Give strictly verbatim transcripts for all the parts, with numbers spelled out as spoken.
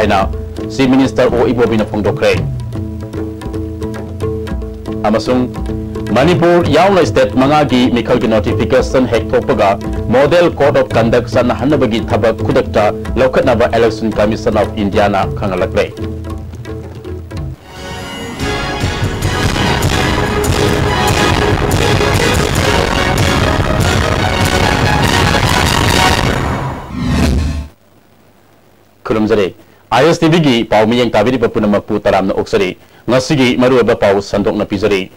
ꯍꯥꯏꯅ Chief Minister ꯑꯣ ꯏꯕꯣꯕꯤꯅ ꯐꯣꯡꯗꯣꯛꯈ꯭ꯔꯦ꯫ ꯑꯃꯁꯨꯡ ꯃꯅꯤꯄꯨꯔ ꯌꯥꯎꯅ state ꯃꯉꯥꯒꯤ ꯃꯤꯈꯜꯒꯤ notification ꯍꯦꯛ ꯊꯣꯛꯄꯒ Model Code of Conduct ꯆꯠꯅꯍꯟꯅꯕꯒꯤ ꯊꯕꯛ ꯈꯨꯗꯛꯇ ꯂꯧꯈꯠꯅꯕ Election Commission of Indiaꯅ ꯈꯪꯍꯜꯂꯛꯂꯦ꯫ ꯈꯨꯔꯨꯝꯖꯔꯤ꯫ ꯑꯥꯏ ꯑꯦꯁ ꯇꯤ ꯚꯤꯒꯤ ꯄꯥꯎ ꯃꯤꯠꯌꯦꯡ ꯇꯥꯕꯤꯔꯤꯕ ꯄꯨꯝꯅꯃꯛꯄꯨ ꯇꯔꯥꯝꯅ ꯑꯣꯛꯆꯔꯤ꯫ ꯉꯁꯤꯒꯤ ꯃꯔꯨꯑꯣꯏꯕ ꯄꯥꯎ ꯁꯟꯗꯣꯛꯅ ꯄꯤꯖꯔꯤ꯫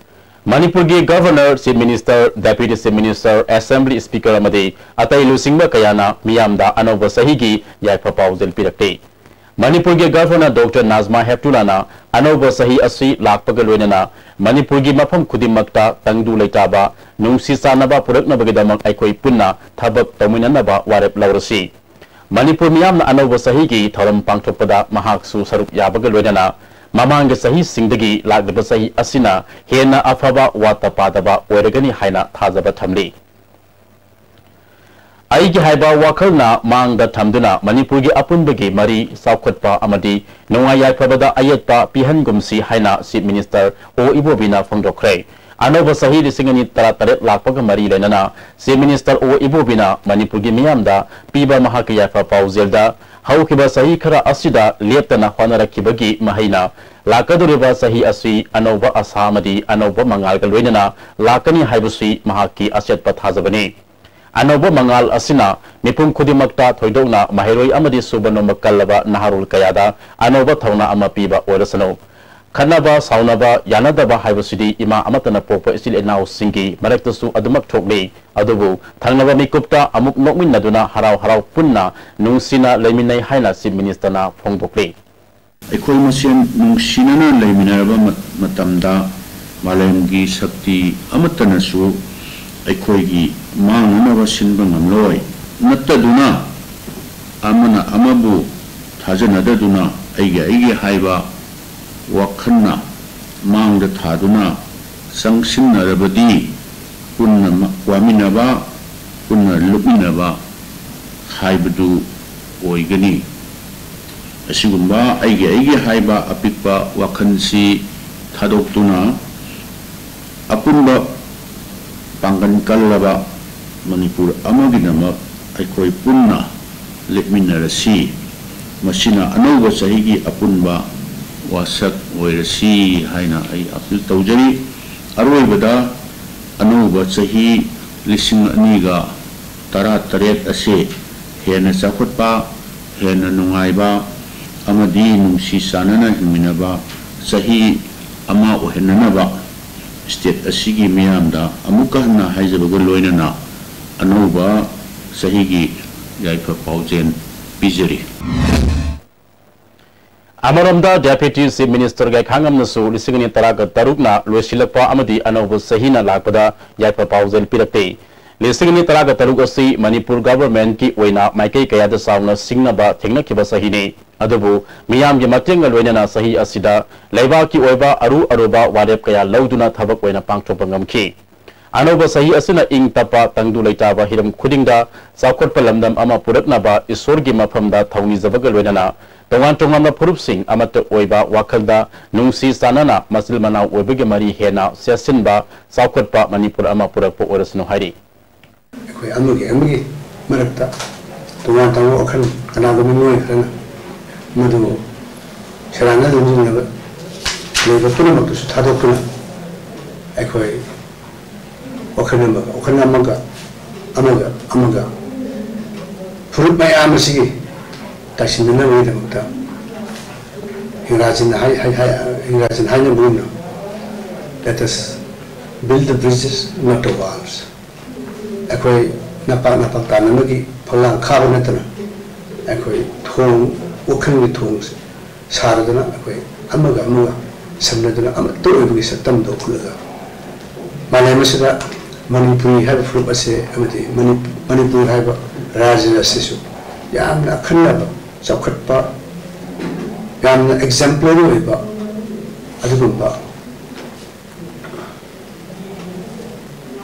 ꯃꯅꯤꯄꯨꯔꯒꯤ Governor, Chief Minister, Deputy Chief Minister, Assembly Speaker ꯑꯃꯗꯤ ꯑꯇꯩ ꯂꯨꯆꯤꯡꯕ ꯀꯌꯥꯅ ꯃꯤꯌꯥꯝꯗ ꯑꯅꯧꯕ ꯆꯍꯤꯒꯤ ꯌꯥꯏꯐ ꯄꯥꯎꯖꯦꯜ ꯄꯤꯔꯛꯂꯤ꯫ ꯃꯅꯤꯄꯨꯔꯒꯤ Governor Doctor ꯅꯥꯖꯃꯥ ꯍꯦꯞꯇꯨꯂꯥꯅ ꯑꯅꯧꯕ ꯆꯍꯤ ꯑꯁꯤ ꯂꯥꯛꯄꯒ ꯂꯣꯏꯅꯅ ꯃꯅꯤꯄꯨꯔꯒꯤ ꯃꯐꯝ ꯈꯨꯗꯤꯡꯃꯛꯇ ꯇꯪꯗꯨ ꯂꯩꯇꯥꯕ, ꯅꯨꯡꯁꯤ ꯆꯥꯟꯅꯕ ꯄꯨꯔꯛꯅꯕꯒꯤꯗꯃꯛ ꯑꯩꯈꯣꯏ ꯄꯨꯟꯅ ꯊꯕꯛ ꯇꯧꯃꯤꯟꯅꯅꯕ ꯋꯥꯔꯦꯞ ꯂꯧꯔꯁꯤ꯫ ꯃꯅꯤꯄꯨꯔ ꯃꯤꯌꯥꯝꯅ ꯑꯅꯧꯕ ꯆꯍꯤꯒꯤ ꯊꯧꯔꯝ ꯄꯥꯡꯊꯣꯛꯄꯗ ꯃꯍꯥꯛꯁꯨ ꯁꯔꯨꯛ ꯌꯥꯕꯒ ꯂꯣꯏꯅꯅ ꯃꯃꯥꯡꯒꯤ ꯆꯍꯤꯁꯤꯡꯗꯒꯤ ꯂꯥꯛꯂꯤꯕ ꯆꯍꯤ ꯑꯁꯤꯅ ꯍꯦꯟꯅ ꯑꯐꯕ, ꯋꯥꯠꯇ ꯄꯥꯗꯕ ꯑꯣꯏꯔꯒꯅꯤ ꯍꯥꯏꯅ ꯊꯥꯖꯕ ꯊꯝꯂꯤ꯫ ꯑꯩꯒꯤ ꯍꯥꯏꯕ ꯋꯥꯈꯜꯅ ꯃꯥꯡꯗ ꯊꯝꯗꯨꯅ ꯃꯅꯤꯄꯨꯔꯒꯤ ꯑꯄꯨꯟꯕꯒꯤ ꯃꯔꯤ ꯆꯥꯎꯈꯠꯄ ꯑꯃꯗꯤ ꯅꯨꯡꯉꯥꯏ ꯌꯥꯏꯐꯕꯗ ꯑꯌꯦꯠꯄ ꯄꯤꯍꯟꯒꯨꯝꯁꯤ ꯍꯥꯏꯅ Chief Minister ꯑꯣ ꯏꯕꯣꯕꯤꯅ ꯐꯣꯡꯗꯣꯛꯈ꯭ꯔꯦ꯫ ꯑꯅꯧꯕ ꯆꯍꯤ ꯂꯤꯁꯤꯡ ꯑꯅꯤ ꯇꯔꯥꯇꯔꯦꯠ ꯂꯥꯛꯄꯒ ꯃꯔꯤ ꯂꯩꯅꯅ Chief Minister ꯑꯣ ꯏꯕꯣꯕꯤꯅ ꯃꯅꯤꯄꯨꯔꯒꯤ ꯃꯤꯌꯥꯝꯗ ꯄꯤꯕ ꯃꯍꯥꯛꯀꯤ ꯌꯥꯏꯐ ꯄꯥꯎꯖꯦꯜꯗ, ꯍꯧꯈꯤꯕ ꯆꯍꯤ ꯈꯔ ꯑꯁꯤꯗ ꯂꯦꯞꯇꯅ ꯍꯣꯠꯅꯔꯛꯈꯤꯕꯒꯤ ꯃꯍꯩꯅ ꯂꯥꯛꯀꯗꯧꯔꯤꯕ ꯆꯍꯤ ꯑꯁꯤ ꯑꯅꯧꯕ ꯑꯁꯥ ꯑꯃꯗꯤ ꯑꯅꯧꯕ ꯃꯉꯥꯜꯒ ꯂꯣꯏꯅꯅ ꯂꯥꯛꯀꯅꯤ ꯍꯥꯏꯕꯁꯤ ꯃꯍꯥꯛꯀꯤ ꯑꯆꯦꯠꯄ ꯊꯥꯖꯕꯅꯤ꯫ ꯑꯅꯧꯕ ꯃꯉꯥꯜ ꯑꯁꯤꯅ ꯃꯤꯄꯨꯝ ꯈꯨꯗꯤꯡꯃꯛꯇ ꯊꯣꯏꯗꯣꯛꯅ ꯃꯍꯩꯔꯣꯏ ꯑꯃꯗꯤ ꯁꯨꯕ ꯅꯣꯝꯕ ꯀꯜꯂꯕ ꯅꯍꯥꯔꯣꯜ ꯀꯌꯥꯗ ꯑꯅꯧꯕ ꯊꯧꯅꯥ ꯑꯃ ꯄꯤꯕ ꯑꯣꯏꯔꯁꯅꯨ꯫ ꯈꯠꯅꯕ, ꯁꯥꯎꯅꯕ, ꯌꯥꯅꯗꯕ ꯍꯥꯏꯕꯁꯤꯗꯤ ꯏꯃꯥ ꯑꯃꯠꯇꯅ ꯄꯣꯛꯄ ꯏꯆꯤꯜ ꯏꯅꯥꯎꯁꯤꯡꯒꯤ ꯃꯔꯛꯇꯁꯨ ꯑꯗꯨꯃꯛ ꯊꯣꯛꯂꯤ꯫ ꯑꯗꯨꯕꯨ ꯊꯪꯅꯕ ꯃꯤꯀꯨꯞꯇ ꯑꯃꯨꯛ ꯅꯣꯛꯃꯤꯟꯅꯗꯨꯅ ꯍꯔꯥꯎ ꯍꯔꯥꯎ ꯄꯨꯟꯅ ꯅꯨꯡꯁꯤꯅ ꯂꯩꯃꯤꯟꯅꯩ ꯍꯥꯏꯅ Chief Ministerꯅ ꯐꯣꯡꯗꯣꯛꯂꯤ꯫ ꯑꯩꯈꯣꯏ ꯃꯁꯦꯟ ꯅꯨꯡꯁꯤꯅꯅ ꯂꯩꯃꯤꯟꯅꯔꯕ ꯃ-, ꯃꯇꯝꯗ ꯃꯥꯂꯦꯝꯒꯤ ꯁꯛꯇꯤ ꯑꯃꯠꯇꯅꯁꯨ ꯑꯩꯈꯣꯏꯒꯤ ꯃꯥꯡꯅꯅꯕ ꯁꯤꯟꯕ ꯉꯝꯂꯣꯏ꯫ ꯅꯠꯇꯗꯨꯅ ꯑꯃꯅ ꯑꯃꯕꯨ ꯊꯥꯖꯅꯗꯗꯨꯅ ꯑꯩꯒꯤ ꯑꯩꯒꯤ ꯍꯥꯏꯕ ꯋꯥꯈꯜꯅ ꯃꯥꯡꯗ ꯊꯥꯗꯨꯅ ꯆꯪꯁꯤꯟꯅꯔꯕꯗꯤ ꯄꯨꯟꯅ ꯃ-, ꯋꯥꯃꯤꯟꯅꯕ, ꯄꯨꯟꯅ ꯂꯨꯞꯃꯤꯟꯅꯕ ꯍꯥꯏꯕꯗꯨ ꯑꯣꯏꯒꯅꯤ꯫ ꯑꯁꯤꯒꯨꯝꯕ ꯑꯩꯒꯤ ꯑꯩꯒꯤ ꯍꯥꯏꯕ ꯑꯄꯤꯛꯄ ꯋꯥꯈꯜꯁꯤ ꯊꯥꯗꯣꯛꯇꯨꯅ, ꯑꯄꯨꯟꯕ ꯄꯥꯡꯒꯜ ꯀꯜꯂꯕ ꯃꯅꯤꯄꯨꯔ ꯑꯃꯒꯤꯗꯃꯛ ꯑꯩꯈꯣꯏ ꯄꯨꯟꯅ ꯂꯦꯞꯃꯤꯟꯅꯔꯁꯤ꯫ ꯃꯁꯤꯅ ꯑꯅꯧꯕ ꯆꯍꯤꯒꯤ ꯑꯄꯨꯟꯕ ꯋꯥꯁꯛ ꯑꯣꯏꯔꯁꯤ ꯍꯥꯏꯅ ꯑꯩ ꯑꯄꯤꯜ ꯇꯧꯖꯔꯤ꯫ ꯑꯔꯣꯏꯕꯗ, ꯑꯅꯧꯕ ꯆꯍꯤ ꯂꯤꯁꯤꯡ ꯑꯅꯤꯒ ꯇꯔꯥꯇꯔꯦꯠ ꯑꯁꯤ ꯍꯦꯟꯅ ꯆꯥꯎꯈꯠꯄ, ꯍꯦꯟꯅ ꯅꯨꯡꯉꯥꯏꯕ ꯑꯃꯗꯤ ꯅꯨꯡꯁꯤ ꯆꯥꯟꯅꯅ ꯍꯤꯡꯃꯤꯟꯅꯕ ꯆꯍꯤ ꯑꯃ ꯑꯣꯏꯍꯟꯅꯅꯕ state ꯑꯁꯤꯒꯤ ꯃꯤꯌꯥꯝꯗ ꯑꯃꯨꯛꯀ ꯍꯟꯅ ꯍꯥꯏꯖꯕꯒ ꯂꯣꯏꯅꯅ ꯑꯅꯧꯕ ꯆꯍꯤꯒꯤ ꯌꯥꯏꯐ ꯄꯥꯎꯖꯦꯜ ꯄꯤꯖꯔꯤ꯫ ꯑꯃꯔꯣꯝꯗ, Deputy Chief Minister ꯒꯥꯏꯈꯥꯉꯝꯅꯁꯨ ꯂꯤꯁꯤꯡ ꯑꯅꯤ ꯇꯔꯥꯒ ꯇꯔꯨꯛꯅ ꯂꯣꯏꯁꯤꯜꯂꯛꯄ ꯑꯃꯗꯤ ꯑꯅꯧꯕ ꯆꯍꯤꯅ ꯂꯥꯛꯄꯗ ꯌꯥꯏꯐ ꯄꯥꯎꯖꯦꯜ ꯄꯤꯔꯛꯇꯦ꯫ ꯂꯤꯁꯤꯡ ꯑꯅꯤ ꯇꯔꯥꯒ ꯇꯔꯨꯛ ꯑꯁꯤ ꯃꯅꯤꯄꯨꯔ government ꯀꯤ ꯑꯣꯏꯅ ꯃꯥꯏꯀꯩ ꯀꯌꯥꯗ ꯆꯥꯎꯅ ꯁꯤꯡꯅꯕ ꯊꯦꯡꯅꯈꯤꯕ ꯆꯍꯤꯅꯤ꯫ ꯑꯗꯨꯕꯨ ꯃꯤꯌꯥꯝꯒꯤ ꯃꯇꯦꯡꯒ ꯂꯣꯏꯅꯅ ꯆꯍꯤ ꯑꯁꯤꯗ ꯂꯩꯕꯥꯛꯀꯤ ꯑꯣꯏꯕ ꯑꯔꯨ ꯑꯔꯨꯕ ꯋꯥꯔꯦꯞ ꯀꯌꯥ ꯂꯧꯗꯨꯅ ꯊꯕꯛ ꯑꯣꯏꯅ ꯄꯥꯡꯊꯣꯛꯄ ꯉꯝꯈꯤ꯫ ꯑꯅꯧꯕ ꯆꯍꯤ ꯑꯁꯤꯅ ꯏꯪ ꯇꯞꯄ, ꯇꯪꯗꯨ ꯂꯩꯇꯥꯕ ꯍꯤꯔꯝ ꯈꯨꯗꯤꯡꯗ ꯆꯥꯎꯈꯠꯄ ꯂꯝꯗꯝ ꯑꯃ ꯄꯨꯔꯛꯅꯕ ꯏꯁꯣꯔꯒꯤ ꯃꯐꯝꯗ ꯊꯧꯅꯤꯖꯕꯒ ꯂꯣꯏꯅꯅ ꯇꯣꯉꯥꯟ ꯇꯣꯉꯥꯟꯕ ꯐꯨꯔꯨꯞꯁꯤꯡ ꯑꯃꯠꯇ ꯑꯣꯏꯕ ꯋꯥꯈꯜꯗ ꯅꯨꯡꯁꯤ ꯆꯥꯟꯅꯅ ꯃꯆꯤꯜ ꯃꯅꯥꯎ ꯑꯣꯏꯕꯒꯤ ꯃꯔꯤ ꯍꯦꯟꯅ ꯆꯦꯠꯁꯤꯟꯕ ꯆꯥꯎꯈꯠꯄ ꯃꯅꯤꯄꯨꯔ ꯑꯃ ꯄꯨꯔꯛꯄ ꯑꯣꯏꯔꯁꯅꯨ ꯍꯥꯏꯔꯤ꯫ ꯑꯩꯈꯣꯏ ꯑꯃꯒꯤ ꯑꯃꯒꯤ ꯃꯔꯛꯇ ꯇꯣꯉꯥꯟ ꯇꯣꯉꯥꯟꯕ ꯋꯥꯈꯜ, ꯀꯅꯥꯒꯨꯝꯕ ꯃꯤꯑꯣꯏ ꯈꯔꯅ ꯃꯗꯨ ꯁꯦꯔꯥꯟꯅ ꯂꯝꯖꯤꯡꯅꯕ ꯂꯩꯕ ꯄꯨꯝꯅꯃꯛꯇꯨꯁꯨ ꯊꯥꯗꯣꯛꯇꯨꯅ ꯑꯩꯈꯣꯏ ꯋꯥꯈꯜ ꯑꯃꯒ, ꯋꯥꯈꯜ ꯑꯃꯒ, ꯑꯃꯒ, ꯑꯃꯒ ꯐꯨꯔꯨꯞ ꯃꯌꯥꯝ ꯑꯁꯤꯒꯤ ꯇꯥꯏꯁꯤꯟꯅꯅꯕꯒꯤꯗꯃꯛꯇ ꯏꯪꯒ꯭ꯔꯥꯖꯤꯅ ꯍꯥꯏ-, ꯍꯥꯏ-, ꯍꯥꯏ-, ꯏꯪꯒ꯭ꯔꯥꯖꯤꯅ ꯍꯥꯏꯅꯕꯒꯨꯝꯅ, "Let us build the bridges, not the walls." ꯑꯩꯈꯣꯏ ꯅꯄꯥꯛ ꯅꯄꯥꯛ ꯇꯥꯟꯅꯕꯒꯤ ꯐꯛꯂꯥꯡ ꯈꯥꯕ ꯅꯠꯇꯅ ꯑꯩꯈꯣꯏ ꯊꯣꯡ, ꯋꯥꯈꯜꯒꯤ ꯊꯣꯡꯁꯦ ꯁꯥꯔꯗꯨꯅ ꯑꯩꯈꯣꯏ ꯑꯃꯒ ꯑꯃꯒ ꯁꯝꯅꯗꯨꯅ ꯑꯃꯠꯇ ꯑꯣꯏꯕꯒꯤ ꯁꯛꯇꯝꯗꯣ ꯎꯠꯂꯒ ꯃꯥꯂꯦꯝ ꯑꯁꯤꯗ ꯃꯅꯤꯄꯨꯔꯤ ꯍꯥꯏꯕ ꯐꯨꯔꯨꯞ ꯑꯁꯦ ꯑꯃꯗꯤ ꯃꯅꯤ-, ꯃꯅꯤꯄꯨꯔ ꯍꯥꯏꯕ ꯔꯥꯖ꯭ꯌ ꯑꯁꯤꯁꯨ ꯌꯥꯝꯅ ꯑꯈꯟꯅꯕ, ꯆꯥꯎꯈꯠꯄ, ꯌꯥꯝꯅ exemplary ꯑꯣꯏꯕ ꯑꯗꯨꯒꯨꯝꯕ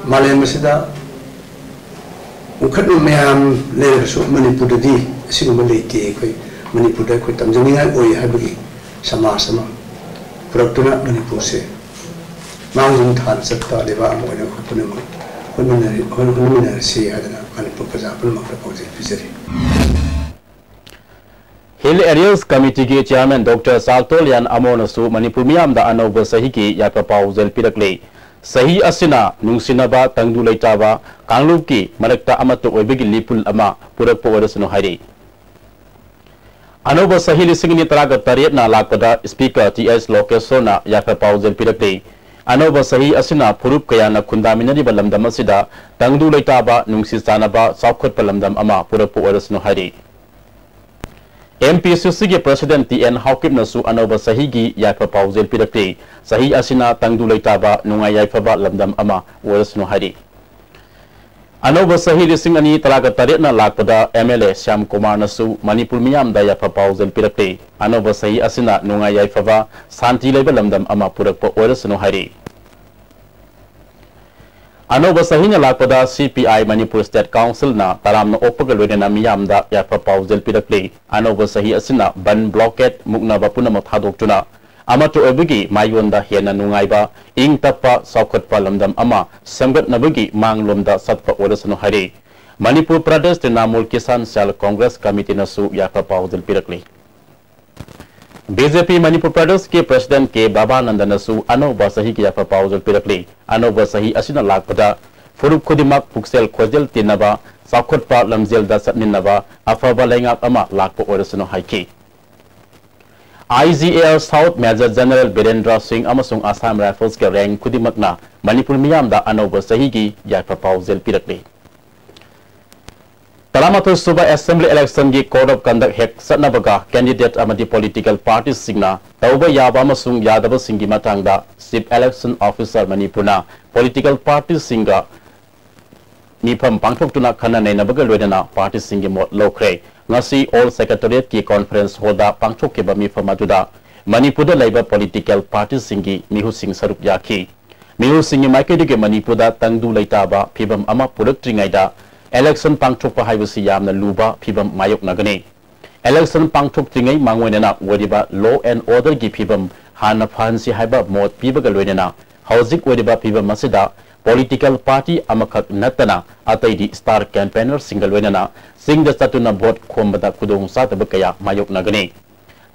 ꯃꯥꯂꯦꯝ ꯑꯁꯤꯗ ꯎꯈꯠꯄ ꯃꯌꯥꯝ ꯂꯩꯔꯒꯁꯨ ꯃꯅꯤꯄꯨꯔꯗꯗꯤ ꯑꯁꯤꯒꯨꯝꯕ ꯂꯩꯇꯦ꯫ ꯑꯩꯈꯣꯏ ꯃꯅꯤꯄꯨꯔꯗ ꯑꯩꯈꯣꯏ ꯇꯝꯖꯅꯤꯡꯉꯥꯏ ꯑꯣꯏ ꯍꯥꯏꯕꯒꯤ ꯁꯃꯥꯖ ꯑꯃ ꯄꯨꯔꯛꯇꯨꯅ ꯃꯅꯤꯄꯨꯔꯁꯦ ꯃꯥꯡꯖꯤꯟ ꯊꯥꯅ ꯆꯠꯄ ꯂꯩꯕꯥꯛ ꯑꯃ ꯑꯣꯏꯅ ꯑꯩꯈꯣꯏ ꯄꯨꯝꯅꯃꯛ ꯍꯣꯠꯃꯤꯟꯅꯔꯤ-, ꯍꯣꯠꯃꯤꯟꯅꯔꯁꯤ ꯍꯥꯏꯗꯅ ꯃꯅꯤꯄꯨꯔ ꯄ꯭ꯔꯖꯥ ꯄꯨꯝꯅꯃꯛꯇ ꯄꯥꯎꯖꯦꯜ ꯄꯤꯖꯔꯤ꯫ Hill Areas Committeeꯒꯤ Chairman Doctor ꯆꯥꯜꯇꯣꯂꯤꯌꯥꯟ ꯑꯃꯣꯅꯁꯨ Manipur ꯃꯤꯌꯥꯝꯗ ꯑꯅꯧꯕ ꯆꯍꯤꯒꯤ ꯌꯥꯏꯐ ꯄꯥꯎꯖꯦꯜ ꯄꯤꯔꯛꯂꯤ꯫ ꯆꯍꯤ ꯑꯁꯤꯅ ꯅꯨꯡꯁꯤꯅꯕ, ꯇꯪꯗꯨ ꯂꯩꯇꯥꯕ, ꯀꯥꯡꯂꯨꯞꯀꯤ ꯃꯔꯛꯇ ꯑꯃꯠꯇ ꯑꯣꯏꯕꯒꯤ ꯂꯤꯄꯨꯟ ꯑꯃ ꯄꯨꯔꯛꯄ ꯑꯣꯏꯔꯁꯅꯨ ꯍꯥꯏꯔꯤ꯫ ꯑꯅꯧꯕ ꯆꯍꯤ ꯂꯤꯁꯤꯡ ꯑꯅꯤ ꯇꯔꯥꯒ ꯇꯔꯦꯠꯅ ꯂꯥꯛꯄꯗ Speaker ꯇꯤ ꯑꯩꯆ ꯂꯣꯀꯦꯁꯣꯔꯅ ꯌꯥꯏꯐ ꯄꯥꯎꯖꯦꯜ ꯄꯤꯔꯛꯂꯤ꯫ ꯑꯅꯧꯕ ꯆꯍꯤ ꯑꯁꯤꯅ ꯐꯨꯔꯨꯞ ꯀꯌꯥꯅ ꯈꯨꯟꯗꯥꯃꯤꯟꯅꯔꯤꯕ ꯂꯝꯗꯝ ꯑꯁꯤꯗ ꯇꯪꯗꯨ ꯂꯩꯇꯥꯕ, ꯅꯨꯡꯁꯤ ꯆꯥꯟꯅꯕ, ꯆꯥꯎꯈꯠꯄ ꯂꯝꯗꯝ ꯑꯃ ꯄꯨꯔꯛꯄ ꯑꯣꯏꯔꯁꯅꯨ ꯍꯥꯏꯔꯤ꯫ ꯑꯦꯝ ꯄꯤ ꯁꯤ ꯁꯤꯒꯤ President ꯇꯤ ꯑꯦꯟ ꯍꯥꯎꯀꯤꯞꯅꯁꯨ ꯑꯅꯧꯕ ꯆꯍꯤꯒꯤ ꯌꯥꯏꯐ ꯄꯥꯎꯖꯦꯜ ꯄꯤꯔꯛꯂꯤ꯫ ꯆꯍꯤ ꯑꯁꯤꯅ ꯇꯪꯗꯨ ꯂꯩꯇꯥꯕ, ꯅꯨꯡꯉꯥꯏ ꯌꯥꯏꯐꯕ ꯂꯝꯗꯝ ꯑꯃ ꯑꯣꯏꯔꯁꯅꯨ ꯍꯥꯏꯔꯤ꯫ ꯑꯅꯧꯕ ꯆꯍꯤ ꯂꯤꯁꯤꯡ ꯑꯅꯤ ꯇꯔꯥꯒ ꯇꯔꯦꯠꯅ ꯂꯥꯛꯄꯗ ꯑꯦꯝ ꯑꯦꯜ ꯑꯦ ꯁ꯭ꯌꯥꯝ ꯀꯨꯃꯥꯔꯅꯁꯨ ꯃꯅꯤꯄꯨꯔ ꯃꯤꯌꯥꯝꯗ ꯌꯥꯏꯐ ꯄꯥꯎꯖꯦꯜ ꯄꯤꯔꯛꯂꯤ꯫ ꯑꯅꯧꯕ ꯆꯍꯤ ꯑꯁꯤꯅ ꯅꯨꯡꯉꯥꯏ ꯌꯥꯏꯐꯕ, ꯁꯥꯟꯇꯤ ꯂꯩꯕ ꯂꯝꯗꯝ ꯑꯃ ꯄꯨꯔꯛꯄ ꯑꯣꯏꯔꯁꯅꯨ ꯍꯥꯏꯔꯤ꯫ ꯑꯅꯧꯕ ꯆꯍꯤꯅ ꯂꯥꯛꯄꯗ ꯁꯤ ꯄꯤ ꯑꯥꯏ ꯃꯅꯤꯄꯨꯔ State Councilꯅ ꯇꯔꯥꯝꯅ ꯑꯣꯛꯄꯒ ꯂꯣꯏꯅꯅ ꯃꯤꯌꯥꯝꯗ ꯌꯥꯏꯐ ꯄꯥꯎꯖꯦꯜ ꯄꯤꯔꯛꯂꯤ꯫ ꯑꯅꯧꯕ ꯆꯍꯤ ꯑꯁꯤꯅ ꯕꯟ, blockade, ꯃꯨꯛꯅꯕ ꯄꯨꯝꯅꯃꯛ ꯊꯥꯗꯣꯛꯇꯨꯅ ꯑꯃꯠꯇ ꯑꯣꯏꯕꯒꯤ ꯃꯥꯏꯌꯣꯟꯗ ꯍꯦꯟꯅ ꯅꯨꯡꯉꯥꯏꯕ, ꯏꯪ ꯇꯞꯄ, ꯆꯥꯎꯈꯠꯄ ꯂꯝꯗꯝ ꯑꯃ ꯁꯦꯝꯒꯠꯅꯕꯒꯤ ꯃꯥꯡꯂꯣꯝꯗ ꯆꯠꯄ ꯑꯣꯏꯔꯁꯅꯨ ꯍꯥꯏꯔꯤ꯫ ꯃꯅꯤꯄꯨꯔ ꯄ꯭ꯔꯗꯦꯁ ꯇ꯭ꯔꯤꯅꯥꯃꯨꯜ ꯀꯤꯁꯥꯟ ꯁꯦꯜ ꯀꯣꯡꯒ꯭ꯔꯦꯁ ꯀꯃꯤꯇꯤꯅꯁꯨ ꯌꯥꯏꯐ ꯄꯥꯎꯖꯦꯜ ꯄꯤꯔꯛꯂꯤ꯫ ꯕꯤ ꯖꯦ ꯄꯤ ꯃꯅꯤꯄꯨꯔ ꯄ꯭ꯔꯗꯦꯁꯀꯤ President ꯀꯦ ꯕꯥꯕꯥꯅꯟꯗꯅꯁꯨ ꯑꯅꯧꯕ ꯆꯍꯤꯒꯤ ꯌꯥꯏꯐ ꯄꯥꯎꯖꯦꯜ ꯄꯤꯔꯛꯂꯤ꯫ ꯑꯅꯧꯕ ꯆꯍꯤ ꯑꯁꯤꯅ ꯂꯥꯛꯄꯗ ꯐꯨꯔꯨꯞ ꯈꯨꯗꯤꯡꯃꯛ ꯄꯨꯛꯆꯦꯜ ꯈꯣꯏꯖꯦꯜ ꯇꯤꯟꯅꯕ, ꯆꯥꯎꯈꯠꯄ ꯂꯝꯖꯦꯜꯗ ꯆꯠꯃꯤꯟꯅꯕ, ꯑꯐꯕ ꯂꯩꯉꯥꯛ ꯑꯃ ꯂꯥꯛꯄ ꯑꯣꯏꯔꯁꯅꯨ ꯍꯥꯏꯈꯤ꯫ I G L South Major General Virendra Singh ꯑꯃꯁꯨꯡ Assam Riflesꯀꯤ rank ꯈꯨꯗꯤꯡꯃꯛꯅ ꯃꯅꯤꯄꯨꯔ ꯃꯤꯌꯥꯝꯗ ꯑꯅꯧꯕ ꯆꯍꯤꯒꯤ ꯌꯥꯏꯐ ꯄꯥꯎꯖꯦꯜ ꯄꯤꯔꯛꯂꯤ꯫ ꯇꯔꯥꯃꯥꯊꯣꯏ ꯁꯨꯕ Assembly Electionꯒꯤ Code of Conduct ꯍꯦꯛ ꯆꯠꯅꯕꯒ candidate ꯑꯃꯗꯤ political partyꯁꯤꯡꯅ ꯇꯧꯕ ꯌꯥꯕ ꯑꯃꯁꯨꯡ ꯌꯥꯗꯕꯁꯤꯡꯒꯤ ꯃꯇꯥꯡꯗ Chief Election Officer ꯃꯅꯤꯄꯨꯔꯅ political partyꯁꯤꯡꯒ ꯃꯤꯐꯝ ꯄꯥꯡꯊꯣꯛꯇꯨꯅ ꯈꯟꯅ ꯅꯩꯅꯕꯒ ꯂꯣꯏꯅꯅ partyꯁꯤꯡꯒꯤ ꯃꯣꯠ ꯂꯧꯈ꯭ꯔꯦ꯫ ꯉꯁꯤ Old Secretariatꯀꯤ conference hallꯗ ꯄꯥꯡꯊꯣꯛꯈꯤꯕ ꯃꯤꯐꯝ ꯑꯗꯨꯗ ꯃꯅꯤꯄꯨꯔꯗ ꯂꯩꯕ political partyꯁꯤꯡꯒꯤ ꯃꯤꯍꯨꯠꯁꯤꯡ ꯁꯔꯨꯛ ꯌꯥꯈꯤ꯫ ꯃꯤꯍꯨꯠꯁꯤꯡꯒꯤ ꯃꯥꯏꯀꯩꯗꯒꯤ ꯃꯅꯤꯄꯨꯔꯗ ꯇꯪꯗꯨ ꯂꯩꯇꯥꯕ ꯐꯤꯕꯝ ꯑꯃ ꯄꯨꯔꯛꯇ꯭ꯔꯤꯉꯩꯗ election ꯄꯥꯡꯊꯣꯛꯄ ꯍꯥꯏꯕꯁꯤ ꯌꯥꯝꯅ ꯂꯨꯕ ꯐꯤꯕꯝ ꯃꯥꯌꯣꯛꯅꯒꯅꯤ꯫ Election ꯄꯥꯡꯊꯣꯛꯇ꯭ꯔꯤꯉꯩ ꯃꯥꯡꯑꯣꯏꯅꯅ ꯑꯣꯏꯔꯤꯕ law and order ꯒꯤ ꯐꯤꯕꯝ ꯍꯥꯟꯅ ꯐꯍꯟꯁꯤ ꯍꯥꯏꯕ ꯃꯣꯠ ꯄꯤꯕꯒ ꯂꯣꯏꯅꯅ ꯍꯧꯖꯤꯛ ꯑꯣꯏꯔꯤꯕ ꯐꯤꯕꯝ ꯑꯁꯤꯗ political party ꯑꯃꯈꯛ ꯅꯠꯇꯅ ꯑꯇꯩꯗꯤ star campaigner ꯁꯤꯡꯒ ꯂꯣꯏꯅꯅ ꯆꯤꯡꯗ ꯆꯠꯇꯨꯅ vote ꯈꯣꯝꯕꯗ ꯈꯨꯗꯣꯡ ꯆꯥꯗꯕ ꯀꯌꯥ ꯃꯥꯌꯣꯛꯅꯒꯅꯤ꯫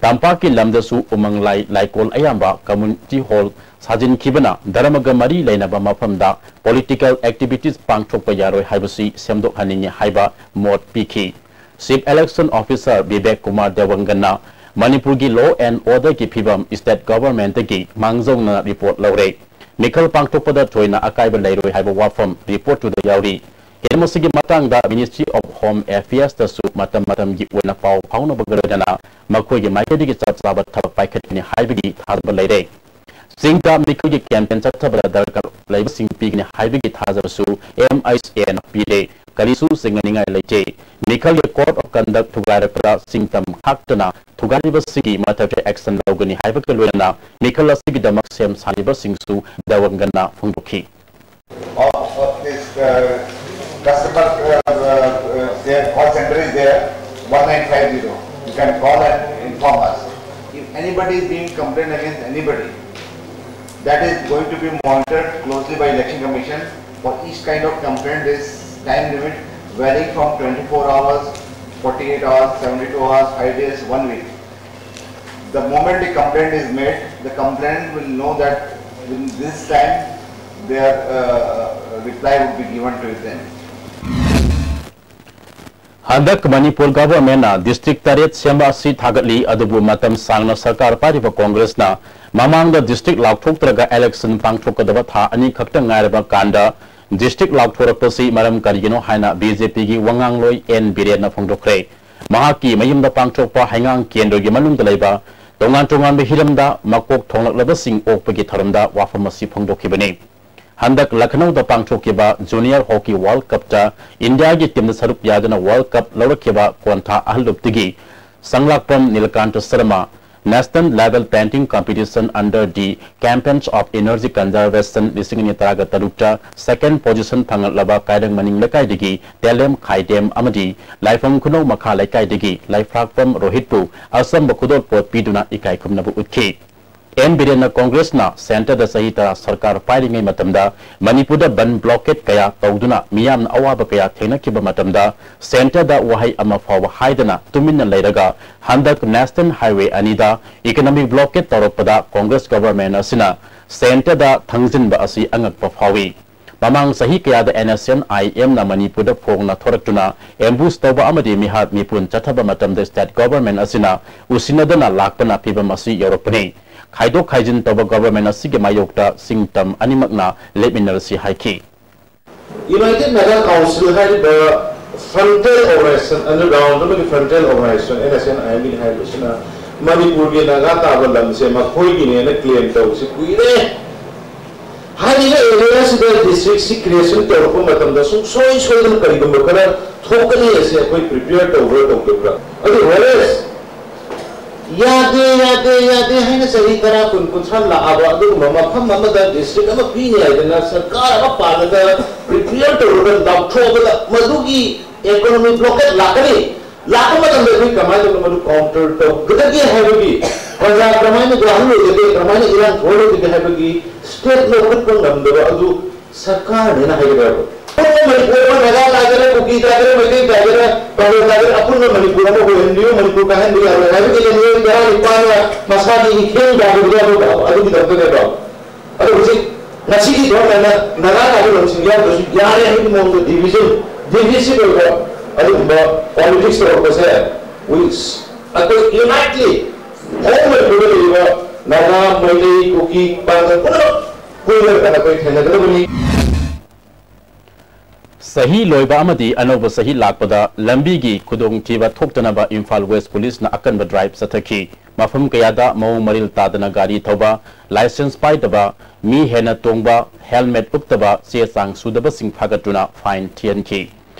ꯇꯝꯄꯥꯛꯀꯤ ꯂꯝꯗꯁꯨ ꯎꯃꯪ ꯂꯥꯏ ꯂꯥꯏꯀꯣꯜ ꯑꯌꯥꯝꯕ community hall ꯁꯥꯖꯤꯟꯈꯤꯕꯅ ꯙꯔꯃꯒ ꯃꯔꯤ ꯂꯩꯅꯕ ꯃꯐꯝꯗ political activities ꯄꯥꯡꯊꯣꯛꯄ ꯌꯥꯔꯣꯏ ꯍꯥꯏꯕꯁꯤ ꯁꯦꯝꯗꯣꯛꯍꯟꯅꯤꯡꯉꯤ ꯍꯥꯏꯕ ꯃꯣꯠ ꯄꯤꯈꯤ꯫ Chief Election Officer Bibek Kumar ꯗꯦꯋꯪꯒꯟꯅ ꯃꯅꯤꯄꯨꯔꯒꯤ law and order ꯒꯤ ꯐꯤꯕꯝ state government ꯇꯒꯤ ꯃꯥꯡꯖꯧꯅꯅ report ꯂꯧꯔꯦ꯫ ꯃꯤꯈꯜ ꯄꯥꯡꯊꯣꯛꯄꯗ ꯊꯣꯏꯅ ꯑꯀꯥꯏꯕ ꯂꯩꯔꯣꯏ ꯍꯥꯏꯕ ꯋꯥꯐꯝ report ꯇꯨꯗ ꯌꯥꯎꯔꯤ꯫ ꯍꯤꯔꯝ ꯑꯁꯤꯒꯤ ꯃꯇꯥꯡꯗ Ministry of Home Affairs ꯇꯁꯨ ꯃꯇꯝ ꯃꯇꯝꯒꯤ ꯑꯣꯏꯅ ꯄꯥꯎ ꯐꯥꯎꯅꯕꯒ ꯂꯣꯏꯅꯅ ꯃꯈꯣꯏꯒꯤ ꯃꯥꯏꯀꯩꯗꯒꯤ ꯆꯞ ꯆꯥꯕ ꯊꯕꯛ ꯄꯥꯏꯈꯠꯀꯅꯤ ꯍꯥꯏꯕꯒꯤ ꯊꯥꯖꯕ ꯂꯩꯔꯦ꯫ ꯆꯤꯡꯗ ꯃꯤꯈꯜꯒꯤ campaign ꯆꯠꯊꯕꯗ ꯗꯔꯀꯥꯔ ꯂꯩꯕꯁꯤꯡ ꯄꯤꯒꯅꯤ ꯍꯥꯏꯕꯒꯤ ꯊꯥꯖꯕꯁꯨ M H A ꯅ ꯄꯤꯔꯦ꯫ ꯀꯔꯤꯁꯨ ꯆꯤꯡꯅꯅꯤꯡꯉꯥꯏ ꯂꯩꯇꯦ꯫ ꯃꯤꯈꯜꯒꯤ code of conduct ꯊꯨꯒꯥꯏꯔꯛꯄꯗ ꯆꯤꯡꯗꯝ ꯈꯥꯛꯇꯅ ꯊꯨꯒꯥꯏꯔꯤꯕꯁꯤꯡꯒꯤ ꯃꯊꯛꯇ action ꯂꯧꯒꯅꯤ ꯍꯥꯏꯕꯒ ꯂꯣꯏꯅꯅ ꯃꯤꯈꯜ ꯑꯁꯤꯒꯤꯗꯃꯛ ꯁꯦꯝ ꯁꯥꯔꯤꯕꯁꯤꯡꯁꯨ ꯗꯦꯋꯪꯒꯟꯅ ꯐꯣꯡꯗꯣꯛꯈꯤ꯫ Of, of this, uh, customer, uh, uh, uh, their call center is there, one nine five zero. You can call and inform us. If anybody is being complained against anybody, that is going to be monitored closely by Election Commission. For each kind of complaint, this time limit varying from twenty-four hours, forty-eight hours, seventy-two hours, five days, one week. The moment the complaint is made, the complainant will know that within this time their uh, reply would be given to them. ꯍꯟꯗꯛ Manipur government ꯅ district ꯇꯔꯦꯠ ꯁꯦꯝꯕ ꯑꯁꯤ ꯊꯥꯒꯠꯂꯤ, ꯑꯗꯨꯕꯨ ꯃꯇꯝ ꯁꯥꯡꯅ ꯁꯔꯀꯥꯔ ꯄꯥꯏꯔꯤꯕ Congress ꯅ ꯃꯃꯥꯡꯗ district ꯂꯥꯎꯊꯣꯛꯇ꯭ꯔꯒ election ꯄꯥꯡꯊꯣꯛꯀꯗꯕ ꯊꯥ ꯑꯅꯤ ꯈꯛꯇ ꯉꯥꯏꯔꯕ ꯀꯥꯟꯗ district ꯂꯥꯎꯊꯣꯔꯛꯄꯁꯤ ꯃꯔꯝ ꯀꯔꯤꯒꯤꯅꯣ ꯍꯥꯏꯅ B J P ꯒꯤ ꯋꯥꯉꯥꯡꯂꯣꯏ N ꯕꯤꯔꯦꯟꯅ ꯐꯣꯡꯗꯣꯛꯈ꯭ꯔꯦ꯫ ꯃꯍꯥꯛꯀꯤ ꯃꯌꯨꯝꯗ ꯄꯥꯡꯊꯣꯛꯄ ꯍꯩꯉꯥꯡ ꯀꯦꯟꯗ꯭ꯔꯒꯤ ꯃꯅꯨꯡꯗ ꯂꯩꯕ ꯇꯣꯉꯥꯟ ꯇꯣꯉꯥꯟꯕ ꯍꯤꯔꯝꯗ ꯃꯀꯣꯛ ꯊꯣꯡꯂꯛꯂꯕꯁꯤꯡ ꯑꯣꯛꯄꯒꯤ ꯊꯧꯔꯝꯗ ꯋꯥꯐꯝ ꯑꯁꯤ ꯐꯣꯡꯗꯣꯛꯈꯤꯕꯅꯤ꯫ ꯍꯟꯗꯛ ꯂꯈꯅꯧꯗ ꯄꯥꯡꯊꯣꯛꯈꯤꯕ Junior Hockey World Cup ꯇ ꯏꯟꯗꯤꯌꯥꯒꯤ team ꯗ ꯁꯔꯨꯛ ꯌꯥꯗꯨꯅ World Cup ꯂꯧꯔꯛꯈꯤꯕ ꯀꯣꯟꯊꯥ ꯑꯍꯜꯂꯨꯞꯇꯒꯤ ꯁꯪꯂꯥꯛꯄꯝ Nilakanta Sharma, National Level Painting Competition under the Campaigns of Energy Conservation ꯂꯤꯁꯤꯡ ꯑꯅꯤ ꯇꯔꯥꯒ ꯇꯔꯨꯛꯇ second position ꯐꯪꯂꯛꯂꯕ ꯀꯥꯏꯔꯪ ꯃꯅꯤꯡ ꯂꯩꯀꯥꯏꯗꯒꯤ ꯇꯦꯂꯦꯝ ꯈꯥꯏꯗꯦꯝ ꯑꯃꯗꯤ ꯂꯥꯏꯐꯝ ꯈꯨꯅꯧ ꯃꯈꯥ ꯂꯩꯀꯥꯏꯗꯒꯤ ꯂꯥꯏꯐ꯭ꯔꯥꯛꯄꯝ ꯔꯣꯍꯤꯠꯄꯨ ꯑꯆꯝꯕ ꯈꯨꯗꯣꯜꯄꯣꯠ ꯄꯤꯗꯨꯅ ꯏꯀꯥꯏ ꯈꯨꯝꯅꯕ ꯎꯠꯈꯤ꯫ ꯑꯦꯟ ꯕꯤꯔꯦꯟꯅ ꯀꯣꯡꯒ꯭ꯔꯦꯁꯅ centreꯗ ꯆꯍꯤ ꯇꯔꯥ ꯁꯔꯀꯥꯔ ꯄꯥꯏꯔꯤꯉꯩ ꯃꯇꯝꯗ ꯃꯅꯤꯄꯨꯔꯗ ꯕꯟ blockade ꯀꯌꯥ ꯇꯧꯗꯨꯅ ꯃꯤꯌꯥꯝꯅ ꯑꯋꯥꯕ ꯀꯌꯥ ꯊꯦꯡꯅꯈꯤꯕ ꯃꯇꯝꯗ centreꯗ ꯋꯥꯍꯩ ꯑꯃ ꯐꯥꯎꯕ ꯍꯥꯏꯗꯅ ꯇꯨꯃꯤꯟꯅ ꯂꯩꯔꯒ ꯍꯟꯗꯛ National Highway ꯑꯅꯤꯗ economic blockade ꯇꯧꯔꯛꯄꯗ ꯀꯣꯡꯒ꯭ꯔꯦꯁ government ꯑꯁꯤꯅ centreꯗ ꯊꯪꯖꯤꯟꯕ ꯑꯁꯤ ꯑꯉꯛꯄ ꯐꯥꯎꯏ꯫ ꯃꯃꯥꯡ ꯆꯍꯤ ꯀꯌꯥꯗ NSCN-IMꯅ ꯃꯅꯤꯄꯨꯔꯗ ꯐꯣꯡꯅ ꯊꯣꯔꯛꯇꯨꯅ ambush ꯇꯧꯕ ꯑꯃꯗꯤ ꯃꯤꯍꯥꯠ ꯃꯤꯄꯨꯟ ꯆꯠꯊꯕ ꯃꯇꯝꯗ state government ꯑꯁꯤꯅ ꯎꯁꯤꯟꯅꯗꯅ ꯂꯥꯛꯄꯅ ꯐꯤꯚꯝ ꯑꯁꯤ ꯌꯧꯔꯛꯄꯅꯤ꯫ ꯈꯥꯏꯗꯣꯛ ꯈꯥꯏꯖꯤꯟ ꯇꯧꯕ government ꯑꯁꯤꯒꯤ ꯃꯥꯌꯣꯛꯇ ꯁꯤꯡ ꯇꯝ ꯑꯅꯤꯃꯛꯅ ꯂꯦꯞꯃꯤꯟꯅꯔꯁꯤ ꯍꯥꯏꯈꯤ꯫ United Naga Council ꯍꯥꯏꯔꯤꯕ frontal organization, underground ꯑꯃꯒꯤ frontal organization NSCN-IMꯒꯤ ꯍꯥꯏꯔꯤꯕꯁꯤꯅ ꯃꯅꯤꯄꯨꯔꯒꯤ ꯅꯥꯒꯥ ꯇꯥꯕ ꯂꯝꯁꯦ ꯃꯈꯣꯏꯒꯤꯅꯦꯅ claim ꯇꯧꯕꯁꯤ ꯀꯨꯏꯔꯦ꯫ ꯍꯥꯏꯔꯤꯕ areaꯁꯤꯗ districtꯁꯤ creation ꯇꯧꯔꯛꯄ ꯃꯇꯝꯗ ꯁꯨꯡꯁꯣꯏ ꯁꯣꯏꯗꯅ ꯀꯔꯤꯒꯨꯝꯕ ꯈꯔ ꯊꯣꯛꯀꯅꯤ ꯑꯁꯤ ꯑꯩꯈꯣꯏ prepare ꯇꯧꯕ꯭ꯔꯥ ꯇꯧꯗꯕ꯭ꯔꯥ? ꯑꯗꯨ whereas ꯌꯥꯗꯦ, ꯌꯥꯗꯦ, ꯌꯥꯗꯦ ꯍꯥꯏꯅ ꯆꯍꯤ ꯇꯔꯥ, ꯀꯨꯟ, ꯀꯨꯟꯊ꯭ꯔꯥ ꯂꯥꯛꯑꯕ ꯑꯗꯨꯒꯨꯝꯕ ꯃꯐꯝ ꯑꯃꯗ district ꯑꯃ ꯄꯤꯅꯤ ꯍꯥꯏꯗꯅ ꯁꯔꯀꯥꯔ ꯑꯃ ꯄꯥꯜꯂꯒ prepare ꯇꯧꯔꯒ ꯂꯥꯎꯊꯣꯛꯑꯕꯗ ꯃꯗꯨꯒꯤ economic blockade ꯂꯥꯛꯀꯅꯤ꯫ ꯂꯥꯛꯄ ꯃꯇꯝꯗ ꯑꯩꯈꯣꯏ ꯀꯃꯥꯏꯅ ꯇꯧꯅ ꯃꯗꯨ counter ꯇꯧꯒꯗꯒꯦ ꯍꯥꯏꯕꯒꯤ, ꯄ꯭ꯔꯖꯥ ꯀꯃꯥꯏꯅ ꯋꯥꯍꯜꯂꯣꯏꯗꯒꯦ, ꯀꯃꯥꯏꯅ ꯏꯔꯥꯡ ꯊꯣꯛꯍꯜꯂꯣꯏꯗꯒꯦ ꯍꯥꯏꯕꯒꯤ step ꯂꯧꯈꯠꯄ ꯉꯝꯗꯕ ꯑꯗꯨ ꯁꯔꯀꯥꯔꯅꯦꯅ ꯍꯥꯏꯒꯗꯕ꯫ ꯑꯄꯨꯟꯕ ꯃꯅꯤꯄꯨꯔ ꯑꯃ ꯅꯥꯒꯥ ꯇꯥꯒꯦꯔꯥ, ꯀꯨꯀꯤ ꯇꯥꯒꯦꯔꯥ, ꯃꯩꯇꯩ ꯇꯥꯒꯦꯔꯥ, ꯄꯥꯡꯒꯜ ꯇꯥꯒꯦꯔꯥ, ꯑꯄꯨꯟꯕ ꯃꯅꯤꯄꯨꯔ ꯑꯃ ꯑꯣꯏꯍꯟꯕꯤꯌꯨ, ꯃꯅꯤꯄꯨꯔ ꯀꯥꯏꯍꯟꯕ ꯌꯥꯔꯣꯏ ꯍꯥꯏꯕꯒꯤꯗꯤ ꯃꯤꯑꯣꯏ ꯇꯔꯥꯅꯤꯄꯥꯟꯅ ꯃꯁꯥꯒꯤ ꯏꯊꯦꯟ ꯇꯥꯕꯗꯣ ꯑꯗꯨ, ꯑꯗꯨꯒꯤꯗꯃꯛꯇꯅꯦꯕ꯫ ꯑꯗꯣ ꯍꯧꯖꯤꯛ ꯉꯁꯤꯒꯤ governmentꯅ ꯅꯥꯒꯥ ꯇꯥꯕ ꯂꯝꯁꯤꯡ ꯌꯥꯎꯗ꯭ꯔꯁꯨ ꯌꯥꯔꯦ ꯍꯥꯏꯕꯒꯤ ꯃꯑꯣꯡꯗ divisive ꯑꯣꯏꯕ ꯑꯗꯨꯒꯨꯝꯕ politics ꯇꯧꯔꯛꯄꯁꯦ, we, ꯑꯩꯈꯣꯏ unitely whole ꯃꯅꯤꯄꯨꯔꯗ ꯂꯩꯔꯤꯕ ꯅꯥꯒꯥ, ꯃꯩꯇꯩ, ꯀꯨꯀꯤ, ꯄꯥꯡꯒꯜ ꯄꯨꯝꯅꯃꯛ ꯄꯨꯜꯂꯒ ꯑꯩꯈꯣꯏ ꯊꯦꯡꯅꯒꯗꯕꯅꯤ꯫ ꯆꯍꯤ ꯂꯣꯏꯕ ꯑꯃꯗꯤ ꯑꯅꯧꯕ ꯆꯍꯤ ꯂꯥꯛꯄꯗ ꯂꯝꯕꯤꯒꯤ ꯈꯨꯗꯣꯡꯊꯤꯕ ꯊꯣꯛꯇꯅꯕ ꯏꯝꯐꯥꯜ West Policeꯅ ꯑꯀꯟꯕ drive ꯆꯠꯊꯈꯤ꯫ ꯃꯐꯝ ꯀꯌꯥꯗ ꯃꯑꯣꯡ ꯃꯔꯤꯜ ꯇꯥꯗꯅ ꯒꯥꯔꯤ ꯊꯧꯕ, licence ꯄꯥꯏꯗꯕ, ꯃꯤ ꯍꯦꯟꯅ ꯇꯣꯡꯕ, helmet ꯎꯞꯇꯕ, ꯆꯦ ꯆꯥꯡ ꯁꯨꯗꯕꯁꯤꯡ ꯐꯥꯒꯠꯇꯨꯅ fine ꯊꯤꯍꯟꯈꯤ꯫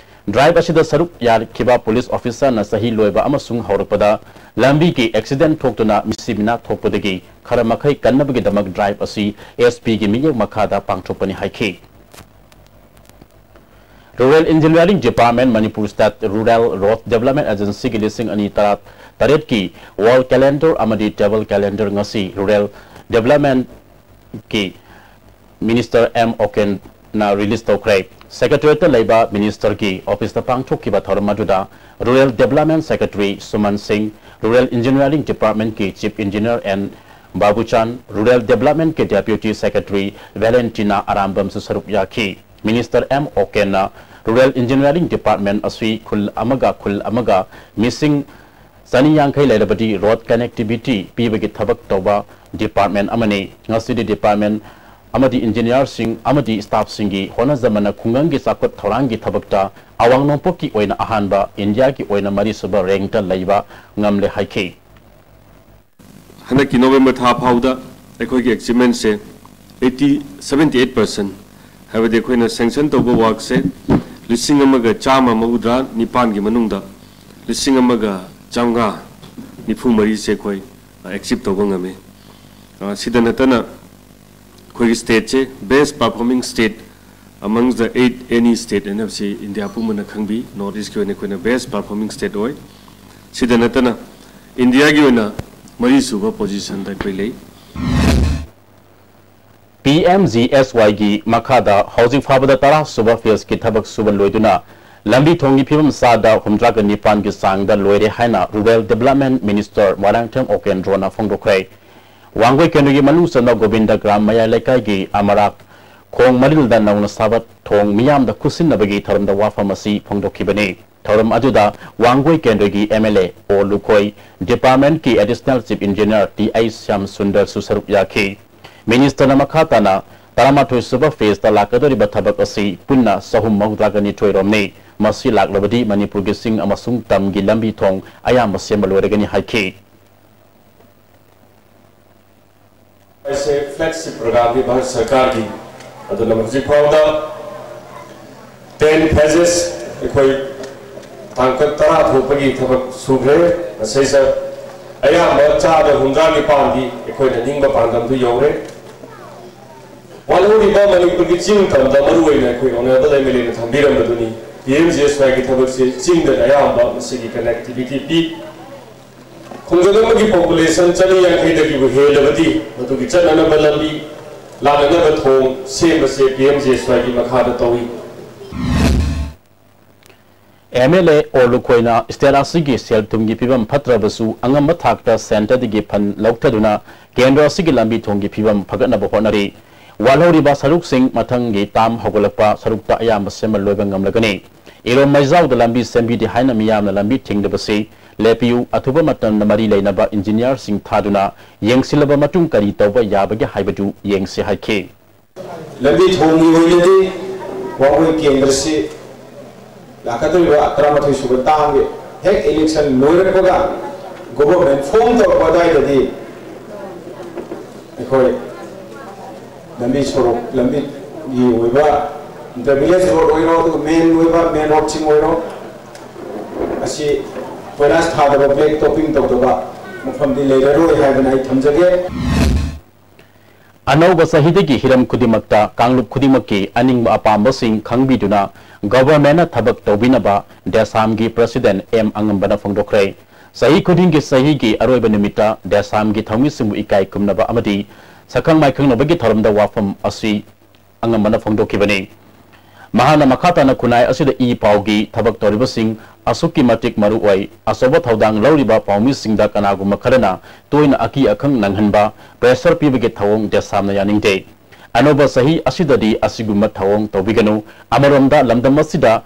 Drive ꯑꯁꯤꯗ ꯁꯔꯨꯛ ꯌꯥꯈꯤꯕ police officerꯅ ꯆꯍꯤ ꯂꯣꯏꯕ ꯑꯃꯁꯨꯡ ꯍꯧꯔꯛꯄꯗ ꯂꯝꯕꯤꯒꯤ ꯑꯦꯛꯁꯤꯗꯦꯟ ꯊꯣꯛꯇꯨꯅ ꯃꯤꯁꯤ ꯃꯤꯅꯥ ꯊꯣꯛꯄꯗꯒꯤ ꯈꯔ ꯃꯈꯩ ꯀꯟꯅꯕꯒꯤꯗꯃꯛ ꯗ꯭ꯔꯥꯏꯚ ꯑꯁꯤ ꯑꯦꯁ ꯄꯤꯒꯤ ꯃꯤꯠꯌꯦꯡ ꯃꯈꯥꯗ ꯄꯥꯡꯊꯣꯛꯄꯅꯤ ꯍꯥꯏꯈꯤ꯫ Rural Engineering Department, Manipur State Rural Road Development Agency ꯒꯤ ꯂꯤꯁꯤꯡ ꯑꯅꯤ ꯇꯔꯥ ꯇꯔꯦꯠꯀꯤ Wall Calendar ꯑꯃꯗꯤ Table Calendar ꯉꯁꯤ Rural Development ꯀꯤ Minister ꯑꯦꯝ ꯑꯣꯀꯦꯟꯅ ꯔꯤꯂꯤꯖ ꯇꯧꯈ꯭ꯔꯦ꯫ ꯁꯦꯀ꯭ꯔꯦꯇꯔꯤꯌꯦꯠꯇ ꯂꯩꯕ ꯃꯤꯅꯤꯁꯇꯔꯒꯤ ꯑꯣꯐꯤꯁꯇ ꯄꯥꯡꯊꯣꯛꯈꯤꯕ ꯊꯧꯔꯝ ꯑꯗꯨꯗ Rural Development Secretary ꯁꯨꯃꯟ ꯁꯤꯡ, Rural Engineering Department ꯀꯤ Chief Engineer N Babuchan, Rural Development ꯀꯤ Deputy Secretary Valentina ꯑꯔꯥꯝꯕꯝꯁꯨ ꯁꯔꯨꯛ ꯌꯥꯈꯤ꯫ ꯃꯤꯅꯤꯁꯇꯔ ꯑꯦꯝ ꯑꯣꯀꯦꯟꯅ Rural Engineering Department ꯑꯁꯤ ꯈꯨꯜ ꯑꯃꯒ ꯈꯨꯜ ꯑꯃꯒ ꯃꯤꯁꯤꯡ ꯆꯅꯤ ꯌꯥꯡꯈꯩ ꯂꯩꯔꯕꯗꯤ ꯔꯣꯗ ꯀꯅꯦꯛꯇꯤꯚꯤꯇꯤ ꯄꯤꯕꯒꯤ ꯊꯕꯛ ꯇꯧꯕ ꯗꯤꯄꯥꯔꯠꯃꯦꯟ ꯑꯃꯅꯤ꯫ ꯉꯁꯤꯗꯤ ꯗꯤꯄꯥꯔꯠꯃꯦꯟ ꯑꯃꯗꯤ ꯏꯟꯖꯤꯅꯤꯌꯥꯔꯁꯤꯡ ꯑꯃꯗꯤ ꯁ꯭ꯇꯥꯐꯁꯤꯡꯒꯤ ꯍꯣꯠꯅꯖꯃꯟꯅ ꯈꯨꯡꯒꯪꯒꯤ ꯆꯥꯎꯈꯠ ꯊꯧꯔꯥꯡꯒꯤ ꯊꯕꯛꯇ ꯑꯋꯥꯡ ꯅꯣꯡꯄꯣꯛꯀꯤ ꯑꯣꯏꯅ ꯑꯍꯥꯟꯕ, ꯏꯟꯗꯤꯌꯥꯒꯤ ꯑꯣꯏꯅ ꯃꯔꯤꯁꯨꯕ ꯔꯦꯡꯛꯇ ꯂꯩꯕ ꯉꯝꯂꯦ ꯍꯥꯏꯈꯤ꯫ ꯍꯟꯗꯛꯀꯤ ꯅꯣꯕꯦꯝꯕꯔ ꯊꯥ ꯐꯥꯎꯗ ꯑꯩꯈꯣꯏꯒꯤ ꯑꯦꯆꯤꯞꯃꯦꯟꯁꯦ ꯑꯩꯠꯇꯤ, ꯁꯕꯦꯟꯇꯤ ꯑꯩꯠ ꯄꯥꯔꯁꯦꯟ, ꯍꯥꯏꯕꯗꯤ ꯑꯩꯈꯣꯏꯅ ꯁꯦꯡꯁꯟ ꯇꯧꯕ ꯋꯥꯔꯛꯁꯦ ꯂꯤꯁꯤꯡ ꯑꯃꯒ ꯆꯥꯝꯃ ꯃꯧꯗ꯭ꯔꯥ ꯅꯤꯄꯥꯟꯒꯤ ꯃꯅꯨꯡꯗ ꯂꯤꯁꯤꯡ ꯑꯃꯒ ꯆꯥꯝꯃꯉꯥ ꯅꯤꯐꯨ ꯃꯔꯤꯁꯦ ꯑꯩꯈꯣꯏ ꯑꯦꯆꯤꯞ ꯇꯧꯕ ꯉꯝꯃꯤ꯫ ꯑ, ꯁꯤꯗ ꯅꯠꯇꯅ ꯑꯩꯈꯣꯏꯒꯤ ꯁ꯭ꯇꯦꯠꯁꯦ best performing state amongst the eight any state ꯍꯥꯏꯅ ꯁꯤ ꯏꯟꯗꯤꯌꯥ ꯄꯨꯝꯕꯅ ꯈꯪꯕꯤ꯫ ꯅꯣꯔꯠ ꯏꯁꯀꯤ ꯑꯣꯏꯅ ꯑꯩꯈꯣꯏꯅ best performing state ꯑꯣꯏ꯫ ꯁꯤꯗ ꯅꯠꯇꯅ ꯏꯟꯗꯤꯌꯥꯒꯤ ꯑꯣꯏꯅ ꯃꯔꯤꯁꯨꯕ ꯄꯣꯖꯤꯁꯟꯗ ꯑꯩꯈꯣꯏ ꯂꯩ꯫ ꯄꯤ ꯑꯦꯝ ꯖꯤ ꯑꯦꯁ ꯋꯥꯏꯒꯤ ꯃꯈꯥꯗ ꯍꯧꯖꯤꯛ ꯐꯥꯎꯕꯗ ꯇꯔꯥ ꯁꯨꯕ ꯐꯦꯖꯀꯤ ꯊꯕꯛ ꯁꯨꯕ ꯂꯣꯏꯗꯨꯅ ꯂꯝꯕꯤ ꯊꯣꯡꯒꯤ ꯐꯤꯕꯝ ꯆꯥꯗ ꯍꯨꯝꯗ꯭ꯔꯥꯒ ꯅꯤꯄꯥꯟꯒꯤ ꯆꯥꯡꯗ ꯂꯣꯏꯔꯦ ꯍꯥꯏꯅ ꯔꯨꯔꯦꯜ ꯗꯤꯕꯦꯂꯞꯃꯦꯟ ꯃꯤꯅꯤꯁꯇꯔ ꯃꯣꯏꯔꯥꯡꯊꯦꯝ ꯑꯣꯀꯦꯟꯗ꯭ꯔꯣꯅ ꯐꯣꯡꯗꯣꯛꯈ꯭ꯔꯦ꯫ ꯋꯥꯡꯒꯣꯏ ꯀꯦꯟꯗ꯭ꯔꯒꯤ ꯃꯅꯨꯡ ꯆꯟꯕ ꯒꯣꯕꯤꯟꯗ ꯒ꯭ꯔꯥꯝ ꯃꯌꯥꯏ ꯂꯩꯀꯥꯏꯒꯤ ꯑꯃꯔꯥꯛ ꯈꯣꯡ ꯃꯔꯤꯜꯗ ꯅꯧꯅ ꯁꯥꯕ ꯊꯣꯡ ꯃꯤꯌꯥꯝꯗ ꯈꯨꯠꯁꯤꯟꯅꯕꯒꯤ ꯊꯧꯔꯝꯗ ꯋꯥꯐꯝ ꯑꯁꯤ ꯐꯣꯡꯗꯣꯛꯈꯤꯕꯅꯤ꯫ ꯊꯧꯔꯝ ꯑꯗꯨꯗ ꯋꯥꯡꯒꯣꯏ ꯀꯦꯟꯗ꯭ꯔꯒꯤ M L A O Lukhoi, ꯗꯤꯄꯥꯔꯠꯃꯦꯟꯠꯀꯤ additional chief engineer T H Shyam ꯁꯨꯟꯗꯔꯁꯨ ꯁꯔꯨꯛ ꯌꯥꯈꯤ꯫ ꯃꯤꯅꯤꯁꯇꯔꯅ ꯃꯈꯥ ꯇꯥꯅ ꯇꯔꯥꯃꯥꯊꯣꯏ ꯁꯨꯕ ꯐꯦꯖꯇ ꯂꯥꯛꯀꯗꯧꯔꯤꯕ ꯊꯕꯛ ꯑꯁꯤ ꯄꯨꯟꯅ ꯆꯍꯨꯝ ꯃꯧꯗ꯭ꯔꯥꯒ ꯅꯤꯊꯣꯏ ꯔꯣꯝꯅꯤ꯫ ꯃꯁꯤ ꯂꯥꯛꯂꯕꯗꯤ ꯃꯅꯤꯄꯨꯔꯒꯤ ꯆꯤꯡ ꯑꯃꯁꯨꯡ ꯇꯝꯒꯤ ꯂꯝꯕꯤ ꯊꯣꯡ ꯑꯌꯥꯝꯕ ꯁꯦꯝꯕ ꯂꯣꯏꯔꯒꯅꯤ ꯍꯥꯏꯈꯤ꯫ ꯑꯩꯁꯦ ꯐ꯭ꯂꯦꯒꯁꯤꯞ ꯄ꯭ꯔꯣꯒ꯭ꯔꯥꯝꯒꯤ ꯚꯥꯔꯠ ꯁꯔꯀꯥꯔꯒꯤ, ꯑꯗꯨꯅ ꯍꯧꯖꯤꯛ ꯐꯥꯎꯗ ꯇꯦꯟ ꯐꯦꯖꯦꯁ ꯑꯩꯈꯣꯏ ꯇꯥꯡꯀꯛ ꯇꯔꯥ ꯊꯣꯛꯄꯒꯤ ꯊꯕꯛ ꯁꯨꯈ꯭ꯔꯦ꯫ ꯃꯁꯤꯗ ꯑꯌꯥꯝꯕ ꯆꯥꯗ ꯍꯨꯝꯗ꯭ꯔꯥ ꯅꯤꯄꯥꯟꯗꯤ ꯑꯩꯈꯣꯏꯅ ꯅꯤꯡꯕ ꯄꯥꯟꯗꯝꯗꯨ ꯌꯧꯔꯦ꯫ ꯋꯥꯠꯍꯧꯔꯤꯕ ꯃꯅꯤꯄꯨꯔꯒꯤ ꯆꯤꯡ ꯇꯝꯗ ꯃꯔꯨꯑꯣꯏꯅ ꯑꯩꯈꯣꯏ ꯑꯣꯅꯔꯦꯕꯜ ꯑꯦꯝ ꯑꯦꯜ ꯑꯦꯅ ꯊꯝꯕꯤꯔꯝꯕꯗꯨꯅꯤ ꯄꯤ ꯑꯦꯝ ꯖꯤ ꯑꯦꯁ ꯋꯥꯏꯒꯤ ꯊꯕꯛꯁꯤ ꯆꯤꯡꯗꯅ ꯑꯌꯥꯝꯕ ꯃꯁꯤꯒꯤ ꯀꯅꯦꯛꯇꯤꯚꯤꯇꯤ ꯄꯤ꯫ ꯈꯨꯡꯒꯪ ꯑꯃꯒꯤ ꯄꯣꯄꯨꯂꯦꯁꯟ ꯆꯅꯤ ꯌꯥꯡꯈꯩꯗꯒꯤꯕꯨ ꯍꯦꯜꯂꯕꯗꯤ ꯃꯗꯨꯒꯤ ꯆꯠꯅꯅꯕ ꯂꯝꯕꯤ, ꯂꯥꯛꯅꯅꯕ ꯊꯣꯡ ꯁꯦꯝꯕꯁꯦ ꯄꯤ ꯑꯦꯝ ꯖꯤ ꯑꯦꯁ ꯋꯥꯏꯒꯤ ꯃꯈꯥꯗ ꯇꯧꯏ꯫ ꯑꯦꯝ ꯑꯦꯜ ꯑꯦ ꯑꯣ ꯂꯨꯈꯣꯏꯅ ꯁ꯭ꯇꯦꯠ ꯑꯁꯤꯒꯤ ꯁꯦꯜ ꯊꯨꯝꯒꯤ ꯐꯤꯕꯝ ꯐꯠꯇ꯭ꯔꯕꯁꯨ ꯑꯉꯝꯕ ꯊꯥꯛꯇ ꯁꯦꯟꯇꯔꯗꯒꯤ ꯐꯟ ꯂꯧꯊꯗꯨꯅ ꯀꯦꯟꯗ꯭ꯔ ꯑꯁꯤꯒꯤ ꯂꯝꯕꯤ ꯊꯣꯡꯒꯤ ꯐꯤꯕꯝ ꯐꯒꯠꯅꯕ ꯍꯣꯠꯅꯔꯤ꯫ ꯋꯥꯠꯍꯧꯔꯤꯕ ꯁꯔꯨꯛꯁꯤꯡ ꯃꯊꯪꯒꯤ ꯇꯥꯝ ꯍꯧꯒꯠꯂꯛꯄ ꯁꯔꯨꯛꯇ ꯑꯌꯥꯝꯕ ꯁꯦꯝꯕ ꯂꯣꯏꯕ ꯉꯝꯂꯒꯅꯤ꯫ ꯏꯔꯣꯝ ꯃꯩꯖꯥꯎꯗ ꯂꯝꯕꯤ ꯁꯦꯝꯕꯤꯗꯦ ꯍꯥꯏꯅ ꯃꯤꯌꯥꯝꯅ ꯂꯝꯕꯤ ꯊꯤꯡꯂꯤꯕꯁꯤ ꯂꯦꯞꯄꯤꯌꯨ, ꯑꯊꯨꯕ ꯃꯇꯝꯗ ꯃꯔꯤ ꯂꯩꯅꯕ ꯏꯟꯖꯤꯅꯤꯌꯥꯔꯁꯤꯡ ꯊꯥꯗꯨꯅ ꯌꯦꯡꯁꯤꯜꯂꯕ ꯃꯇꯨꯡ ꯀꯔꯤ ꯇꯧꯕ ꯌꯥꯕꯒꯦ ꯍꯥꯏꯕꯗꯨ ꯌꯦꯡꯁꯤ ꯍꯥꯏꯈꯤ꯫ ꯂꯝꯕꯤ ꯊꯣꯡꯒꯤ ꯑꯣꯏꯅꯗꯤ ꯋꯥꯡꯒꯣꯏ ꯀꯦꯟꯗ꯭ꯔꯁꯤ ꯂꯥꯛꯀꯗꯧꯔꯤꯕ ꯇꯔꯥꯃꯥꯊꯣꯏ ꯁꯨꯕ ꯇꯥꯡꯒꯤ ꯍꯦꯛ ꯏꯂꯦꯛꯁꯟ ꯂꯣꯏꯔꯛꯄꯒ ꯒꯣꯚꯔꯟꯃꯦꯟ ꯐꯣꯝ ꯇꯧꯔꯛꯄ ꯑꯗꯨꯋꯥꯏꯗꯗꯤ ꯑꯩꯈꯣꯏ ꯂꯝꯕꯤ ꯁꯣꯔꯣꯛ, ꯂꯝꯕꯤꯒꯤ ꯑꯣꯏꯕ ꯏꯟꯇꯔ ꯚꯤꯂꯦꯖ ꯔꯣꯗ ꯑꯣꯏꯔꯣ, ꯑꯗꯨꯒ ꯃꯦꯟ ꯑꯣꯏꯕ ꯃꯦꯟ ꯔꯣꯗꯁꯤꯡ ꯑꯣꯏꯔꯣ, ꯑꯁꯤ ꯀꯣꯏꯂꯥꯁ ꯊꯥꯗꯕ, ꯕ꯭ꯂꯦꯛ ꯇꯣꯞꯄꯤꯡ ꯇꯧꯗꯕ ꯃꯐꯝꯗꯤ ꯂꯩꯔꯔꯣꯏ ꯍꯥꯏꯗꯅ ꯑꯩ ꯊꯝꯖꯒꯦ꯫ ꯑꯅꯧꯕ ꯆꯍꯤꯗꯒꯤ ꯍꯤꯔꯝ ꯈꯨꯗꯤꯡꯃꯛꯇ ꯀꯥꯡꯂꯨꯞ ꯈꯨꯗꯤꯡꯃꯛꯀꯤ ꯑꯅꯤꯡꯕ ꯑꯄꯥꯝꯕꯁꯤꯡ ꯈꯪꯕꯤꯗꯨꯅ ꯒꯣꯚꯔꯟꯃꯦꯟꯠꯅ ꯊꯕꯛ ꯇꯧꯕꯤꯅꯕ ꯗꯦꯁꯥꯝꯒꯤ ꯄ꯭ꯔꯁꯤꯗꯦꯟꯠ ꯑꯦꯝ ꯑꯉꯝꯕꯅ ꯐꯣꯡꯗꯣꯛꯈ꯭ꯔꯦ꯫ ꯆꯍꯤ ꯈꯨꯗꯤꯡꯒꯤ ꯆꯍꯤꯒꯤ ꯑꯔꯣꯏꯕ ꯅꯨꯃꯤꯠꯇ ꯗꯦꯁꯥꯝꯒꯤ ꯊꯧꯃꯤꯁꯤꯡꯕꯨ ꯏꯀꯥꯏ ꯈꯨꯝꯅꯕ ꯑꯃꯗꯤ ꯁꯛꯈꯪ ꯃꯥꯏꯈꯪꯅꯕꯒꯤ ꯊꯧꯔꯝꯗ ꯋꯥꯐꯝ ꯑꯁꯤ ꯑꯉꯝꯕꯅ ꯐꯣꯡꯗꯣꯛꯈꯤꯕꯅꯤ꯫ ꯃꯍꯥꯛꯅ ꯃꯈꯥ ꯇꯥꯅ ꯈꯨꯟꯅꯥꯏ ꯑꯁꯤꯗ ꯏ ꯄꯥꯎꯒꯤ ꯊꯕꯛ ꯇꯧꯔꯤꯕꯁꯤꯡ ꯑꯁꯨꯛꯀꯤ ꯃꯇꯤꯛ ꯃꯔꯨ ꯑꯣꯏ꯫ ꯑꯆꯧꯕ ꯊꯧꯗꯥꯡ ꯂꯧꯔꯤꯕ ꯄꯥꯎꯃꯤꯁꯤꯡꯗ ꯀꯅꯥꯒꯨꯝꯕ ꯈꯔꯅ ꯇꯣꯏꯅ ꯑꯀꯤ ꯑꯈꯪ ꯅꯪꯍꯟꯕ, ꯄ꯭ꯔꯦꯁꯔ ꯄꯤꯕꯒꯤ ꯊꯧꯑꯣꯡ ꯗꯦꯁꯥꯝꯅ ꯌꯥꯅꯤꯡꯗꯦ꯫ ꯑꯅꯧꯕ ꯆꯍꯤ ꯑꯁꯤꯗꯗꯤ ꯑꯁꯤꯒꯨꯝꯕ ꯊꯧꯑꯣꯡ ꯇꯧꯕꯤꯒꯅꯨ꯫ ꯑꯃꯔꯣꯝꯗ ꯂꯝꯗꯝ ꯑꯁꯤꯗ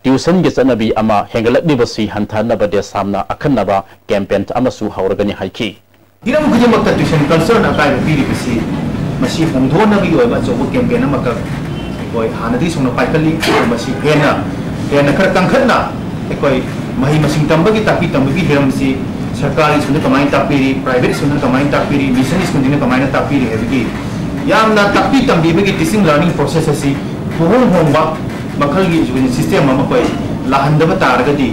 ꯇ꯭ꯌꯨꯁꯟꯒꯤ ꯆꯠꯅꯕꯤ ꯑꯃ ꯍꯦꯟꯒꯠꯂꯛꯂꯤꯕꯁꯤ ꯍꯟꯊꯍꯟꯅꯕ ꯗꯦꯁꯥꯝꯅ ꯑꯈꯟꯅꯕ ꯀꯦꯝꯄꯦꯟ ꯑꯃꯁꯨ ꯍꯧꯔꯒꯅꯤ ꯍꯥꯏꯈꯤ꯫ ꯍꯤꯔꯝ ꯈꯨꯗꯤꯡꯃꯛꯇ ꯇ꯭ꯌꯨꯁꯟ ꯀꯜꯆꯔꯅ ꯑꯀꯥꯏꯕ ꯄꯤꯔꯤꯕꯁꯤ ꯃꯁꯤ ꯍꯣꯡꯗꯣꯛꯅꯕꯒꯤ ꯑꯣꯏꯕ ꯑꯆꯧꯕ ꯀꯦꯝꯄꯦꯟ ꯑꯃꯈꯛ ꯑꯩꯈꯣꯏ ꯍꯥꯟꯅꯗꯒꯤ ꯁꯨꯝꯅ ꯄꯥꯏꯈꯠꯂꯤ꯫ ꯑꯗꯨꯒ ꯃꯁꯤ ꯍꯦꯟꯅ, ꯍꯦꯟꯅ ꯈꯔ ꯀꯟꯈꯠꯅ ꯑꯩꯈꯣꯏ ꯃꯍꯩ ꯃꯁꯤꯡ ꯇꯝꯕꯒꯤ, ꯇꯥꯛꯄꯤ ꯇꯝꯕꯒꯤ ꯍꯤꯔꯝꯁꯤ ꯁꯔꯀꯥꯔꯒꯤ ꯁ꯭ꯀꯨꯜꯗ ꯀꯃꯥꯏꯅ ꯇꯥꯛꯄꯤꯔꯤ, ꯄ꯭ꯔꯥꯏꯚꯦꯠ ꯁ꯭ꯀꯨꯜꯗ ꯀꯃꯥꯏꯅ ꯇꯥꯛꯄꯤꯔꯤ, ꯃꯤꯁꯟ ꯁ꯭ꯀꯨꯜꯁꯤꯡꯗ ꯀꯃꯥꯏꯅ ꯇꯥꯛꯄꯤꯔꯤ ꯍꯥꯏꯕꯒꯤ ꯌꯥꯝꯅ ꯇꯥꯛꯄꯤ ꯇꯝꯕꯤꯕꯒꯤ teaching learning process ꯑꯁꯤ ꯄꯨꯍꯣꯡ ꯍꯣꯡꯕ ꯃꯈꯜꯒꯤ education system ꯑꯃ ꯑꯩꯈꯣꯏ ꯂꯥꯛꯍꯟꯗꯕ ꯇꯥꯔꯒꯗꯤ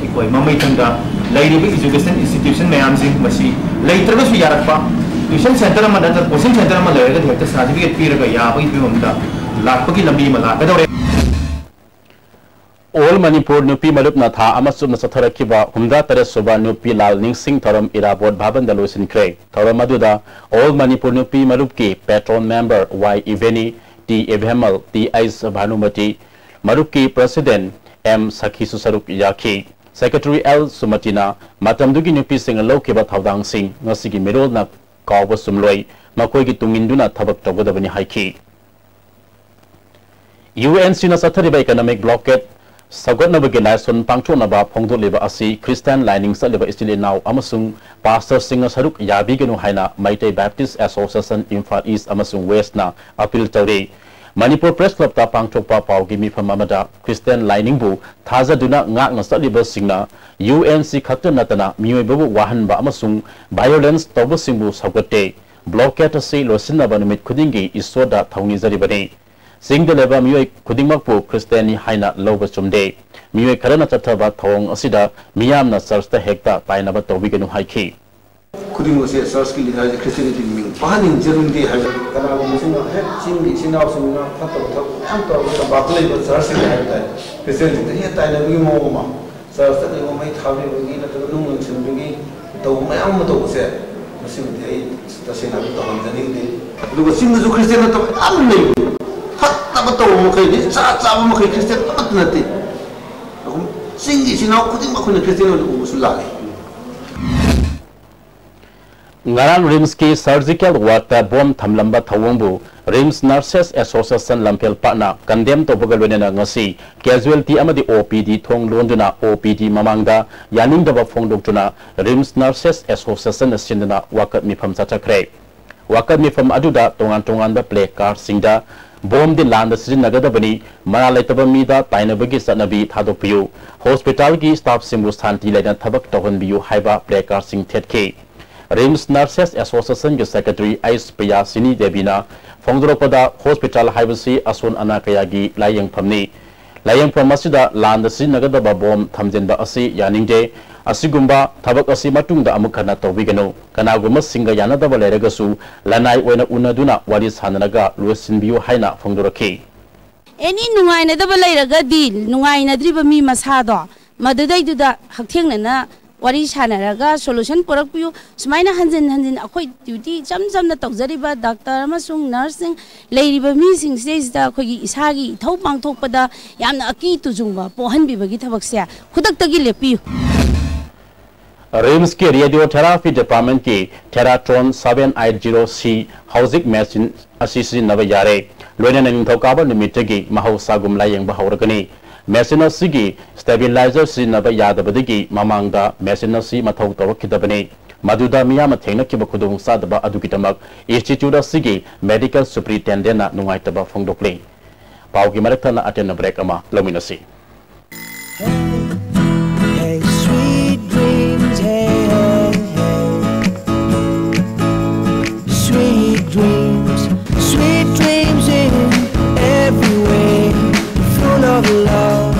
ꯑꯩꯈꯣꯏ ꯃꯃꯩꯊꯪꯗ ꯂꯩꯔꯤꯕ education institution ꯃꯌꯥꯝꯁꯤꯡ ꯃꯁꯤ ꯂꯩꯇ꯭ꯔꯒꯁꯨ ꯌꯥꯔꯛꯄ, tuition centre ꯑꯃ ꯅꯠꯇ꯭ꯔꯒ coaching centre ꯑꯃ ꯂꯩꯔꯒꯗꯤ ꯍꯦꯛꯇ certificate ꯄꯤꯔꯒ ꯌꯥꯕꯒꯤ ꯐꯤꯕꯝꯗ ꯂꯥꯛꯄꯒꯤ ꯂꯝꯕꯤ ꯑꯃ ꯂꯥꯛꯀꯗꯧꯔꯦ꯫ All Manipur ꯅꯨꯄꯤ ꯃꯔꯨꯞꯅ ꯊꯥ ꯑꯃ ꯆꯨꯞꯅ ꯆꯠꯊꯔꯛꯈꯤꯕ ꯍꯨꯝꯗ꯭ꯔꯥ ꯇꯔꯦꯠ ꯁꯨꯕ ꯅꯨꯄꯤ ꯂꯥꯜ ꯅꯤꯡꯁꯤꯡ ꯊꯧꯔꯝ ꯏꯔꯥꯕꯣꯠ ꯚꯕꯟꯗ ꯂꯣꯏꯁꯤꯟꯈ꯭ꯔꯦ꯫ ꯊꯧꯔꯝ ꯑꯗꯨꯗ All Manipur ꯅꯨꯄꯤ ꯃꯔꯨꯞꯀꯤ patron member ꯋꯥꯏ ꯏꯕꯦꯅꯤ, ꯇꯤ ꯑꯦꯚꯦꯃꯜ, ꯇꯤ ꯑꯩꯆ ꯚꯥꯅꯨꯃꯇꯤ, ꯃꯔꯨꯞꯀꯤ president ꯑꯦꯝ ꯁꯈꯤꯁꯨ ꯁꯔꯨꯛ ꯌꯥꯈꯤ꯫ Secretary ꯑꯦꯜ ꯁꯨꯃꯇꯤꯅ ꯃꯇꯝꯗꯨꯒꯤ ꯅꯨꯄꯤꯁꯤꯡꯅ ꯂꯧꯈꯤꯕ ꯊꯧꯗꯥꯡꯁꯤꯡ ꯉꯁꯤꯒꯤ ꯃꯤꯔꯣꯜꯅ ꯀꯥꯎꯕ ꯆꯨꯝꯂꯣꯏ, ꯃꯈꯣꯏꯒꯤ ꯇꯨꯡ ꯏꯟꯗꯨꯅ ꯊꯕꯛ ꯇꯧꯒꯗꯕꯅꯤ ꯍꯥꯏꯈꯤ꯫ ꯌꯨ ꯑꯦꯟ ꯁꯤꯅ ꯆꯠꯊꯔꯤꯕ economic blockade ꯁꯧꯒꯠꯅꯕꯒꯤ ꯂꯥꯏꯁꯣꯟ ꯄꯥꯡꯊꯣꯛꯅꯕ ꯐꯣꯡꯗꯣꯛꯂꯤꯕ ꯑꯁꯤ Christian ꯂꯥꯏꯅꯤꯡ ꯆꯠꯂꯤꯕ ꯏꯆꯤꯜ ꯏꯅꯥꯎ ꯑꯃꯁꯨꯡ pastorꯁꯤꯡꯅ ꯁꯔꯨꯛ ꯌꯥꯕꯤꯒꯅꯨ ꯍꯥꯏꯅ Meitei Baptist Association Imphal East ꯑꯃꯁꯨꯡ Westꯅ appeal ꯇꯧꯔꯤ꯫ ꯃꯅꯤꯄꯨꯔ Press Clubꯇ ꯄꯥꯡꯊꯣꯛꯄ ꯄꯥꯎꯒꯤ ꯃꯤꯐꯝ ꯑꯃꯗ Christian ꯂꯥꯏꯅꯤꯡꯕꯨ ꯊꯥꯖꯗꯨꯅ ꯉꯥꯛꯅ ꯆꯠꯂꯤꯕꯁꯤꯡꯅ ꯌꯨ ꯑꯦꯟ ꯁꯤ ꯈꯛꯇ ꯅꯠꯇꯅ ꯃꯤꯑꯣꯏꯕꯕꯨ ꯋꯥꯍꯟꯕ ꯑꯃꯁꯨꯡ violence ꯇꯧꯕꯁꯤꯡꯕꯨ ꯁꯧꯒꯠꯇꯦ꯫ Blockade ꯑꯁꯤ ꯂꯣꯏꯁꯤꯟꯅꯕ ꯅꯨꯃꯤꯠ ꯈꯨꯗꯤꯡꯒꯤ ꯏꯁꯣꯔꯗ ꯊꯧꯅꯤꯖꯔꯤꯕꯅꯤ꯫ ꯆꯤꯡꯗ ꯂꯩꯕ ꯃꯤꯑꯣꯏ ꯈꯨꯗꯤꯡꯃꯛꯄꯨ Christianꯅꯤ ꯍꯥꯏꯅ ꯂꯧꯕ ꯆꯨꯝꯗꯦ꯫ ꯃꯤꯑꯣꯏ ꯈꯔꯅ ꯆꯠꯊꯕ ꯊꯧꯑꯣꯡ ꯑꯁꯤꯗ ꯃꯤꯌꯥꯝꯅ churchꯇ ꯍꯦꯛꯇ ꯇꯥꯏꯅꯕ ꯇꯧꯕꯤꯒꯅꯨ ꯍꯥꯏꯈꯤ꯫ ꯈꯨꯗꯤꯡꯃꯛꯁꯦ churchꯀꯤ leaderꯁꯦ Christianity ꯃꯤꯡ ꯄꯥꯍꯟꯅꯤꯡꯖꯅꯤꯡꯗꯦ ꯍꯥꯏꯕ꯫ ꯀꯅꯥꯒꯨꯝꯕꯁꯤꯡꯅ ꯍꯦꯛ ꯆꯤꯡꯒꯤ ꯏꯆꯤꯟ ꯏꯅꯥꯎꯁꯤꯡꯅ ꯐꯠꯇꯕ ꯊꯕꯛ ꯃꯌꯥꯝ ꯇꯧꯔꯒ ꯇꯝꯄꯥꯛꯇ ꯂꯩꯕ churchꯁꯤꯡ ꯍꯥꯏꯕ ꯇꯥꯔꯦ, Christianꯁꯤꯡꯗ ꯍꯦꯛ ꯇꯥꯏꯅꯕꯒꯤ ꯃꯑꯣꯡ ꯑꯃ, churchꯇ ꯀꯩꯒꯨꯝꯕ ꯃꯩ ꯊꯥꯕꯤꯕꯒꯤ ꯅꯠꯇ꯭ꯔꯒ ꯅꯨꯡ ꯂꯪꯁꯤꯟꯕꯒꯤ ꯇꯧꯕ ꯃꯌꯥꯝ ꯑꯃ ꯇꯧꯕꯁꯦ, ꯃꯁꯤꯃꯗꯤ ꯑꯩ ꯇꯁꯦꯡꯅ ꯍꯥꯏꯕ ꯇꯧꯍꯟꯖꯅꯤꯡꯗꯦ꯫ ꯑꯗꯨꯒ ꯆꯤꯡꯗꯁꯨ Christian ꯅꯠꯇꯕ ꯌꯥꯝ ꯂꯩꯕꯅꯤ꯫ ꯐꯠꯇꯕ ꯇꯧꯕ ꯃꯈꯩ, ꯅꯤꯁꯥ ꯆꯥꯕ ꯃꯈꯩ Christian ꯑꯃꯠꯇ ꯅꯠꯇꯦ꯫ ꯑꯗꯨꯝ ꯆꯤꯡꯒꯤ ꯏꯆꯤꯟ ꯏꯅꯥꯎ ꯈꯨꯗꯤꯡꯃꯛ ꯑꯩꯈꯣꯏꯅ Christian ꯑꯣꯏꯅ ꯎꯕꯁꯨ ꯂꯥꯜꯂꯤ꯫ ꯉꯔꯥꯡ RIMSꯀꯤ surgical wardꯇ bomb ꯊꯝꯂꯝꯕ ꯊꯧꯑꯣꯡꯕꯨ RIMS Nurses Association ꯂꯝꯐꯦꯜ ꯄꯥꯠꯅ condemn ꯇꯧꯕꯒ ꯂꯣꯏꯅꯅ ꯉꯁꯤ casualty ꯑꯃꯗꯤ OPD ꯊꯣꯡ ꯂꯣꯟꯗꯨꯅ OPD ꯃꯃꯥꯡꯗ ꯌꯥꯅꯤꯡꯗꯕ ꯐꯣꯡꯗꯣꯛꯇꯨꯅ RIMS Nurses Associationꯅ ꯁꯤꯟꯗꯨꯅ ꯋꯥꯀꯠ ꯃꯤꯐꯝ ꯆꯠꯊꯈ꯭ꯔꯦ꯫ ꯋꯥꯀꯠ ꯃꯤꯐꯝ ꯑꯗꯨꯗ ꯇꯣꯉꯥꯟ ꯇꯣꯉꯥꯟꯕ placardꯁꯤꯡꯗ "Bombꯗꯤ ꯂꯥꯟꯗ ꯁꯤꯖꯤꯟꯅꯒꯗꯕꯅꯤ, ꯃꯔꯥꯜ ꯂꯩꯇꯕ ꯃꯤꯗ ꯇꯥꯏꯅꯕꯒꯤ ꯆꯠꯅꯕꯤ ꯊꯥꯗꯣꯛꯄꯤꯌꯨ, hospitalꯒꯤ staffꯁꯤꯡꯕꯨ ꯁꯥꯟꯇꯤ ꯂꯩꯅ ꯊꯕꯛ ꯇꯧꯍꯟꯕꯤꯌꯨ" ꯍꯥꯏꯕ placardꯁꯤꯡ ꯊꯦꯠꯈꯤ꯫ RIMS Nurses Associationꯒꯤ secretary ꯑꯩꯆ ꯄ꯭ꯔꯤꯌꯥꯁꯤꯅꯤ ꯗꯦꯕꯤꯅ ꯐꯣꯡꯗꯣꯔꯛꯄꯗ, hospital ꯍꯥꯏꯕꯁꯤ ꯑꯁꯣꯟ ꯑꯅꯥ ꯀꯌꯥꯒꯤ ꯂꯥꯌꯦꯡꯐꯝꯅꯤ꯫ ꯂꯥꯏꯌꯦꯡꯐꯝ ꯑꯁꯤꯗ ꯂꯥꯟꯗ ꯁꯤꯖꯤꯟꯅꯒꯗꯕ ꯕꯣꯝ ꯊꯝꯖꯤꯟꯕ ꯑꯁꯤ ꯌꯥꯅꯤꯡꯗꯦ꯫ ꯑꯁꯤꯒꯨꯝꯕ ꯊꯕꯛ ꯑꯁꯤ ꯃꯇꯨꯡꯗ ꯑꯃꯨꯛ ꯍꯟꯅ ꯇꯧꯕꯤꯒꯅꯨ꯫ ꯀꯅꯥꯒꯨꯝꯕꯁꯤꯡꯒ ꯌꯥꯅꯗꯕ ꯂꯩꯔꯒꯁꯨ ꯂꯅꯥꯏ ꯑꯣꯏꯅ ꯎꯅꯗꯨꯅ ꯋꯥꯔꯤ ꯁꯥꯟꯅꯔꯒ ꯂꯣꯏꯁꯤꯟꯕꯤꯌꯨ ꯍꯥꯏꯅ ꯐꯣꯡꯗꯣꯔꯛꯈꯤ꯫ ꯑꯦꯅꯤ ꯅꯨꯡꯉꯥꯏꯅꯗꯕ ꯂꯩꯔꯒꯗꯤ ꯅꯨꯡꯉꯥꯏꯅꯗ꯭ꯔꯤꯕ ꯃꯤ ꯃꯁꯥꯗꯣ ꯃꯗꯨꯗꯩꯗꯨꯗ ꯍꯛꯊꯦꯡꯅꯅ ꯋꯥꯔꯤ ꯁꯥꯟꯅꯔꯒ ꯁꯣꯂꯨꯁꯟ ꯄꯨꯔꯛꯄꯤꯌꯨ꯫ ꯁꯨꯃꯥꯏꯅ ꯍꯟꯖꯤꯟ ꯍꯟꯖꯤꯟ ꯑꯩꯈꯣꯏ ꯗ꯭ꯌꯨꯇꯤ ꯏꯆꯝ ꯆꯝꯅ ꯇꯧꯖꯔꯤꯕ ꯗꯥꯛꯇꯔ ꯑꯃꯁꯨꯡ ꯅꯔꯁꯁꯤꯡ ꯂꯩꯔꯤꯕ ꯃꯤꯁꯤꯡꯁꯤꯗꯩꯁꯤꯗ ꯑꯩꯈꯣꯏꯒꯤ ꯏꯁꯥꯒꯤ ꯏꯊꯧ ꯄꯥꯡꯊꯣꯛꯄꯗ ꯌꯥꯝꯅ ꯑꯀꯤ ꯇꯨꯖꯨꯡꯕ ꯄꯣꯛꯍꯟꯕꯤꯕꯒꯤ ꯊꯕꯛꯁꯦ ꯈꯨꯗꯛꯇꯒꯤ ꯂꯦꯞꯄꯤꯌꯨ꯫ ꯔꯤꯝꯁꯀꯤ ꯔꯦꯗꯤꯑꯣ ꯊꯦꯔꯥꯄꯤ ꯗꯤꯄꯥꯔꯠꯃꯦꯟꯠꯀꯤ Theratron seven eight zero C ꯍꯧꯖꯤꯛ ꯃꯦꯁꯤꯟ ꯑꯁꯤ ꯁꯤꯖꯤꯟꯅꯕ ꯌꯥꯔꯦ꯫ ꯂꯣꯏꯅꯅ ꯅꯤꯡꯊꯧꯀꯥꯕ ꯅꯨꯃꯤꯠꯇꯒꯤ ꯃꯍꯧꯁꯥꯒꯨꯝ ꯂꯥꯌꯦꯡꯕ ꯍꯧꯔꯒꯅꯤ꯫ ꯃꯦꯁꯤꯟ ꯑꯁꯤꯒꯤ ꯁ꯭ꯇꯦꯕꯤꯂꯥꯏꯖꯔ ꯁꯤꯖꯤꯟꯅꯕ ꯌꯥꯗꯕꯗꯒꯤ ꯃꯃꯥꯡꯗ ꯃꯦꯁꯤꯟ ꯑꯁꯤ ꯃꯊꯧ ꯇꯧꯔꯛꯈꯤꯗꯕꯅꯤ꯫ ꯃꯗꯨꯗ ꯃꯤꯌꯥꯝꯅ ꯊꯦꯡꯅꯈꯤꯕ ꯈꯨꯗꯣꯡꯆꯥꯗꯕ ꯑꯗꯨꯒꯤꯗꯃꯛ ꯏꯟꯁꯇꯤꯇ꯭ꯌꯨꯠ ꯑꯁꯤꯒꯤ ꯃꯦꯗꯤꯀꯦꯜ ꯁꯨꯄ꯭ꯔꯤꯟꯇꯦꯟꯗꯦꯟꯠꯅ ꯅꯨꯡꯉꯥꯏꯇꯕ ꯐꯣꯡꯗꯣꯛꯂꯤ꯫ ꯄꯥꯎꯒꯤ ꯃꯔꯛ ꯊꯠꯅ ꯑꯇꯦꯟꯕ ꯕ꯭ꯔꯦꯛ ꯑꯃ ꯂꯧꯃꯤꯟꯅꯁꯤ꯫ Hey, sweet dreams, hey, hey, hey. Sweet dreams, sweet dreams in every way. Full of love,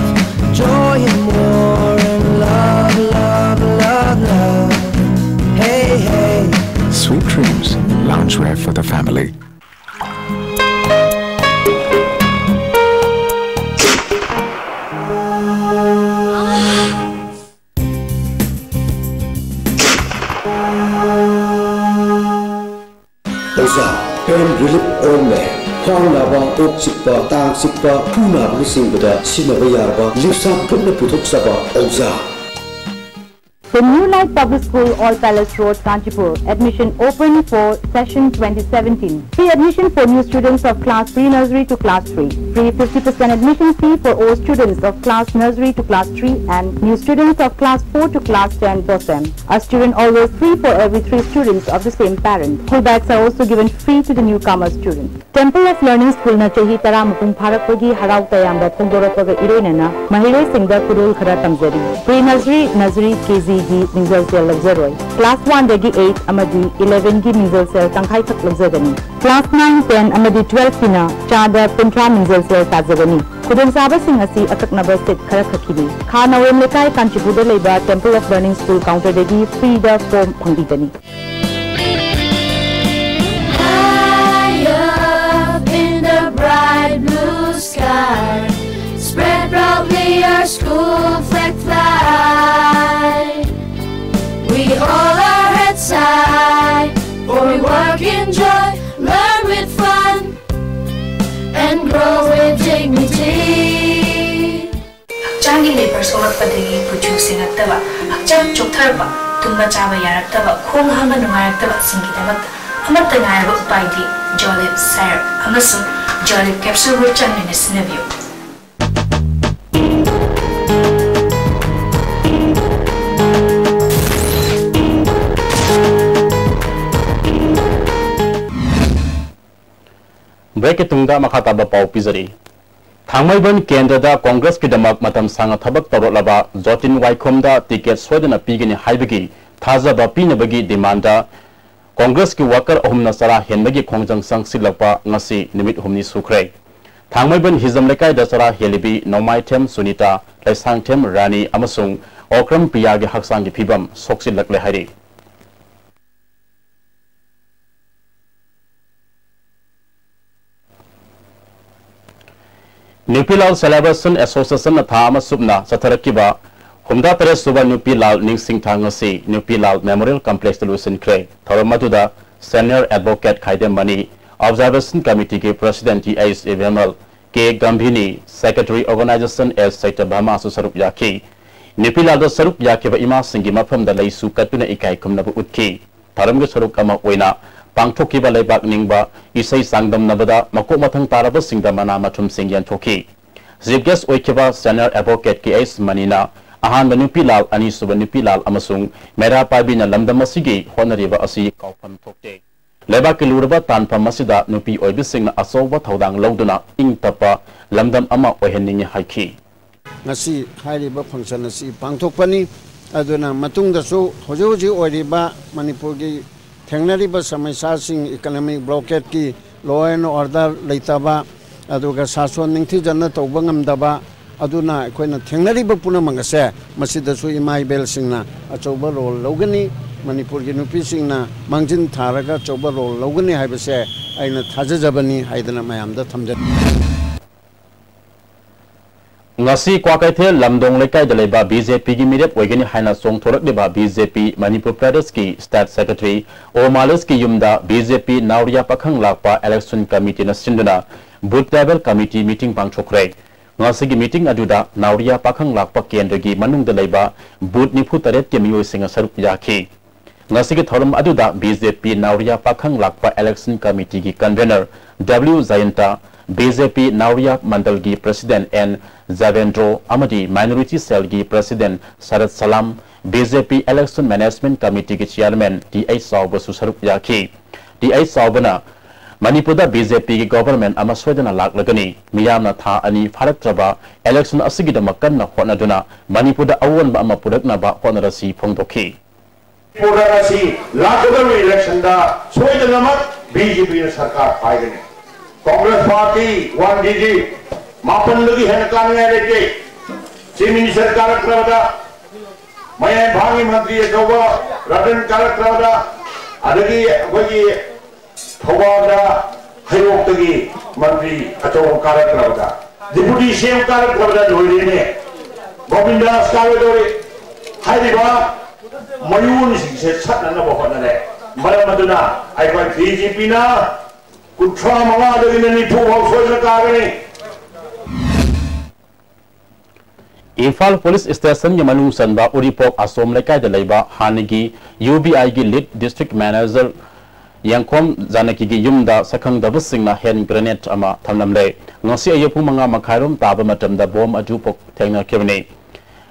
joy and more, and love, love, love, love. Hey, hey. Sweet Dreams, loungewear for the family. ꯑꯣꯖꯥ, pain relief ointment, ꯈ꯭ꯋꯥꯡ ꯅꯥꯕ, ꯀꯣꯛ ꯆꯤꯛꯄ, ꯇꯥꯡ ꯆꯤꯛꯄ, ꯈꯨ ꯅꯥꯕꯅꯆꯤꯡꯕꯗ ꯁꯤꯖꯤꯟꯅꯕ ꯌꯥꯔꯕ ꯂꯤꯞꯁꯥ ꯒ꯭ꯔꯨꯞꯅ ꯄꯨꯊꯣꯛꯆꯕ ꯑꯣꯖꯥ꯫ The New Light Public School, All Palace Road, Kanchipur. Admission open for session twenty seventeen. Free admission for new students of class pre-nursery to class three. Free fifty percent admission fee for all students of class nursery to class three and new students of class four to class ten, BOSEM. A student always free for every three students of the same parent. School bags are also given free to the newcomer student. Temple of Learning Schoolꯅ ꯆꯍꯤ ꯇꯔꯥ ꯃꯄꯨꯡ ꯐꯥꯔꯛꯄꯒꯤ ꯍꯔꯥꯎ ꯇꯌꯥꯝꯕ ꯐꯣꯡꯗꯣꯔꯛꯄꯒ ꯏꯔꯣꯏꯅꯅ ꯃꯍꯩꯔꯣꯏꯁꯤꯡꯗ ꯈꯨꯗꯣꯜ ꯈꯔ ꯇꯝꯖꯔꯤ꯫ Pre-nursery, nursery, KGꯒꯤ ꯃꯤꯡꯖꯦꯜ ꯁꯦꯜ ꯂꯧꯖꯔꯣꯏ꯫ Class oneꯗꯒꯤ eight ꯑꯃꯗꯤ elevenꯒꯤ ꯃꯤꯡꯖꯦꯜ ꯁꯦꯜ ꯇꯪꯈꯥꯏꯈꯛ ꯂꯧꯖꯒꯅꯤ꯫ Class nine, ten ꯑꯃꯗꯤ twelveꯀꯤꯅ ꯆꯥꯗ ꯀꯨꯟꯊ꯭ꯔꯥ ꯃꯤꯡꯖꯦꯜ ꯁꯦꯜ ꯇꯥꯖꯒꯅꯤ꯫ ꯈꯨꯗꯣꯡꯆꯥꯕꯁꯤꯡ ꯑꯁꯤ ꯑꯀꯛꯅꯕ ꯁꯤꯠ ꯈꯔꯈꯛꯀꯤꯅꯤ꯫ ꯈꯥ ꯅꯋꯦꯝ ꯂꯩꯀꯥꯏ, ꯀꯥꯟꯆꯤꯄꯨꯔꯗ ꯂꯩꯕ Temple of Learning School counterꯗꯒꯤ freeꯗ form ꯐꯪꯕꯤꯒꯅꯤ꯫ High up in the bright blue sky, spread proudly our school flag fly. We hold our heads high, for we work in joy, learn with fun, and grow with dignity. ꯍꯛꯆꯥꯡꯒꯤ ꯂꯩꯕꯔ ꯁꯣꯛꯂꯛꯄꯗꯒꯤ ꯀꯨꯆꯨ ꯁꯦꯡꯉꯛꯇꯕ, ꯍꯛꯆꯥꯡ ꯆꯣꯛꯊꯔꯛꯄ, ꯇꯨꯝꯕ ꯆꯥꯕ ꯌꯥꯔꯛꯇꯕ, ꯈꯣꯡ ꯍꯥꯝꯕ ꯅꯨꯡꯉꯥꯏꯔꯛꯇꯕꯁꯤꯡꯒꯤꯗꯃꯛꯇ ꯑꯃꯠꯇ ꯉꯥꯏꯔꯕ ꯎꯄꯥꯏꯗꯤ Jolib syrup ꯑꯃꯁꯨꯡ Jolib capsule ꯆꯥꯡ ꯅꯥꯏꯅ ꯁꯤꯖꯤꯟꯅꯕꯤꯌꯨ꯫ Breakꯀꯤ ꯇꯨꯡꯗ ꯃꯈꯥ ꯇꯥꯕ ꯄꯥꯎ ꯄꯤꯖꯔꯤ꯫ ꯊꯥꯡꯃꯩꯕꯟ ꯀꯦꯟꯗ꯭ꯔꯗ ꯀꯣꯡꯒ꯭ꯔꯦꯁꯀꯤꯗꯃꯛ ꯃꯇꯝ ꯁꯥꯡꯅ ꯊꯕꯛ ꯇꯧꯔꯛꯂꯕ ꯖꯣꯇꯤꯟ ꯋꯥꯏꯈꯣꯝꯗ ticket ꯁꯣꯏꯗꯅ ꯄꯤꯒꯅꯤ ꯍꯥꯏꯕꯒꯤ ꯊꯥꯖꯕ ꯄꯤꯅꯕꯒꯤ demandꯗ ꯀꯣꯡꯒ꯭ꯔꯦꯁꯀꯤ worker ꯑꯍꯨꯝꯅ ꯆꯔꯥ ꯍꯦꯟꯕꯒꯤ ꯈꯣꯡꯖꯪ ꯆꯪꯁꯤꯜꯂꯛꯄ ꯉꯁꯤ ꯅꯨꯃꯤꯠ ꯍꯨꯝꯅꯤ ꯁꯨꯈ꯭ꯔꯦ꯫ ꯊꯥꯡꯃꯩꯕꯟ ꯍꯤꯖꯝ ꯂꯩꯀꯥꯏꯗ ꯆꯔꯥ ꯍꯦꯜꯂꯤꯕꯤ ꯅꯣꯡꯃꯥꯏꯊꯦꯝ ꯁꯨꯅꯤꯇꯥ, ꯂꯩꯁꯥꯡꯊꯦꯝ ꯔꯥꯅꯤ ꯑꯃꯁꯨꯡ ꯑꯣꯀ꯭ꯔꯝ ꯄ꯭ꯔꯤꯌꯥꯒꯤ ꯍꯛꯆꯥꯡꯒꯤ ꯐꯤꯕꯝ ꯁꯣꯛꯆꯤꯜꯂꯛꯂꯦ ꯍꯥꯏꯔꯤ꯫ ꯅꯨꯄꯤ ꯂꯥꯜ Salvation Associationꯅ ꯊꯥ ꯑꯃ ꯁꯨꯞꯅ ꯆꯠꯊꯔꯛꯈꯤꯕ ꯍꯨꯝꯗ꯭ꯔꯥ ꯇꯔꯦꯠ ꯁꯨꯕ ꯅꯨꯄꯤ ꯂꯥꯜ ꯅꯤꯡꯁꯤꯡ ꯊꯥ ꯉꯁꯤ ꯅꯨꯄꯤ ꯂꯥꯜ Memorial Complexꯇ ꯂꯣꯏꯁꯤꯟꯈ꯭ꯔꯦ꯫ ꯊꯧꯔꯝ ꯑꯗꯨꯗ Senior Advocate Khaidem Mani, Observation Committeeꯒꯤ President T H Ibemhal, K Gambhini, Secretary Organization S ꯁꯩꯇꯚꯥꯃꯥꯁꯨ ꯁꯔꯨꯛ ꯌꯥꯈꯤ꯫ ꯅꯨꯄꯤ ꯂꯥꯜꯗ ꯁꯔꯨꯛ ꯌꯥꯈꯤꯕ ꯏꯃꯥꯁꯤꯡꯒꯤ ꯃꯐꯝꯗ ꯂꯩꯁꯨ ꯀꯠꯇꯨꯅ ꯏꯀꯥꯏ ꯈꯨꯝꯅꯕ ꯎꯠꯈꯤ꯫ ꯊꯧꯔꯝꯒꯤ ꯁꯔꯨꯛ ꯑꯃ ꯑꯣꯏꯅ ꯄꯥꯡꯊꯣꯛꯈꯤꯕ ꯂꯩꯕꯥꯛ ꯅꯤꯡꯕ ꯏꯁꯩ ꯆꯥꯡꯗꯝꯅꯕꯗ ꯃꯀꯣꯛ ꯃꯊꯪ ꯇꯥꯔꯕꯁꯤꯡꯗ ꯃꯅꯥ ꯃꯊꯨꯝꯁꯤꯡ ꯌꯦꯟꯊꯣꯛꯈꯤ꯫ Chief Guest ꯑꯣꯏꯈꯤꯕ Senior Advocate K H ꯃꯅꯤꯅ ꯑꯍꯥꯟꯕ ꯅꯨꯄꯤ ꯂꯥꯜ, ꯑꯅꯤꯁꯨꯕ ꯅꯨꯄꯤ ꯂꯥꯜ ꯑꯃꯁꯨꯡ ꯃꯩꯔꯥ ꯄꯥꯏꯕꯤꯅ ꯂꯝꯗꯝ ꯑꯁꯤꯒꯤ ꯍꯣꯠꯅꯔꯤꯕ ꯑꯁꯤ ꯀꯥꯎꯐꯝ ꯊꯣꯛꯇꯦ꯫ ꯂꯩꯕꯥꯛꯀꯤ ꯂꯨꯔꯕ ꯇꯥꯟꯐꯝ ꯑꯁꯤꯗ ꯅꯨꯄꯤ ꯑꯣꯏꯕꯤꯁꯤꯡꯅ ꯑꯆꯧꯕ ꯊꯧꯗꯥꯡ ꯂꯧꯗꯨꯅ ꯏꯪ ꯇꯞꯄ ꯂꯝꯗꯝ ꯑꯃ ꯑꯣꯏꯍꯟꯅꯤꯡꯏ ꯍꯥꯏꯈꯤ꯫ ꯉꯁꯤ ꯍꯥꯏꯔꯤꯕ function ꯑꯁꯤ ꯄꯥꯡꯊꯣꯛꯄꯅꯤ꯫ ꯑꯗꯨꯅ ꯃꯇꯨꯡꯗꯁꯨ ꯍꯧꯖꯤꯛ ꯍꯧꯖꯤꯛ ꯑꯣꯏꯔꯤꯕ ꯃꯅꯤꯄꯨꯔꯒꯤ ꯊꯦꯡꯅꯔꯤꯕ ꯁꯃꯁ꯭ꯌꯥꯁꯤꯡ, economic blockadeꯀꯤ, law and order ꯂꯩꯇꯕ, ꯑꯗꯨꯒ ꯁꯥꯁꯣꯟ ꯅꯤꯡꯊꯤꯖꯅ ꯇꯧꯕ ꯉꯝꯗꯕ, ꯑꯗꯨꯅ ꯑꯩꯈꯣꯏꯅ ꯊꯦꯡꯅꯔꯤꯕ ꯄꯨꯝꯅꯃꯛ ꯑꯁꯦ ꯃꯁꯤꯗꯁꯨ ꯏꯃꯥ ꯏꯕꯦꯜꯁꯤꯡꯅ ꯑꯆꯧꯕ ꯔꯣꯜ ꯂꯧꯒꯅꯤ꯫ ꯃꯅꯤꯄꯨꯔꯒꯤ ꯅꯨꯄꯤꯁꯤꯡꯅ ꯃꯥꯡꯖꯤꯟ ꯊꯥꯔꯒ ꯑꯆꯧꯕ ꯔꯣꯜ ꯂꯧꯒꯅꯤ ꯍꯥꯏꯕꯁꯦ ꯑꯩꯅ ꯊꯥꯖꯖꯕꯅꯤ ꯍꯥꯏꯗꯅ ꯃꯌꯥꯝꯗ ꯊꯝꯖꯅꯤꯡꯏ꯫ ꯉꯁꯤ ꯀ꯭ꯋꯥꯀꯩꯊꯦꯜ ꯂꯝꯗꯣꯡ ꯂꯩꯀꯥꯏꯗ ꯂꯩꯕ ꯕꯤ ꯖꯦ ꯄꯤꯒꯤ ꯃꯤꯔꯦꯞ ꯑꯣꯏꯒꯅꯤ ꯍꯥꯏꯅ ꯆꯣꯡꯊꯣꯔꯛꯂꯤꯕ ꯕꯤ ꯖꯦ ꯄꯤ ꯃꯅꯤꯄꯨꯔ ꯄ꯭ꯔꯗꯦꯁꯀꯤ ꯁ꯭ꯇꯦꯠ ꯁꯦꯀ꯭ꯔꯦꯇꯔꯤ ꯑꯣ ꯃꯥꯂꯤꯁꯀꯤ ꯌꯨꯝꯗ B J P Naoriya Pakhanglakpa election ꯀꯃꯤꯇꯤꯅ ꯁꯤꯟꯗꯨꯅ ꯕꯨꯊ ꯂꯦꯚꯦꯜ ꯀꯃꯤꯇꯤ ꯃꯤꯇꯤꯡ ꯄꯥꯡꯊꯣꯛꯈ꯭ꯔꯦ꯫ ꯉꯁꯤꯒꯤ ꯃꯤꯇꯤꯡ ꯑꯗꯨꯗ ꯅꯥꯎꯔꯤꯌꯥ ꯄꯥꯈꯪ ꯂꯥꯛꯄ ꯀꯦꯟꯗ꯭ꯔꯒꯤ ꯃꯅꯨꯡꯗ ꯂꯩꯕ ꯕꯨꯊ ꯅꯤꯐꯨ ꯇꯔꯦꯠꯀꯤ ꯃꯤꯑꯣꯏꯁꯤꯡꯅ ꯁꯔꯨꯛ ꯌꯥꯈꯤ꯫ ꯉꯁꯤꯒꯤ ꯊꯧꯔꯝ ꯑꯗꯨꯗ B J P Naoriya Pakhanglakpa election ꯀꯃꯤꯇꯤꯒꯤ convener W Jayanta, B J P Naoriya ꯃꯟꯗꯜꯒꯤ ꯄ꯭ꯔꯁꯤꯗꯦꯟ ꯑꯦꯟ ꯖꯕꯦꯟꯗ꯭ꯔꯣ ꯑꯃꯗꯤ ꯃꯥꯏꯅꯣꯔꯤꯇꯤ ꯁꯦꯜꯒꯤ president Sarat Salam, B J P election management ꯀꯃꯤꯇꯤꯒꯤ ꯆꯤꯌꯥꯔꯃꯦꯟ ꯇꯤ ꯑꯩꯆ ꯆꯥꯎꯕꯁꯨ ꯁꯔꯨꯛ ꯌꯥꯈꯤ꯫ ꯇꯤ ꯑꯩꯆ ꯆꯥꯎꯕꯅ ꯃꯅꯤꯄꯨꯔꯗ ꯕꯤ ꯖꯦ ꯄꯤꯒꯤ ꯒꯣꯚꯔꯟꯃꯦꯟꯠ ꯑꯃ ꯁꯣꯏꯗꯅ ꯂꯥꯛꯂꯒꯅꯤ꯫ ꯃꯤꯌꯥꯝꯅ ꯊꯥ ꯑꯅꯤ ꯐꯥꯔꯛꯇ꯭ꯔꯕ ꯏꯂꯦꯛꯁꯟ ꯑꯁꯤꯒꯤꯗꯃꯛ ꯀꯟꯅ ꯍꯣꯠꯅꯗꯨꯅ ꯃꯅꯤꯄꯨꯔꯗ ꯑꯑꯣꯟꯕ ꯑꯃ ꯄꯨꯔꯛꯅꯕ ꯍꯣꯠꯅꯔꯁꯤ ꯐꯣꯡꯗꯣꯛꯈꯤ꯫ ꯄ꯭ꯔꯣꯗꯛ ꯑꯁꯤ ꯂꯥꯛꯀꯗꯧꯔꯤꯕ ꯏꯂꯦꯛꯁꯟꯗ ꯁꯣꯏꯗꯅꯃꯛ ꯕꯤ ꯖꯦ ꯄꯤꯅ ꯁꯔꯀꯥꯔ ꯄꯥꯏꯒꯅꯤ꯫ ꯀꯣꯡꯒ꯭ꯔꯦꯁ ꯄꯥꯔꯇꯤ ꯋꯥꯟ ꯗꯤꯖꯤꯠ ꯃꯥꯄꯟꯗꯒꯤ ꯍꯦꯟꯅ ꯀꯥꯅꯤꯡꯉꯥꯏ ꯂꯩꯇꯦ꯫ ꯆꯤꯐ ꯃꯤꯅꯤꯁꯇꯔ ꯀꯥꯔꯛꯇ꯭ꯔꯕꯗ, ꯃꯌꯥꯏ ꯏꯝꯐꯥꯜꯒꯤ ꯃꯟꯇ꯭ꯔꯤ ꯑꯆꯧꯕ ꯔꯇꯟ ꯀꯥꯔꯛꯇ꯭ꯔꯕꯗ, ꯑꯗꯒꯤ ꯑꯩꯈꯣꯏꯒꯤ ꯊꯧꯕꯥꯜꯗ ꯍꯩꯔꯣꯛꯇꯒꯤ ꯃꯟꯇ꯭ꯔꯤ ꯑꯆꯧꯕ ꯀꯥꯔꯛꯇ꯭ꯔꯕꯗ, ꯗꯤꯄꯨꯇꯤ ꯁꯤ ꯑꯦꯝ ꯀꯥꯔꯛꯇ꯭ꯔꯕꯗ ꯂꯣꯏꯔꯦꯅꯦ꯫ ꯒꯣꯕꯤꯟꯗ ꯗꯥꯁ ꯀꯥꯔꯛꯑꯣꯏꯗꯧꯔꯤ꯫ ꯍꯥꯏꯔꯤꯕ ꯃꯌꯣꯟꯁꯤꯡꯁꯦ ꯁꯠꯅꯅꯕ ꯍꯣꯠꯅꯔꯦ꯫ ꯃꯔꯝ ꯑꯗꯨꯅ ꯑꯩꯈꯣꯏ ꯕꯤ ꯖꯦ ꯄꯤꯅ ꯀꯨꯟꯊ꯭ꯔꯥ ꯃꯉꯥꯗꯒꯤꯅ ꯅꯤꯐꯨ ꯐꯥꯎ ꯁꯣꯏꯗꯅ ꯀꯥꯒꯅꯤ꯫ ꯏꯝꯐꯥꯜ ꯄꯨꯂꯤꯁ ꯁ꯭ꯇꯦꯁꯟꯒꯤ ꯃꯅꯨꯡ ꯆꯟꯕ ꯎꯔꯤꯄꯣꯛ ꯑꯁꯣꯝ ꯂꯩꯀꯥꯏꯗ ꯂꯩꯕ ꯍꯥꯟꯅꯒꯤ ꯌꯨ ꯕꯤ ꯑꯥꯏꯒꯤ ꯂꯤꯗ ꯗꯤꯁꯇ꯭ꯔꯤꯛ ꯃꯦꯅꯦꯖꯔ ꯌꯦꯡꯈꯣꯝ ꯖꯥꯅꯀꯤꯒꯤ ꯌꯨꯝꯗ ꯁꯛꯈꯪꯗꯕꯁꯤꯡꯅ ꯍꯦꯟ ꯒ꯭ꯔꯦꯅꯦꯗ ꯑꯃ ꯊꯝꯂꯝꯂꯦ꯫ ꯉꯁꯤ ꯑꯌꯨꯛ ꯄꯨꯡ ꯃꯉꯥ ꯃꯈꯥꯏꯔꯣꯝ ꯇꯥꯕ ꯃꯇꯝꯗ ꯕꯣꯝ ꯑꯗꯨ ꯄꯣꯛ-, ꯊꯦꯡꯅꯈꯤꯕꯅꯤ꯫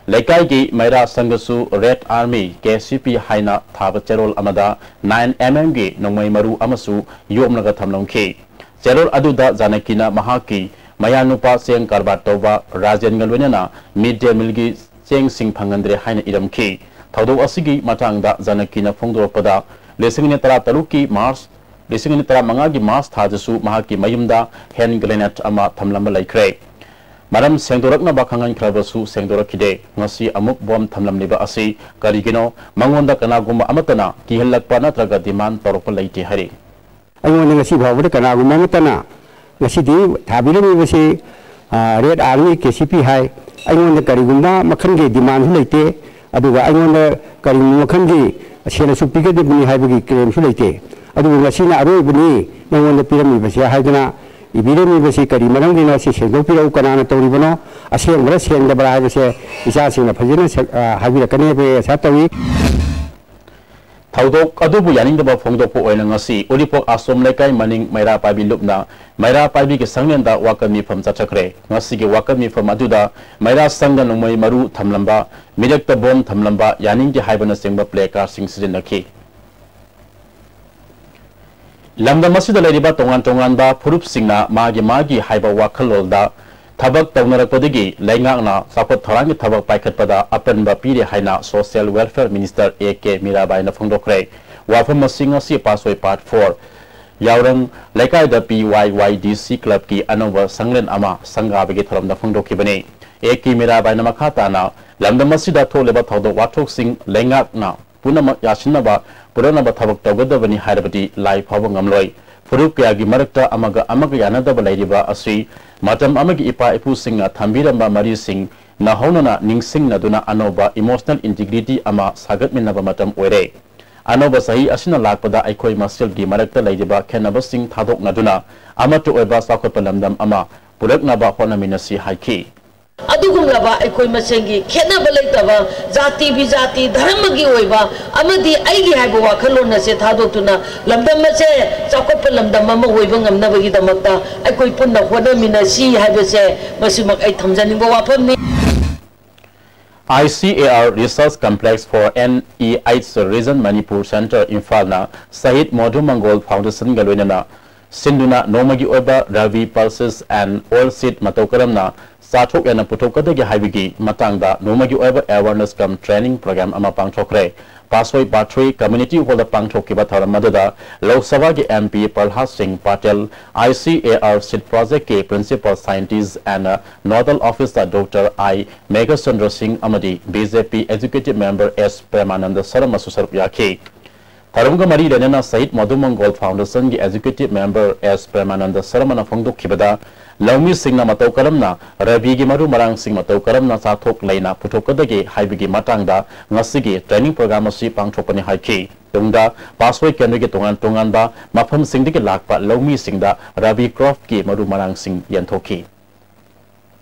ꯂꯩꯀꯥꯏꯒꯤ ꯃꯩꯔꯥ ꯁꯪꯒꯁꯨ ꯔꯦꯗ ꯑꯥꯔꯃꯤ, ꯀꯦ ꯁꯤ ꯄꯤ, ꯍꯥꯏꯅ ꯊꯥꯕ ꯆꯦꯔꯣꯜ ꯑꯃꯗ ꯅꯥꯏꯟ ꯑꯦꯝ ꯑꯦꯝꯒꯤ ꯅꯣꯡꯃꯩ ꯃꯔꯨ ꯑꯃꯁꯨ ꯌꯣꯝꯂꯒ ꯊꯝꯂꯝꯈꯤ꯫ ꯆꯦꯔꯣꯜ ꯑꯗꯨꯗ ꯖꯥꯅꯀꯤꯅ ꯃꯍꯥꯛꯀꯤ ꯃꯌꯥꯅꯨꯄꯥ ꯆꯦꯡ ꯀꯔꯕꯥꯔ ꯇꯧꯕ ꯔꯥꯖꯦꯟꯒ ꯂꯣꯏꯅꯅ ꯃꯤꯗ ꯗꯦ ꯃꯤꯜꯒꯤ ꯆꯦꯡꯁꯤꯡ ꯐꯪꯍꯟꯗ꯭ꯔꯦ ꯍꯥꯏꯅ ꯏꯔꯝꯈꯤ꯫ ꯊꯧꯗꯣꯛ ꯑꯁꯤꯒꯤ ꯃꯇꯥꯡꯗ ꯖꯥꯅꯀꯤꯅ ꯐꯣꯡꯗꯣꯔꯛꯄꯗ, ꯂꯤꯁꯤꯡ ꯑꯅꯤ ꯇꯔꯥꯇꯔꯨꯛꯀꯤ ꯃꯥꯔꯆ ꯂꯤꯁꯤꯡ ꯑꯅꯤ ꯇꯔꯥꯃꯉꯥꯒꯤ ꯃꯥꯔꯆ ꯊꯥꯗꯁꯨ ꯃꯍꯥꯛꯀꯤ ꯃꯌꯨꯝꯗ ꯍꯦꯟ ꯒ꯭ꯔꯦꯅꯦꯗ ꯑꯃ ꯊꯝꯂꯝꯕ ꯂꯩꯈ꯭ꯔꯦ꯫ ꯃꯔꯝ ꯁꯦꯡꯗꯣꯔꯛꯅꯕ ꯈꯪꯍꯟꯈ꯭ꯔꯕꯁꯨ ꯁꯦꯡꯗꯣꯔꯛꯈꯤꯗꯦ꯫ ꯉꯁꯤ ꯑꯃꯨꯛ ꯕꯣꯝ ꯊꯝꯂꯝꯂꯤꯕ ꯑꯁꯤ ꯀꯔꯤꯒꯤꯅꯣ? ꯃꯉꯣꯟꯗ ꯀꯅꯥꯒꯨꯝꯕ ꯑꯃꯠꯇꯅ ꯀꯤꯍꯜꯂꯛꯄ ꯅꯠꯇ꯭ꯔꯒ ꯗꯤꯃꯥꯟ ꯇꯧꯔꯛꯄ ꯂꯩꯇꯦ ꯍꯥꯏꯔꯤ꯫ ꯑꯩꯉꯣꯟꯗ ꯉꯁꯤ ꯐꯥꯎꯕꯗ ꯀꯅꯥꯒꯨꯝꯕ ꯑꯃꯠꯇꯅ ꯉꯁꯤꯗꯤ ꯊꯥꯕꯤꯔꯝꯃꯤꯕꯁꯤ, ꯑ, ꯔꯦꯗ ꯑꯥꯔꯃꯤ ꯀꯦ ꯁꯤ ꯄꯤ ꯍꯥꯏ꯫ ꯑꯩꯉꯣꯟꯗ ꯀꯔꯤꯒꯨꯝꯕ ꯃꯈꯜꯒꯤ ꯗꯤꯃꯥꯟꯁꯨ ꯂꯩꯇꯦ, ꯑꯗꯨꯒ ꯑꯩꯉꯣꯟꯗ ꯀꯔꯤꯒꯨꯝꯕ ꯃꯈꯜꯒꯤ ꯁꯦꯜ ꯑꯁꯨꯛ ꯄꯤꯒꯗꯕꯅꯤ ꯍꯥꯏꯕꯒꯤ ꯀ꯭ꯂꯦꯝꯁꯨ ꯂꯩꯇꯦ꯫ ꯑꯗꯨꯕꯨ ꯉꯁꯤꯅ ꯑꯔꯣꯏꯕꯅꯤ ꯅꯉꯣꯟꯗ ꯄꯤꯔꯝꯃꯤꯕꯁꯦ ꯍꯥꯏꯗꯨꯅ ꯏꯕꯤꯔꯝꯃꯤꯕꯁꯤ ꯀꯔꯤ ꯃꯔꯝꯒꯤꯅꯣ? ꯁꯤ ꯁꯦꯡꯗꯣꯛꯄꯤꯔꯛꯎ, ꯀꯅꯥꯅ ꯇꯧꯔꯤꯕꯅꯣ, ꯑꯁꯦꯡꯕꯔꯥ ꯁꯦꯡꯗꯕ꯭ꯔꯥ ꯍꯥꯏꯕꯁꯦ ꯏꯆꯥꯁꯤꯡꯅ ꯐꯖꯅ ꯁꯦ-, ꯑ, ꯍꯥꯏꯕꯤꯔꯛꯀꯅꯤ ꯍꯥꯏꯕꯒꯤ ꯑꯁꯥ ꯇꯧꯏ꯫ ꯊꯧꯗꯣꯛ ꯑꯗꯨꯕꯨ ꯌꯥꯅꯤꯡꯗꯕ ꯐꯣꯡꯗꯣꯛꯄ ꯑꯣꯏꯅ ꯉꯁꯤ ꯎꯔꯤꯄꯣꯛ ꯑꯥꯁ꯭ꯔꯝ ꯂꯩꯀꯥꯏ ꯃꯅꯤꯡ ꯃꯩꯔꯥ ꯄꯥꯏꯕꯤ ꯂꯨꯞꯅ ꯃꯩꯔꯥ ꯄꯥꯏꯕꯤꯒꯤ ꯁꯪꯂꯦꯟꯗ ꯋꯥꯀꯠ ꯃꯤꯐꯝ ꯆꯠꯊꯈ꯭ꯔꯦ꯫ ꯉꯁꯤꯒꯤ ꯋꯥꯀꯠ ꯃꯤꯐꯝ ꯑꯗꯨꯗ ꯃꯩꯔꯥ ꯁꯪꯒ ꯅꯣꯡꯃꯩ ꯃꯔꯨ ꯊꯝꯂꯝꯕ, ꯃꯤꯔꯛꯇ ꯕꯣꯝ ꯊꯝꯂꯝꯕ ꯌꯥꯅꯤꯡꯗꯦ ꯍꯥꯏꯕꯅꯆꯤꯡꯕ ꯄ꯭ꯂꯦ ꯀꯥꯔꯗꯁꯤꯡ ꯁꯤꯖꯤꯟꯅꯈꯤ꯫ ꯂꯝꯗꯝ ꯑꯁꯤꯗ ꯂꯩꯔꯤꯕ ꯇꯣꯉꯥꯟ ꯇꯣꯉꯥꯟꯕ ꯐꯨꯔꯨꯞꯁꯤꯡꯅ ꯃꯥꯒꯤ ꯃꯥꯒꯤ ꯍꯥꯏꯕ ꯋꯥꯈꯜꯂꯣꯟꯗ ꯊꯕꯛ ꯇꯧꯅꯔꯛꯄꯗꯒꯤ ꯂꯩꯉꯥꯛꯅ ꯆꯥꯎꯈꯠ ꯊꯧꯔꯥꯡꯒꯤ ꯊꯕꯛ ꯄꯥꯏꯈꯠꯄꯗ ꯑꯄꯟꯕ ꯄꯤꯔꯦ ꯍꯥꯏꯅ Social Welfare Minister A K ꯃꯤꯔꯥꯕꯥꯏꯅ ꯐꯣꯡꯗꯣꯛꯈ꯭ꯔꯦ꯫ ꯋꯥꯐꯝ ꯑꯁꯤ ꯉꯁꯤ ꯄꯥꯠꯁꯣꯏ ꯄꯥꯔꯠ ꯐꯣꯔ ꯌꯥꯎꯔꯪ ꯂꯩꯀꯥꯏꯗ P Y Y D C clubꯀꯤ ꯑꯅꯧꯕ ꯁꯪꯂꯦꯟ ꯑꯃ ꯁꯪꯒꯥꯕꯒꯤ ꯊꯧꯔꯝꯗ ꯐꯣꯡꯗꯣꯛꯈꯤꯕꯅꯤ꯫ A K ꯃꯤꯔꯥꯕꯥꯏꯅ ꯃꯈꯥ ꯇꯥꯅ ꯂꯝꯗꯝ ꯑꯁꯤꯗ ꯊꯣꯛꯂꯤꯕ ꯊꯧꯗꯣꯛ ꯋꯥꯊꯣꯛꯁꯤꯡ ꯂꯩꯉꯥꯛꯅ ꯄꯨꯝꯅꯃꯛ ꯌꯥꯁꯤꯟꯅꯕ ꯄꯨꯔꯛꯅꯕ ꯊꯕꯛ ꯇꯧꯒꯗꯕꯅꯤ ꯍꯥꯏꯔꯕꯗꯤ ꯂꯥꯏ ꯐꯥꯎꯕ ꯉꯝꯂꯣꯏ꯫ ꯐꯨꯔꯨꯞ ꯀꯌꯥꯒꯤ ꯃꯔꯛꯇ ꯑꯃꯒ ꯑꯃꯒ ꯌꯥꯅꯗꯕ ꯂꯩꯔꯤꯕ ꯑꯁꯤ ꯃꯇꯝ ꯑꯃꯒꯤ ꯏꯄꯥ ꯏꯄꯨꯁꯤꯡꯅ ꯊꯝꯕꯤꯔꯝꯕ ꯃꯔꯤꯁꯤꯡ ꯅꯧꯍꯧꯅꯅ ꯅꯤꯡꯁꯤꯡꯅꯗꯨꯅ ꯑꯅꯧꯕ emotional integrity ꯑꯃ ꯁꯥꯒꯠꯃꯤꯟꯅꯕ ꯃꯇꯝ ꯑꯣꯏꯔꯦ꯫ ꯑꯅꯧꯕ ꯆꯍꯤ ꯑꯁꯤꯅ ꯂꯥꯛꯄꯗ ꯑꯩꯈꯣꯏ ꯃꯁꯦꯜꯒꯤ ꯃꯔꯛꯇ ꯂꯩꯔꯤꯕ ꯈꯦꯠꯅꯕꯁꯤꯡ ꯊꯥꯗꯣꯛꯅꯗꯨꯅ ꯑꯃꯠꯇ ꯑꯣꯏꯕ ꯆꯥꯎꯈꯠꯄ ꯂꯝꯗꯝ ꯑꯃ ꯄꯨꯔꯛꯅꯕ ꯍꯣꯠꯅꯃꯤꯟꯅꯁꯤ ꯍꯥꯏꯈꯤ꯫ ꯑꯗꯨꯒꯨꯝꯂꯕ ꯑꯩꯈꯣꯏ ꯃꯁꯦꯟꯒꯤ ꯈꯦꯠꯅꯕ ꯂꯩꯇꯕ, ꯖꯥꯇꯤ ꯕꯤꯖꯥꯇꯤ, ꯙꯔꯃꯒꯤ ꯑꯣꯏꯕ ꯑꯃꯗꯤ ꯑꯩꯒꯤ ꯍꯥꯏꯕ ꯋꯥꯈꯜꯂꯣꯟ ꯑꯁꯦ ꯊꯥꯗꯣꯛꯇꯨꯅ ꯂꯝꯗꯝ ꯑꯁꯦ ꯆꯥꯎꯈꯠꯄ ꯂꯝꯗꯝ ꯑꯃ ꯑꯣꯏꯕ ꯉꯝꯅꯕꯒꯤꯗꯃꯛꯇ ꯑꯩꯈꯣꯏ ꯄꯨꯟꯅ ꯍꯣꯠꯅꯃꯤꯟꯅꯁꯤ ꯍꯥꯏꯕꯁꯦ ꯃꯁꯤꯃꯛ ꯑꯩ ꯊꯝꯖꯅꯤꯡꯕ ꯋꯥꯐꯝꯅꯤ꯫ I C A R Research Complex for N E H Region Manipur Center ꯏꯝꯐꯥꯜꯅ ꯁꯍꯤꯗ ꯃꯣꯙꯨ ꯃꯪꯒꯣꯜ ꯐꯥꯎꯟꯗꯦꯁꯟꯒ ꯂꯣꯏꯅꯅ ꯁꯤꯟꯗꯨꯅ ꯅꯣꯡꯃꯒꯤ ꯑꯣꯏꯕ Rabi Pulses and Oilseed ꯃꯇꯧ ꯀꯔꯝꯅ ꯆꯥꯊꯣꯛ ꯍꯦꯟꯅ ꯄꯨꯊꯣꯛꯀꯗꯒꯦ ꯍꯥꯏꯕꯒꯤ ꯃꯇꯥꯡꯗ ꯅꯣꯡꯃꯒꯤ ꯑꯣꯏꯕ awareness cum training program ꯑꯃ ꯄꯥꯡꯊꯣꯛꯈ꯭ꯔꯦ꯫ ꯄꯥꯁꯣꯏ ꯕꯥꯊ꯭ꯔꯤ Community Hall ꯗ ꯄꯥꯡꯊꯣꯛꯈꯤꯕ ꯊꯧꯔꯝ ꯑꯗꯨꯗ ꯂꯣꯛ ꯁꯚꯥꯒꯤ M P Prahlad Singh Patel, I C A R seed project ꯀꯤ Principal Scientist and Nodal Officer Doctor I Meghachandra Singh ꯑꯃꯗꯤ B J P Executive Member S Premananda Sharma ꯁꯨ ꯁꯔꯨꯛ ꯌꯥꯈꯤ꯫ ꯊꯧꯔꯝꯒ ꯃꯔꯤ ꯂꯩꯅꯅ ꯁꯍꯤꯗ ꯃꯙꯨ ꯃꯪꯒꯣꯜ ꯐꯥꯎꯟꯗꯦꯁꯟꯒꯤ ꯑꯦꯛꯖꯤꯀ꯭ꯌꯨꯇꯤꯚ ꯃꯦꯝꯕꯔ ꯑꯦꯁ ꯄ꯭ꯔꯦꯃꯥꯅꯟꯗ ꯁꯔꯃꯅ ꯐꯣꯡꯗꯣꯛꯈꯤꯕꯗ, ꯂꯧꯃꯤꯁꯤꯡꯅ ꯃꯇꯧ ꯀꯔꯝꯅ ꯔꯕꯤꯒꯤ ꯃꯔꯨ ꯃꯔꯥꯡꯁꯤꯡ ꯃꯇꯧ ꯀꯔꯝꯅ ꯆꯥꯊꯣꯛ ꯂꯩꯅ ꯄꯨꯊꯣꯛꯀꯗꯒꯦ ꯍꯥꯏꯕꯒꯤ ꯃꯇꯥꯡꯗ ꯉꯁꯤꯒꯤ ꯇ꯭ꯔꯦꯅꯤꯡ ꯄ꯭ꯔꯣꯒ꯭ꯔꯥꯝ ꯑꯁꯤ ꯄꯥꯡꯊꯣꯛꯄꯅꯤ ꯍꯥꯏꯈꯤ꯫ ꯇꯨꯡꯗ ꯄꯥꯁꯣꯏ ꯀꯦꯟꯗ꯭ꯔꯒꯤ ꯇꯣꯉꯥꯟ ꯇꯣꯉꯥꯟꯕ ꯃꯐꯝꯁꯤꯡꯗꯒꯤ ꯂꯥꯛꯄ ꯂꯧꯃꯤꯁꯤꯡꯗ ꯔꯕꯤ ꯀ꯭ꯔꯣꯞꯀꯤ ꯃꯔꯨ ꯃꯔꯥꯡꯁꯤꯡ ꯌꯦꯟꯊꯣꯛꯈꯤ꯫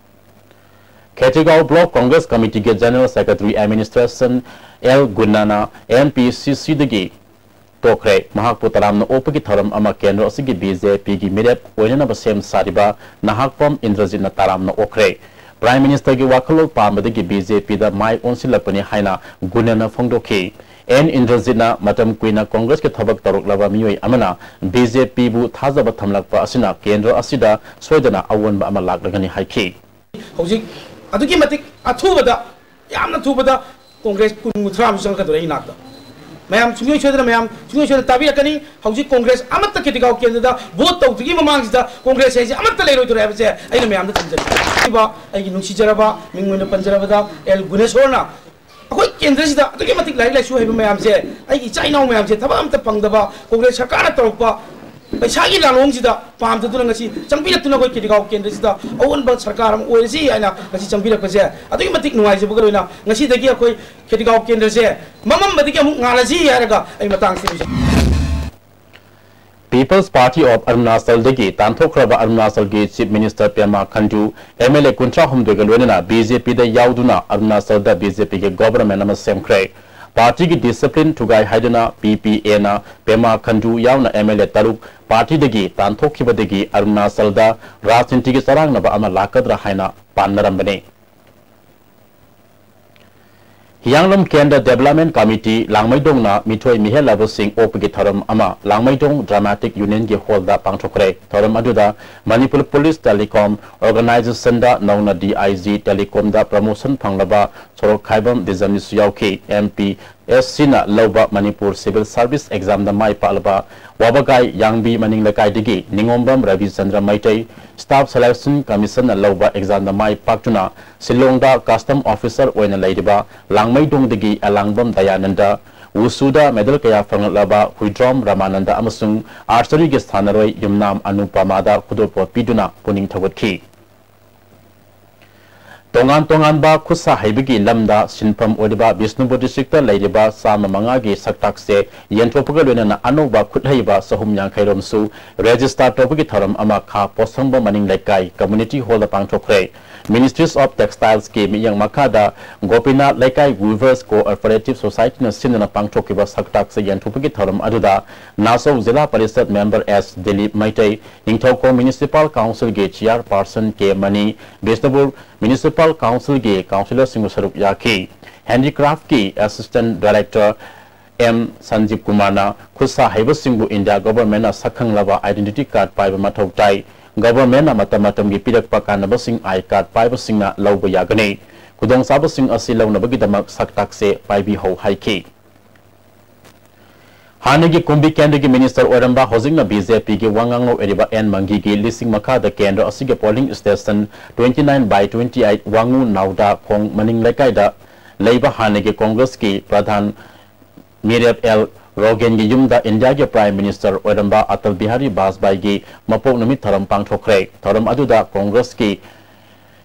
ꯈꯦꯇ꯭ꯔꯤꯒꯥꯎ ꯕ꯭ꯂꯣꯛ ꯀꯣꯡꯒ꯭ꯔꯦꯁ ꯀꯃꯤꯇꯤꯒꯤ ꯖꯦꯅꯔꯦꯜ ꯁꯦꯀ꯭ꯔꯦꯇꯔꯤ ꯑꯦꯗꯃꯤꯅꯤꯁꯇ꯭ꯔꯦꯁꯟ ꯑꯦꯜ ꯒꯨꯅꯥꯅ ꯑꯦꯝ ꯄꯤ ꯁꯤ ꯁꯤꯗꯒꯤ ꯇꯣꯛꯈ꯭ꯔꯦ꯫ ꯃꯍꯥꯛꯄꯨ ꯇꯔꯥꯝꯅ ꯑꯣꯛꯄꯒꯤ ꯊꯧꯔꯝ ꯑꯃ ꯀꯦꯟꯗ꯭ꯔ ꯑꯁꯤꯒꯤ ꯕꯤ ꯖꯦ ꯄꯤꯒꯤ ꯃꯤꯔꯦꯞ ꯑꯣꯏꯅꯅꯕ ꯁꯦꯝ ꯁꯥꯔꯤꯕ ꯅꯍꯥꯛꯄꯝ ꯏꯟꯗ꯭ꯔꯖꯤꯠꯅ ꯇꯔꯥꯝꯅ ꯑꯣꯛꯈ꯭ꯔꯦ꯫ ꯄ꯭ꯔꯥꯏꯝ ꯃꯤꯅꯤꯁꯇꯔꯒꯤ ꯋꯥꯈꯜꯂꯣꯟ ꯄꯥꯝꯕꯗꯒꯤ ꯕꯤ ꯖꯦ ꯄꯤꯗ ꯃꯥꯏ ꯑꯣꯟꯁꯤꯜꯂꯛꯄꯅꯤ ꯍꯥꯏꯅ ꯒꯨꯅꯥꯅ ꯐꯣꯡꯗꯣꯛꯈꯤ꯫ ꯑꯦꯟ ꯏꯟꯗ꯭ꯔꯖꯤꯠꯅ ꯃꯇꯝ ꯀꯨꯏꯅ ꯀꯣꯡꯒ꯭ꯔꯦꯁꯀꯤ ꯊꯕꯛ ꯇꯧꯔꯛꯂꯕ ꯃꯤꯑꯣꯏ ꯑꯃꯅ ꯕꯤ ꯖꯦ ꯄꯤꯕꯨ ꯊꯥꯖꯕ ꯊꯝꯂꯛꯄ ꯑꯁꯤꯅ ꯀꯦꯟꯗ꯭ꯔ ꯑꯁꯤꯗ ꯁꯣꯏꯗꯅ ꯑꯑꯣꯟꯕ ꯑꯃ ꯂꯥꯛꯂꯒꯅꯤ ꯍꯥꯏꯈꯤ꯫ ꯍꯧꯖꯤꯛ ꯑꯗꯨꯛꯀꯤ ꯃꯇꯤꯛ ꯑꯊꯨꯕꯗ, ꯌꯥꯝꯅ ꯊꯨꯕꯗ ꯀꯣꯡꯒ꯭ꯔꯦꯁ ꯀꯨꯟ ꯀꯨꯟꯊ꯭ꯔꯥ ꯑꯃꯁꯨ ꯆꯪꯉꯛꯀꯗꯧꯔꯦ ꯑꯩ ꯅꯥꯛꯇ꯫ ꯃꯌꯥꯝ ꯁꯨꯡꯁꯣꯏ ꯁꯣꯏꯗꯅ, ꯃꯌꯥꯝ ꯁꯨꯡꯁꯣꯏ ꯁꯣꯏꯗꯅ ꯇꯥꯕꯤꯔꯛꯀꯅꯤ꯫ ꯍꯧꯖꯤꯛ ꯀꯣꯡꯒ꯭ꯔꯦꯁ ꯑꯃꯠꯇ ꯈꯦꯇꯤꯒꯥꯎ ꯀꯦꯟꯗ꯭ꯔꯗ ꯚꯣꯠ ꯇꯧꯗ꯭ꯔꯤꯉꯩ ꯃꯃꯥꯡꯁꯤꯗ ꯀꯣꯡꯒ꯭ꯔꯦꯁ ꯍꯥꯏꯁꯦ ꯑꯃꯠꯇ ꯂꯩꯔꯣꯏꯗꯧꯔꯦ ꯍꯥꯏꯕꯁꯦ ꯑꯩꯅ ꯃꯌꯥꯝꯗ ꯊꯝꯖꯒꯦ꯫ ꯍꯥꯏꯔꯤꯕ ꯑꯩꯒꯤ ꯅꯨꯡꯁꯤꯖꯔꯕ, ꯃꯤꯡ ꯑꯣꯏꯅ ꯄꯟꯖꯔꯕꯗ ꯑꯦꯜ ꯒꯨꯅꯦꯁꯣꯔꯅ ꯑꯩꯈꯣꯏ ꯀꯦꯟꯗ꯭ꯔꯁꯤꯗ ꯑꯗꯨꯛꯀꯤ ꯃꯇꯤꯛ ꯂꯥꯏꯔꯤꯛ ꯂꯥꯏꯁꯨ ꯍꯩꯕ ꯃꯌꯥꯝꯁꯦ, ꯑꯩꯒꯤ ꯏꯆꯥ ꯏꯅꯥꯎ ꯃꯌꯥꯝꯁꯦ ꯊꯕꯛ ꯑꯝꯇ ꯐꯪꯗꯕ, ꯀꯣꯡꯒ꯭ꯔꯦꯁ ꯁꯔꯀꯥꯔꯅ ꯇꯧꯔꯛꯄ ꯄꯩꯁꯥꯒꯤ ꯂꯥꯂꯣꯡꯁꯤꯗ ꯄꯥꯝꯖꯗꯨꯅ ꯉꯁꯤ ꯆꯪꯕꯤꯔꯛꯇꯨꯅ ꯑꯩꯈꯣꯏ ꯈꯦꯇꯤꯒꯥꯎ ꯀꯦꯟꯗ꯭ꯔꯁꯤꯗ ꯑꯑꯣꯟꯕ ꯁꯔꯀꯥꯔ ꯑꯃ ꯑꯣꯏꯔꯁꯤ ꯍꯥꯏꯅ ꯉꯁꯤ ꯆꯪꯕꯤꯔꯛꯄꯁꯦ ꯑꯗꯨꯛꯀꯤ ꯃꯇꯤꯛ ꯅꯨꯡꯉꯥꯏꯖꯕꯒ ꯂꯣꯏꯅ ꯉꯁꯤꯗꯒꯤ ꯑꯩꯈꯣꯏ ꯈꯦꯇꯤꯒꯥꯎ ꯀꯦꯟꯗ꯭ꯔꯁꯦ ꯃꯃꯝꯕꯗꯒꯤ ꯑꯃꯨꯛ ꯉꯥꯜꯂꯁꯤ ꯍꯥꯏꯔꯒ ꯑꯩ ꯃꯇꯥꯡꯁꯤꯗ ꯄꯤꯄꯜꯁ ꯄꯥꯔꯇꯤ ꯑꯣꯐ ꯑꯔꯨꯅꯥꯆꯜꯗꯒꯤ ꯇꯥꯟꯊꯣꯛꯈ꯭ꯔꯕ ꯑꯔꯨꯅꯥꯆꯜꯒꯤ chief minister Pema Khandu, M L A ꯀꯨꯟꯊ꯭ꯔꯥ ꯍꯨꯝꯗꯣꯏꯒ ꯂꯣꯏꯅꯅ ꯕꯤ ꯖꯦ ꯄꯤꯗ ꯌꯥꯎꯗꯨꯅ ꯑꯔꯨꯅꯥꯆꯜꯗ ꯕꯤ ꯖꯦ ꯄꯤꯒꯤ ꯒꯣꯚꯔꯟꯃꯦꯟꯠ ꯑꯃ ꯁꯦꯝꯈ꯭ꯔꯦ꯫ ꯄꯥꯔꯇꯤꯒꯤ ꯗꯤꯁꯤꯄ꯭ꯂꯤꯟ ꯊꯨꯒꯥꯏ ꯍꯥꯏꯗꯨꯅ ꯄꯤ ꯄꯤ ꯑꯦꯅ ꯄꯦꯃꯥ ꯈꯟꯗꯨ ꯌꯥꯎꯅ ꯑꯦꯝ ꯑꯦꯜ ꯑꯦ ꯇꯔꯨꯛ ꯄꯥꯔꯇꯤꯗꯒꯤ ꯇꯥꯟꯊꯣꯛꯈꯤꯕꯗꯒꯤ ꯑꯔꯨꯅꯥꯆꯜꯗ ꯔꯥꯖꯅꯤꯇꯤꯒꯤ ꯆꯔꯥꯡꯅꯕ ꯑꯃ ꯂꯥꯛꯀꯗ꯭ꯔꯥ ꯍꯥꯏꯅ ꯄꯥꯅꯔꯝꯕꯅꯤ꯫ ꯍꯤꯌꯥꯡꯂꯝ ꯀꯦꯟꯗ꯭ꯔ Development Committee ꯂꯥꯡꯃꯩꯗꯣꯡꯅ ꯃꯤꯊꯣꯏ ꯃꯤꯍꯦꯜꯂꯕꯁꯤꯡ ꯑꯣꯛꯄꯒꯤ ꯊꯧꯔꯝ ꯑꯃ ꯂꯥꯡꯃꯩꯗꯣꯡ Dramatic Unionꯒꯤ hallꯗ ꯄꯥꯡꯊꯣꯛꯈ꯭ꯔꯦ꯫ ꯊꯧꯔꯝ ꯑꯗꯨꯗ Manipur Police Telecom Organizationꯗ ꯅꯧꯅ D I G Telecomꯗ promotion ꯐꯪꯂꯕ ꯁꯣꯔꯣꯛꯈꯥꯏꯕꯝ ꯗꯤꯖꯝꯅꯤꯁꯨ ꯌꯥꯎꯈꯤ꯫ M P S Cꯅ ꯂꯧꯕ Manipur Civil Service Examꯗ ꯃꯥꯏ ꯄꯥꯛꯂꯕ ꯋꯥꯕꯒꯥꯏ ꯌꯥꯡꯕꯤ ꯃꯅꯤꯡ ꯂꯩꯀꯥꯏꯗꯒꯤ ꯅꯤꯉꯣꯝꯕꯝ ꯔꯕꯤꯆꯟꯗ꯭ꯔ ꯃꯩꯇꯩ, Staff Selection Commissionꯅ ꯂꯧꯕ examꯗ ꯃꯥꯏ ꯄꯥꯛꯇꯨꯅ ꯁꯤꯂꯣꯡꯗ custom officer ꯑꯣꯏꯅ ꯂꯩꯔꯤꯕ ꯂꯥꯡꯃꯩꯗꯣꯡꯗꯒꯤ ꯑꯦꯂꯥꯡꯕꯝ ꯗꯌꯥꯅꯟꯗ, ꯋꯨꯁꯨꯗ medal ꯀꯌꯥ ꯐꯪꯂꯛꯂꯕ ꯍꯨꯏꯗ꯭ꯔꯣꯝ ꯔꯃꯥꯅꯟꯗ ꯑꯃꯁꯨꯡ archeryꯒꯤ ꯁꯥꯟꯅꯔꯣꯏ ꯌꯨꯝꯅꯥꯝ ꯑꯅꯨꯄꯃꯥꯗ ꯈꯨꯗꯣꯜꯄꯣꯠ ꯄꯤꯗꯨꯅ ꯄꯨꯛꯅꯤꯡ ꯊꯧꯒꯠꯈꯤ꯫ ꯇꯣꯉꯥꯟ ꯇꯣꯉꯥꯟꯕ ꯈꯨꯠꯁꯥ ꯍꯩꯕꯒꯤ ꯂꯝꯗ ꯁꯤꯟꯐꯝ ꯑꯣꯏꯔꯤꯕ ꯕꯤꯁꯅꯨꯄꯨꯔ districtꯇ ꯂꯩꯔꯤꯕ ꯆꯥꯝꯃ ꯃꯉꯥꯒꯤ ꯁꯛꯇꯥꯛꯁꯦ ꯌꯦꯟꯊꯣꯛꯄꯒ ꯂꯣꯏꯅꯅ ꯑꯅꯧꯕ ꯈꯨꯠꯍꯩꯕ ꯆꯍꯨꯝ ꯌꯥꯡꯈꯩ ꯔꯣꯝꯁꯨ register ꯇꯧꯕꯒꯤ ꯊꯧꯔꯝ ꯑꯃ ꯈꯥ ꯄꯣꯠꯁꯪꯕꯝ ꯃꯅꯤꯡ ꯂꯩꯀꯥꯏ Community Hallꯗ ꯄꯥꯡꯊꯣꯛꯈ꯭ꯔꯦ꯫ Ministries of Textilesꯀꯤ ꯃꯤꯠꯌꯦꯡ ꯃꯈꯥꯗ ꯒꯣꯄꯤꯅꯥꯊ ꯂꯩꯀꯥꯏ Weavers Cooperative Societyꯅ ꯁꯤꯟꯗꯨꯅ ꯄꯥꯡꯊꯣꯛꯈꯤꯕ ꯁꯛꯇꯥꯛꯁꯦ ꯌꯦꯟꯊꯣꯛꯄꯒꯤ ꯊꯧꯔꯝ ꯑꯗꯨꯗ Nachou Zila Parishad member S Dilip Meitei, Ningthoukhong Municipal Councilꯒꯤ chairperson K Mani, Bishnupur Municipal Councilꯒꯤ councillorꯁꯤꯡꯕꯨ ꯁꯔꯨꯛ ꯌꯥꯈꯤ꯫ Handicraftꯀꯤ Assistant Director ꯑꯦꯝ ꯁꯟꯖꯤꯕ ꯀꯨꯃꯥꯔꯅ ꯈꯨꯠꯁꯥ ꯍꯩꯕꯁꯤꯡꯕꯨ India Governmentꯅ ꯁꯛꯈꯪꯂꯕ identity card ꯄꯥꯏꯕ ꯃꯊꯧ ꯇꯥꯏ꯫ Governmentꯅ ꯃꯇꯝ ꯃꯇꯝꯒꯤ ꯄꯤꯔꯛꯄ ꯀꯥꯟꯅꯕꯁꯤꯡ I card ꯄꯥꯏꯕꯁꯤꯡꯅ ꯂꯧꯕ ꯌꯥꯒꯅꯤ꯫ ꯈꯨꯗꯣꯡꯆꯥꯕꯁꯤꯡ ꯑꯁꯤ ꯂꯧꯅꯕꯒꯤꯗꯃꯛ ꯁꯛꯇꯥꯛꯁꯦ ꯄꯥꯏꯕꯤꯍꯧ ꯍꯥꯏꯈꯤ꯫ ꯍꯥꯟꯅꯒꯤ ꯀꯨꯝꯕꯤ ꯀꯦꯟꯗ꯭ꯔꯒꯤ minister ꯑꯣꯏꯔꯝꯕ, ꯍꯧꯖꯤꯛꯅ BJPꯒꯤ ꯋꯥ ꯉꯥꯡꯂꯣꯏ ꯑꯣꯏꯔꯤꯕ ꯑꯦꯟ ꯃꯪꯒꯤꯒꯤ ꯂꯤꯁꯤꯡ ꯃꯈꯥꯗ ꯀꯦꯟꯗ꯭ꯔ ꯑꯁꯤꯒꯤ polling station twenty nine by twenty eight ꯋꯥꯉꯨ ꯅꯥꯎꯗꯥ ꯈꯣꯡ ꯃꯅꯤꯡ ꯂꯩꯀꯥꯏꯗ ꯂꯩꯕ ꯍꯥꯟꯅꯒꯤ Congressꯀꯤ ꯄ꯭ꯔꯙꯥꯟ ꯃꯤꯔꯦꯞ ꯑꯦꯜ ꯔꯣꯒꯦꯟꯒꯤ ꯌꯨꯝꯗ Indiaꯒꯤ Prime Minister ꯑꯣꯏꯔꯝꯕ ꯑꯇꯜ ꯕꯤꯍꯥꯔꯤ ꯕꯥꯖꯄꯥꯏꯒꯤ ꯃꯄꯣꯛ ꯅꯨꯃꯤꯠ ꯊꯧꯔꯝ ꯄꯥꯡꯊꯣꯛꯈ꯭ꯔꯦ꯫ ꯊꯧꯔꯝ ꯑꯗꯨꯗ Congressꯀꯤ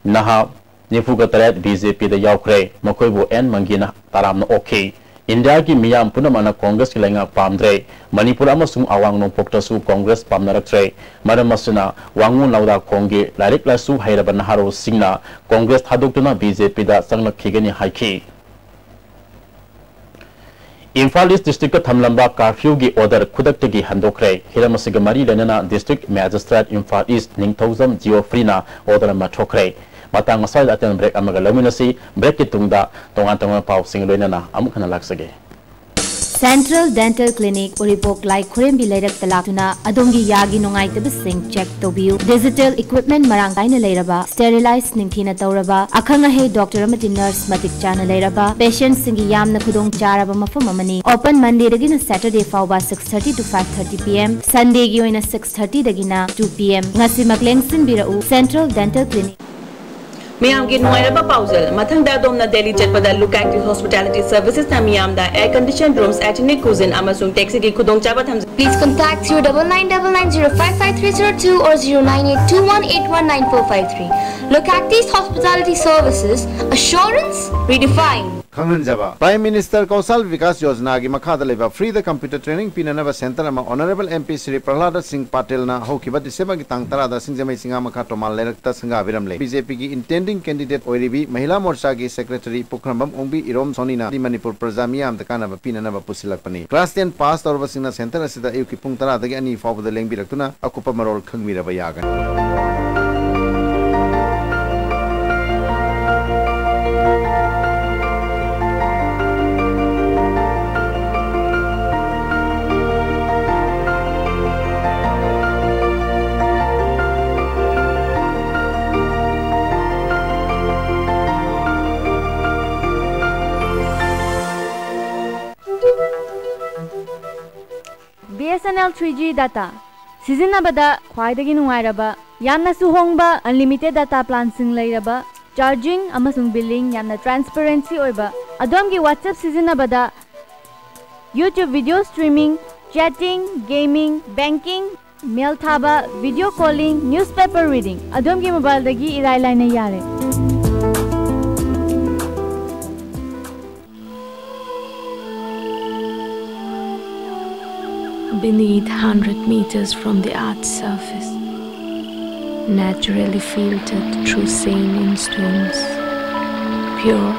ꯅꯍꯥ ꯅꯤꯐꯨꯒ ꯇꯔꯦꯠ BJPꯗ ꯌꯥꯎꯈ꯭ꯔꯦ꯫ ꯃꯈꯣꯏꯕꯨ ꯑꯦꯟ ꯃꯪꯒꯤꯅ ꯇꯔꯥꯝꯅ ꯑꯣꯛꯈꯤ꯫ Indiaꯒꯤ ꯃꯤꯌꯥꯝ ꯄꯨꯝꯅꯃꯛꯅ Congressꯀꯤ ꯂꯩꯉꯥꯛ ꯄꯥꯝꯗ꯭ꯔꯦ꯫ ꯃꯅꯤꯄꯨꯔ ꯑꯃꯁꯨꯡ ꯑꯋꯥꯡ ꯅꯣꯡꯄꯣꯛꯇꯁꯨ Congress ꯄꯥꯝꯅꯔꯛꯇ꯭ꯔꯦ꯫ ꯃꯔꯝ ꯑꯁꯤꯅ ꯋꯥꯉꯨ ꯅꯥꯎꯗꯥꯈꯣꯡꯒꯤ ꯂꯥꯏꯔꯤꯛ ꯂꯥꯏꯁꯨ ꯍꯩꯔꯕ ꯅꯍꯥꯔꯣꯜꯁꯤꯡꯅ Congress ꯊꯥꯗꯣꯛꯇꯨꯅ BJPꯗ ꯆꯪꯂꯛꯈꯤꯒꯅꯤ ꯍꯥꯏꯈꯤ꯫ Imphal East districtꯇ ꯊꯝꯂꯝꯕ curfewꯒꯤ order ꯈꯨꯗꯛꯇꯒꯤ ꯍꯟꯗꯣꯛꯈ꯭ꯔꯦ꯫ ꯍꯤꯔꯝ ꯑꯁꯤꯒ ꯃꯔꯤ ꯂꯩꯅꯅ District Magistrate ꯏꯝꯐꯥꯜ East ꯅꯤꯡꯊꯧꯖꯝ ꯖꯤꯑꯣꯐ꯭ꯔꯤꯅ order ꯑꯃ ꯊꯣꯛꯈ꯭ꯔꯦ꯫ ꯃꯇꯥꯡ ꯑꯁ꯭ꯋꯥꯏꯗ ꯑꯇꯦꯟꯕ ꯕ꯭ꯔꯦꯛ ꯑꯃꯒ ꯂꯧꯃꯤꯟꯅꯁꯤ꯫ ꯕ꯭ꯔꯦꯛꯀꯤ ꯇꯨꯡꯗ ꯇꯣꯉꯥꯟ ꯇꯣꯉꯥꯟꯕ ꯄꯥꯎꯁꯤꯡ ꯂꯣꯏꯅꯅ ꯑꯃꯨꯛ ꯍꯟꯅ ꯂꯥꯛꯆꯒꯦ꯫ Central Dental Clinic, ꯎꯔꯤꯄꯣꯛ ꯂꯥꯏꯈꯨꯔꯦꯝꯕꯤ ꯂꯩꯔꯛꯇ ꯂꯥꯛꯇꯨꯅ ꯑꯗꯣꯝꯒꯤ ꯌꯥꯒꯤ ꯅꯨꯡꯉꯥꯏꯇꯕꯁꯤꯡ ꯆꯦꯛ ꯇꯧꯕꯤꯌꯨ꯫ Digital equipment ꯃꯔꯥꯡ ꯀꯥꯏꯅ ꯂꯩꯔꯕ, sterilize ꯅꯤꯡꯊꯤꯅ ꯇꯧꯔꯕ, ꯑꯈꯪ ꯑꯍꯩ ꯗꯣꯛꯇꯔ ꯑꯃꯗꯤ ꯅꯔꯁ ꯃꯇꯤꯛ ꯆꯥꯅ ꯂꯩꯔꯕ, patientꯁꯤꯡꯒꯤ ꯌꯥꯝꯅ ꯈꯨꯗꯣꯡ ꯆꯥꯔꯕ ꯃꯐꯝ ꯑꯃꯅꯤ꯫ Open Mondayꯗꯒꯤꯅ Saturday ꯐꯥꯎꯕ six thirty to five thirty P M, Sundayꯒꯤ ꯑꯣꯏꯅ six thirtyꯗꯒꯤꯅ two P M꯫ ꯉꯁꯤꯃꯛ ꯂꯦꯡꯁꯤꯟꯕꯤꯔꯛꯎ, Central Dental Clinic꯫ ꯃꯌꯥꯝꯒꯤ ꯅꯨꯡꯉꯥꯏꯔꯕ ꯄꯥꯎꯖꯦꯜ꯫ ꯃꯊꯪꯗ ꯑꯗꯣꯝꯅ ꯗꯦꯜꯂꯤ ꯆꯠꯄꯗ Lucactis Hospitality Servicesꯅ ꯃꯤꯌꯥꯝꯗ air conditioned rooms, hygienic cuisine ꯑꯃꯁꯨꯡ taxiꯒꯤ ꯈꯨꯗꯣꯡꯆꯥꯕ ꯊꯝꯖꯩ꯫ Please contact zero double nine double nine zero five five three zero two or zero nine eight two one eight one nine four five three. Lucactis Hospitality Services, assurance redefined. ꯈꯪꯍꯟꯖꯕ꯫ Prime Minister Kaushal Vikas Yojanagi ꯃꯈꯥꯗ ꯂꯩꯕ free computer training ꯄꯤꯅꯅꯕ center ꯑꯃ Honorable M P Shri Prahlada Singh Patelꯅ ꯍꯧꯈꯤꯕ Decemberꯒꯤ ꯇꯥꯡ ꯇꯔꯥꯗ ꯁꯤꯡꯖꯃꯩ ꯆꯤꯉꯥꯃꯈꯥ Tomal ꯂꯩꯔꯛꯇ ꯁꯪꯒꯥꯕꯤꯔꯝꯂꯦ꯫ BJPꯒꯤ intending candidate ꯑꯣꯏꯔꯤꯕꯤ ꯃꯍꯤꯂꯥ ꯃꯣꯔꯆꯥꯒꯤ secretary ꯄꯨꯈ꯭ꯔꯝꯕꯝ ꯑꯣꯡꯕꯤ ꯏꯔꯣꯝ ꯁꯣꯅꯤꯅ ꯃꯅꯤꯄꯨꯔ ꯄ꯭ꯔꯖꯥ ꯃꯤꯌꯥꯝꯗ ꯀꯥꯟꯅꯕ ꯄꯤꯅꯅꯕ ꯄꯨꯁꯤꯜꯂꯛꯄꯅꯤ꯫ Class ten pass ꯇꯧꯔꯕꯁꯤꯡꯅ center ꯑꯁꯤꯗ ꯑꯌꯨꯛꯀꯤ ꯄꯨꯡ ꯇꯔꯥꯗꯒꯤ ꯑꯅꯤ ꯐꯥꯎꯕꯗ ꯂꯦꯡꯕꯤꯔꯛꯇꯨꯅ ꯑꯀꯨꯞꯄ ꯃꯔꯣꯜ ꯈꯪꯕꯤꯔꯕ ꯌꯥꯒꯅꯤ꯫ BSNL three G data ꯁꯤꯖꯤꯟꯅꯕꯗ ꯈ꯭ꯋꯥꯏꯗꯒꯤ ꯅꯨꯡꯉꯥꯏꯔꯕ, ꯌꯥꯝꯅꯁꯨ ꯍꯣꯡꯕ unlimited data planꯁꯤꯡ ꯂꯩꯔꯕ, charging ꯑꯃꯁꯨꯡ billing ꯌꯥꯝꯅ transparency ꯑꯣꯏꯕ, ꯑꯗꯣꯝꯒꯤ WhatsApp ꯁꯤꯖꯤꯟꯅꯕꯗ YouTube video streaming, chatting, gaming, banking, mail ꯊꯥꯕ, video calling, newspaper reading ꯑꯗꯣꯝꯒꯤ mobileꯗꯒꯤ ꯏꯔꯥꯏ ꯂꯥꯏꯅ ꯌꯥꯔꯦ꯫ Beneath, hundred meters from the earth's surface, naturally filtered through saline streams, pure,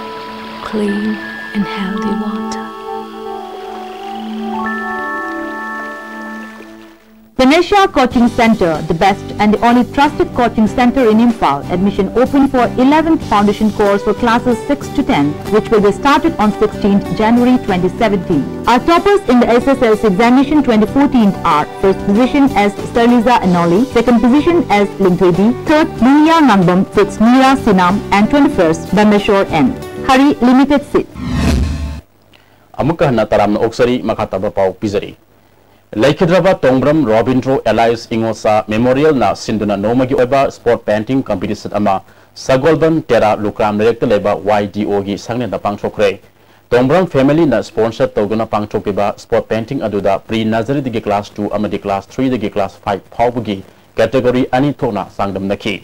clean, and healthy water. Ganesha Coaching Center, the best and the only trusted coaching center in Imphal. Admission open for eleventh foundation course for classes six to ten, which will be started on sixteenth January twenty seventeen. Our toppers in the S S L C examination twenty fourteen are: first position as Sterliza Anoli, second position as Lingthoidi, third Munia Nangbam, sixth Mira Sinam, and twenty-first Bameshwar N. Hari limited seat. ꯑꯃꯨꯛꯀ ꯍꯟꯅ ꯇꯔꯥꯝꯅ ꯑꯣꯛꯆꯔꯤ꯫ ꯃꯈꯥ ꯇꯥꯕ ꯄꯥꯎ ꯄꯤꯖꯔꯤ꯫ ꯂꯩꯈꯤꯗ꯭ꯔꯕ ꯇꯣꯡꯕ꯭ꯔꯝ Robindro alias ꯏꯉꯣꯁꯥ ꯃꯦꯃꯣꯔꯤꯌꯦꯜꯅ ꯁꯤꯟꯗꯨꯅ ꯅꯣꯡꯃꯒꯤ ꯑꯣꯏꯕ ꯁ꯭ꯄꯣꯔꯠ ꯄꯦꯟꯇꯤꯡ ꯀꯝꯄꯤꯇꯤꯁꯟ ꯑꯃ ꯁꯒꯣꯜꯕꯟ ꯇꯦꯔꯥ ꯂꯨꯀ꯭ꯔꯥꯝ ꯂꯩꯔꯛꯇ ꯂꯩꯕ ꯋꯥꯏ ꯗꯤ ꯑꯣꯒꯤ ꯁꯪꯂꯦꯟꯗ ꯄꯥꯡꯊꯣꯛꯈ꯭ꯔꯦ꯫ ꯇꯣꯡꯕ꯭ꯔꯝ ꯐꯦꯃꯤꯂꯤꯅ ꯁ꯭ꯄꯣꯟꯁꯔ ꯇꯧꯗꯨꯅ ꯄꯥꯡꯊꯣꯛꯈꯤꯕ ꯁ꯭ꯄꯣꯔꯠ ꯄꯦꯟꯇꯤꯡ ꯑꯗꯨꯗ ꯄ꯭ꯔꯤ ꯅꯔꯖꯔꯤꯗꯒꯤ ꯀ꯭ꯂꯥꯁ ꯇꯨ ꯑꯃꯗꯤ ꯀ꯭ꯂꯥꯁ ꯊ꯭ꯔꯤꯗꯒꯤ ꯀ꯭ꯂꯥꯁ ꯐꯥꯏꯚ ꯐꯥꯎꯕꯒꯤ ꯀꯦꯇꯦꯒꯣꯔꯤ ꯑꯅꯤ ꯊꯣꯛꯅ ꯆꯥꯡꯗꯝꯅꯈꯤ꯫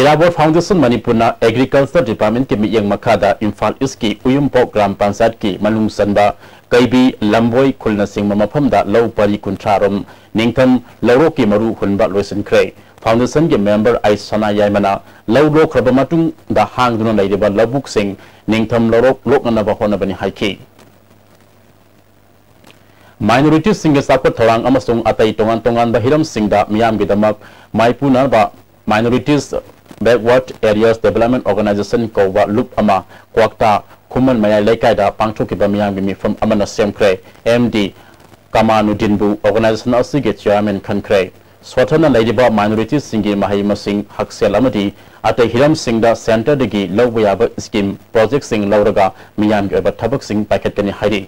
ꯏꯔꯥꯕꯣꯠ ꯐꯥꯎꯟꯗꯦꯁꯟ ꯃꯅꯤꯄꯨꯔꯅ ꯑꯦꯒ꯭ꯔꯤꯀꯜꯆꯔ ꯗꯤꯄꯥꯔꯠꯃꯦꯟꯠꯀꯤ ꯃꯤꯠꯌꯦꯡ ꯃꯈꯥꯗ ꯏꯝꯐꯥꯜ ꯏꯁ꯭ꯠꯀꯤ ꯎꯌꯨꯝꯄꯣꯛ ꯒ꯭ꯔꯥꯝ ꯄꯟꯆꯥꯌꯠꯀꯤ ꯃꯅꯨꯡ ꯆꯟꯕ ꯀꯩꯕꯤ ꯂꯝꯕꯣꯏ ꯈꯨꯜꯅꯆꯤꯡꯕ ꯃꯐꯝꯗ ꯂꯧ ꯄꯔꯤ ꯀꯨꯟꯊ꯭ꯔꯥ ꯔꯣꯝ ꯅꯤꯡꯊꯝ ꯂꯧꯔꯣꯛꯀꯤ ꯃꯔꯨ ꯍꯨꯟꯕ ꯂꯣꯏꯁꯤꯟꯈ꯭ꯔꯦ꯫ ꯐꯥꯎꯟꯗꯦꯁꯟꯒꯤ ꯃꯦꯝꯕꯔ ꯑꯥꯏ ꯁꯅꯥ ꯌꯥꯏꯃꯅ ꯂꯧ ꯂꯣꯛꯈ꯭ꯔꯕ ꯃꯇꯨꯡꯗ ꯍꯥꯡꯗꯨꯅ ꯂꯩꯔꯤꯕ ꯂꯧꯕꯨꯛꯁꯤꯡ ꯅꯤꯡꯊꯝ ꯂꯧꯔꯣꯛ ꯂꯣꯛꯅꯅꯕ ꯍꯣꯠꯅꯕꯅꯤ ꯍꯥꯏꯈꯤ꯫ ꯃꯥꯏꯅꯣꯔꯤꯇꯤꯁꯤꯡꯒꯤ ꯆꯥꯎꯈꯠ ꯊꯧꯔꯥꯡ ꯑꯃꯁꯨꯡ ꯑꯇꯩ ꯇꯣꯉꯥꯟ ꯇꯣꯉꯥꯟꯕ ꯍꯤꯔꯝꯁꯤꯡꯗ ꯃꯤꯌꯥꯝꯒꯤꯗꯃꯛ ꯃꯥꯏꯄꯨꯅꯕ Minorities Backward Areas Development Organization ꯀꯧꯕ ꯂꯨꯞ ꯑꯃ ꯀ꯭ꯋꯥꯛꯇꯥ ꯈꯨꯃꯟ ꯃꯌꯥꯏ ꯂꯩꯀꯥꯏꯗ ꯄꯥꯡꯊꯣꯛꯈꯤꯕ ꯃꯤꯌꯥꯝꯒꯤ ꯃꯤꯐꯝ ꯑꯃꯅ ꯁꯦꯝꯈ꯭ꯔꯦ꯫ ꯑꯦꯝ ꯗꯤ ꯀꯃꯥꯅꯨꯗꯤꯟꯕꯨ ꯑꯣꯔꯒꯅꯥꯏꯖꯦꯁꯟ ꯑꯁꯤꯒꯤ ꯆꯤꯌꯥꯔꯃꯦꯟ ꯈꯟꯈ꯭ꯔꯦ꯫ ꯁꯣꯊꯅ ꯂꯩꯔꯤꯕ ꯃꯥꯏꯅꯣꯔꯤꯇꯤꯁꯤꯡꯒꯤ ꯃꯍꯩ ꯃꯁꯤꯡ, ꯍꯛꯁꯦꯜ ꯑꯃꯗꯤ ꯑꯇꯩ ꯍꯤꯔꯝꯁꯤꯡꯗ ꯁꯦꯟꯇꯔꯗꯒꯤ ꯂꯧꯕ ꯌꯥꯕ ꯁ꯭ꯀꯤꯝ ꯄ꯭ꯔꯣꯖꯦꯛꯁꯤꯡ ꯂꯧꯔꯒ ꯃꯤꯌꯥꯝꯒꯤ ꯑꯣꯏꯕ ꯊꯕꯛꯁꯤꯡ ꯄꯥꯏꯈꯠꯀꯅꯤ ꯍꯥꯏꯔꯤ꯫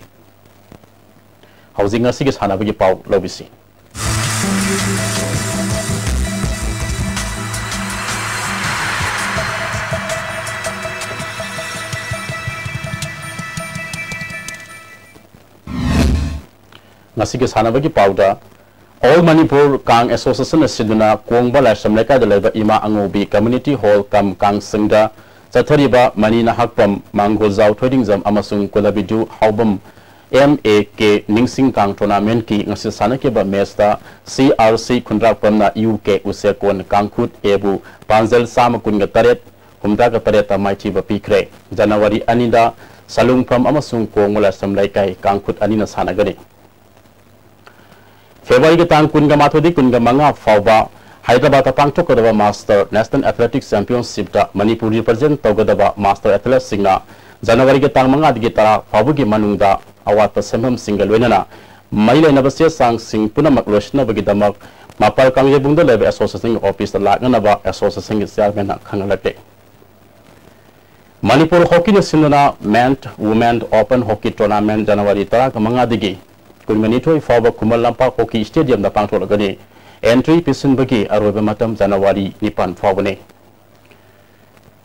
ꯍꯧꯖꯤꯛ ꯉꯁꯤꯒꯤ ꯁꯥꯟꯅꯕꯒꯤ ꯄꯥꯎ ꯂꯧꯕꯤꯁꯤ꯫ ꯉꯁꯤꯒꯤ ꯁꯥꯟꯅꯕꯒꯤ ꯄꯥꯎꯗ, All Manipur Kang Association ꯅ ꯁꯤꯟꯗꯨꯅ ꯀꯣꯡꯕ ꯂꯥꯏꯁ꯭ꯔꯝ ꯂꯩꯀꯥꯏꯗ ꯂꯩꯕ ꯏꯃꯥ ꯑꯉꯧꯕꯤ Community Hall ꯀꯝ ꯀꯥꯡꯁꯪꯗ ꯆꯠꯊꯔꯤꯕ ꯃꯅꯤ ꯅꯍꯥꯛꯄꯝ, ꯃꯥꯡꯒꯣꯜꯖꯥꯎ ꯊꯣꯏꯗꯤꯡꯖꯝ ꯑꯃꯁꯨꯡ ꯀꯨꯂꯕꯤꯗꯨ ꯍꯥꯎꯕꯝ ꯑꯦꯝ ꯑꯦ ꯀꯦ ꯅꯤꯡꯁꯤꯡ ꯀꯥꯡ ꯇꯣꯔꯅꯥꯃꯦꯟꯠꯀꯤ ꯉꯁꯤ ꯁꯥꯟꯅꯈꯤꯕ ꯃꯦꯆꯇ C R C ꯈꯨꯟꯗ꯭ꯔꯥꯛꯄꯝꯅ U K ꯎꯆꯦꯛꯀꯣꯟ ꯀꯥꯡꯈꯨꯠ ꯑꯦꯕꯨ ꯄꯥꯟꯖꯜ ꯆꯥꯝꯃ ꯀꯨꯟꯒ ꯇꯔꯦꯠ, ꯍꯨꯝꯗ꯭ꯔꯥꯒ ꯇꯔꯦꯠꯇ ꯃꯥꯏꯊꯤꯕ ꯄꯤꯈ꯭ꯔꯦ꯫ ꯖꯅꯋꯥꯔꯤ ꯑꯅꯤꯗ ꯁꯂꯨꯡꯐꯝ ꯑꯃꯁꯨꯡ ꯀꯣꯡꯕ ꯂꯥꯏꯁ꯭ꯔꯝ ꯂꯩꯀꯥꯏ ꯀꯥꯡꯈꯨꯠ ꯑꯅꯤꯅ ꯁꯥꯟꯅꯒꯅꯤ꯫ ꯐꯦꯕ꯭ꯔꯨꯋꯥꯔꯤꯒꯤ ꯇꯥꯡ ꯀꯨꯟꯒ ꯃꯥꯊꯣꯏꯗꯒꯤ ꯀꯨꯟꯒ ꯃꯉꯥ ꯐꯥꯎꯕ ꯍꯥꯏꯗ꯭ꯔꯕꯥꯗꯇ ꯄꯥꯡꯊꯣꯛꯀꯗꯕ ꯃꯥꯁꯇꯔ ꯅꯦꯁꯅꯦꯜ ꯑꯦꯊꯂꯦꯇꯤꯛꯁ ꯆꯦꯝꯄꯤꯌꯟꯁꯤꯞꯇ ꯃꯅꯤꯄꯨꯔ ꯔꯤꯄ꯭ꯔꯖꯦꯟ ꯇꯧꯒꯗꯕ ꯃꯥꯁꯇꯔ ꯑꯦꯊꯂꯦꯠꯁꯤꯡꯅ ꯖꯅꯋꯥꯔꯤꯒꯤ ꯇꯥꯡ ꯃꯉꯥꯗꯒꯤ ꯇꯔꯥ ꯐꯥꯎꯕꯒꯤ ꯃꯅꯨꯡꯗ ꯑꯋꯥꯠꯄ ꯁꯦꯟꯐꯝꯁꯤꯡꯒ ꯂꯣꯏꯅꯅ ꯃꯔꯤ ꯂꯩꯅꯕ ꯆꯦ ꯆꯥꯡꯁꯤꯡ ꯄꯨꯝꯅꯃꯛ ꯂꯣꯏꯁꯤꯟꯅꯕꯒꯤꯗꯃꯛ ꯃꯄꯥꯜ ꯀꯥꯡꯖꯩꯕꯨꯡꯗ ꯂꯩꯕ ꯑꯦꯁꯣꯁꯤꯌꯦꯁꯟꯒꯤ ꯑꯣꯐꯤꯁꯇ ꯂꯥꯛꯅꯅꯕ ꯑꯦꯁꯣꯁꯤꯌꯦꯁꯟꯒꯤ ꯆꯤꯌꯥꯔꯃꯦꯟꯅ ꯈꯪꯍꯜꯂꯛꯂꯦ꯫ ꯃꯅꯤꯄꯨꯔ ꯍꯣꯀꯤꯅ ꯁꯤꯟꯗꯨꯅ men women open hockey tournament ꯖꯅꯋꯥꯔꯤ ꯇꯔꯥꯃꯉꯥꯗꯒꯤ ꯀꯨꯟꯅꯤꯊꯣꯏ ꯐꯥꯎꯕ ꯈꯨꯃꯟ ꯂꯝꯄꯥꯛ ꯍꯣꯀꯤ ꯁ꯭ꯇꯦꯗꯤꯌꯝꯗ ꯄꯥꯡꯊꯣꯛꯂꯒꯅꯤ꯫ ꯑꯦꯟꯇ꯭ꯔꯤ ꯄꯤꯁꯤꯟꯕꯒꯤ ꯑꯔꯣꯏꯕ ꯃꯇꯝ ꯖꯅꯋꯥꯔꯤ ꯅꯤꯄꯥꯟ ꯐꯥꯎꯕꯅꯤ꯫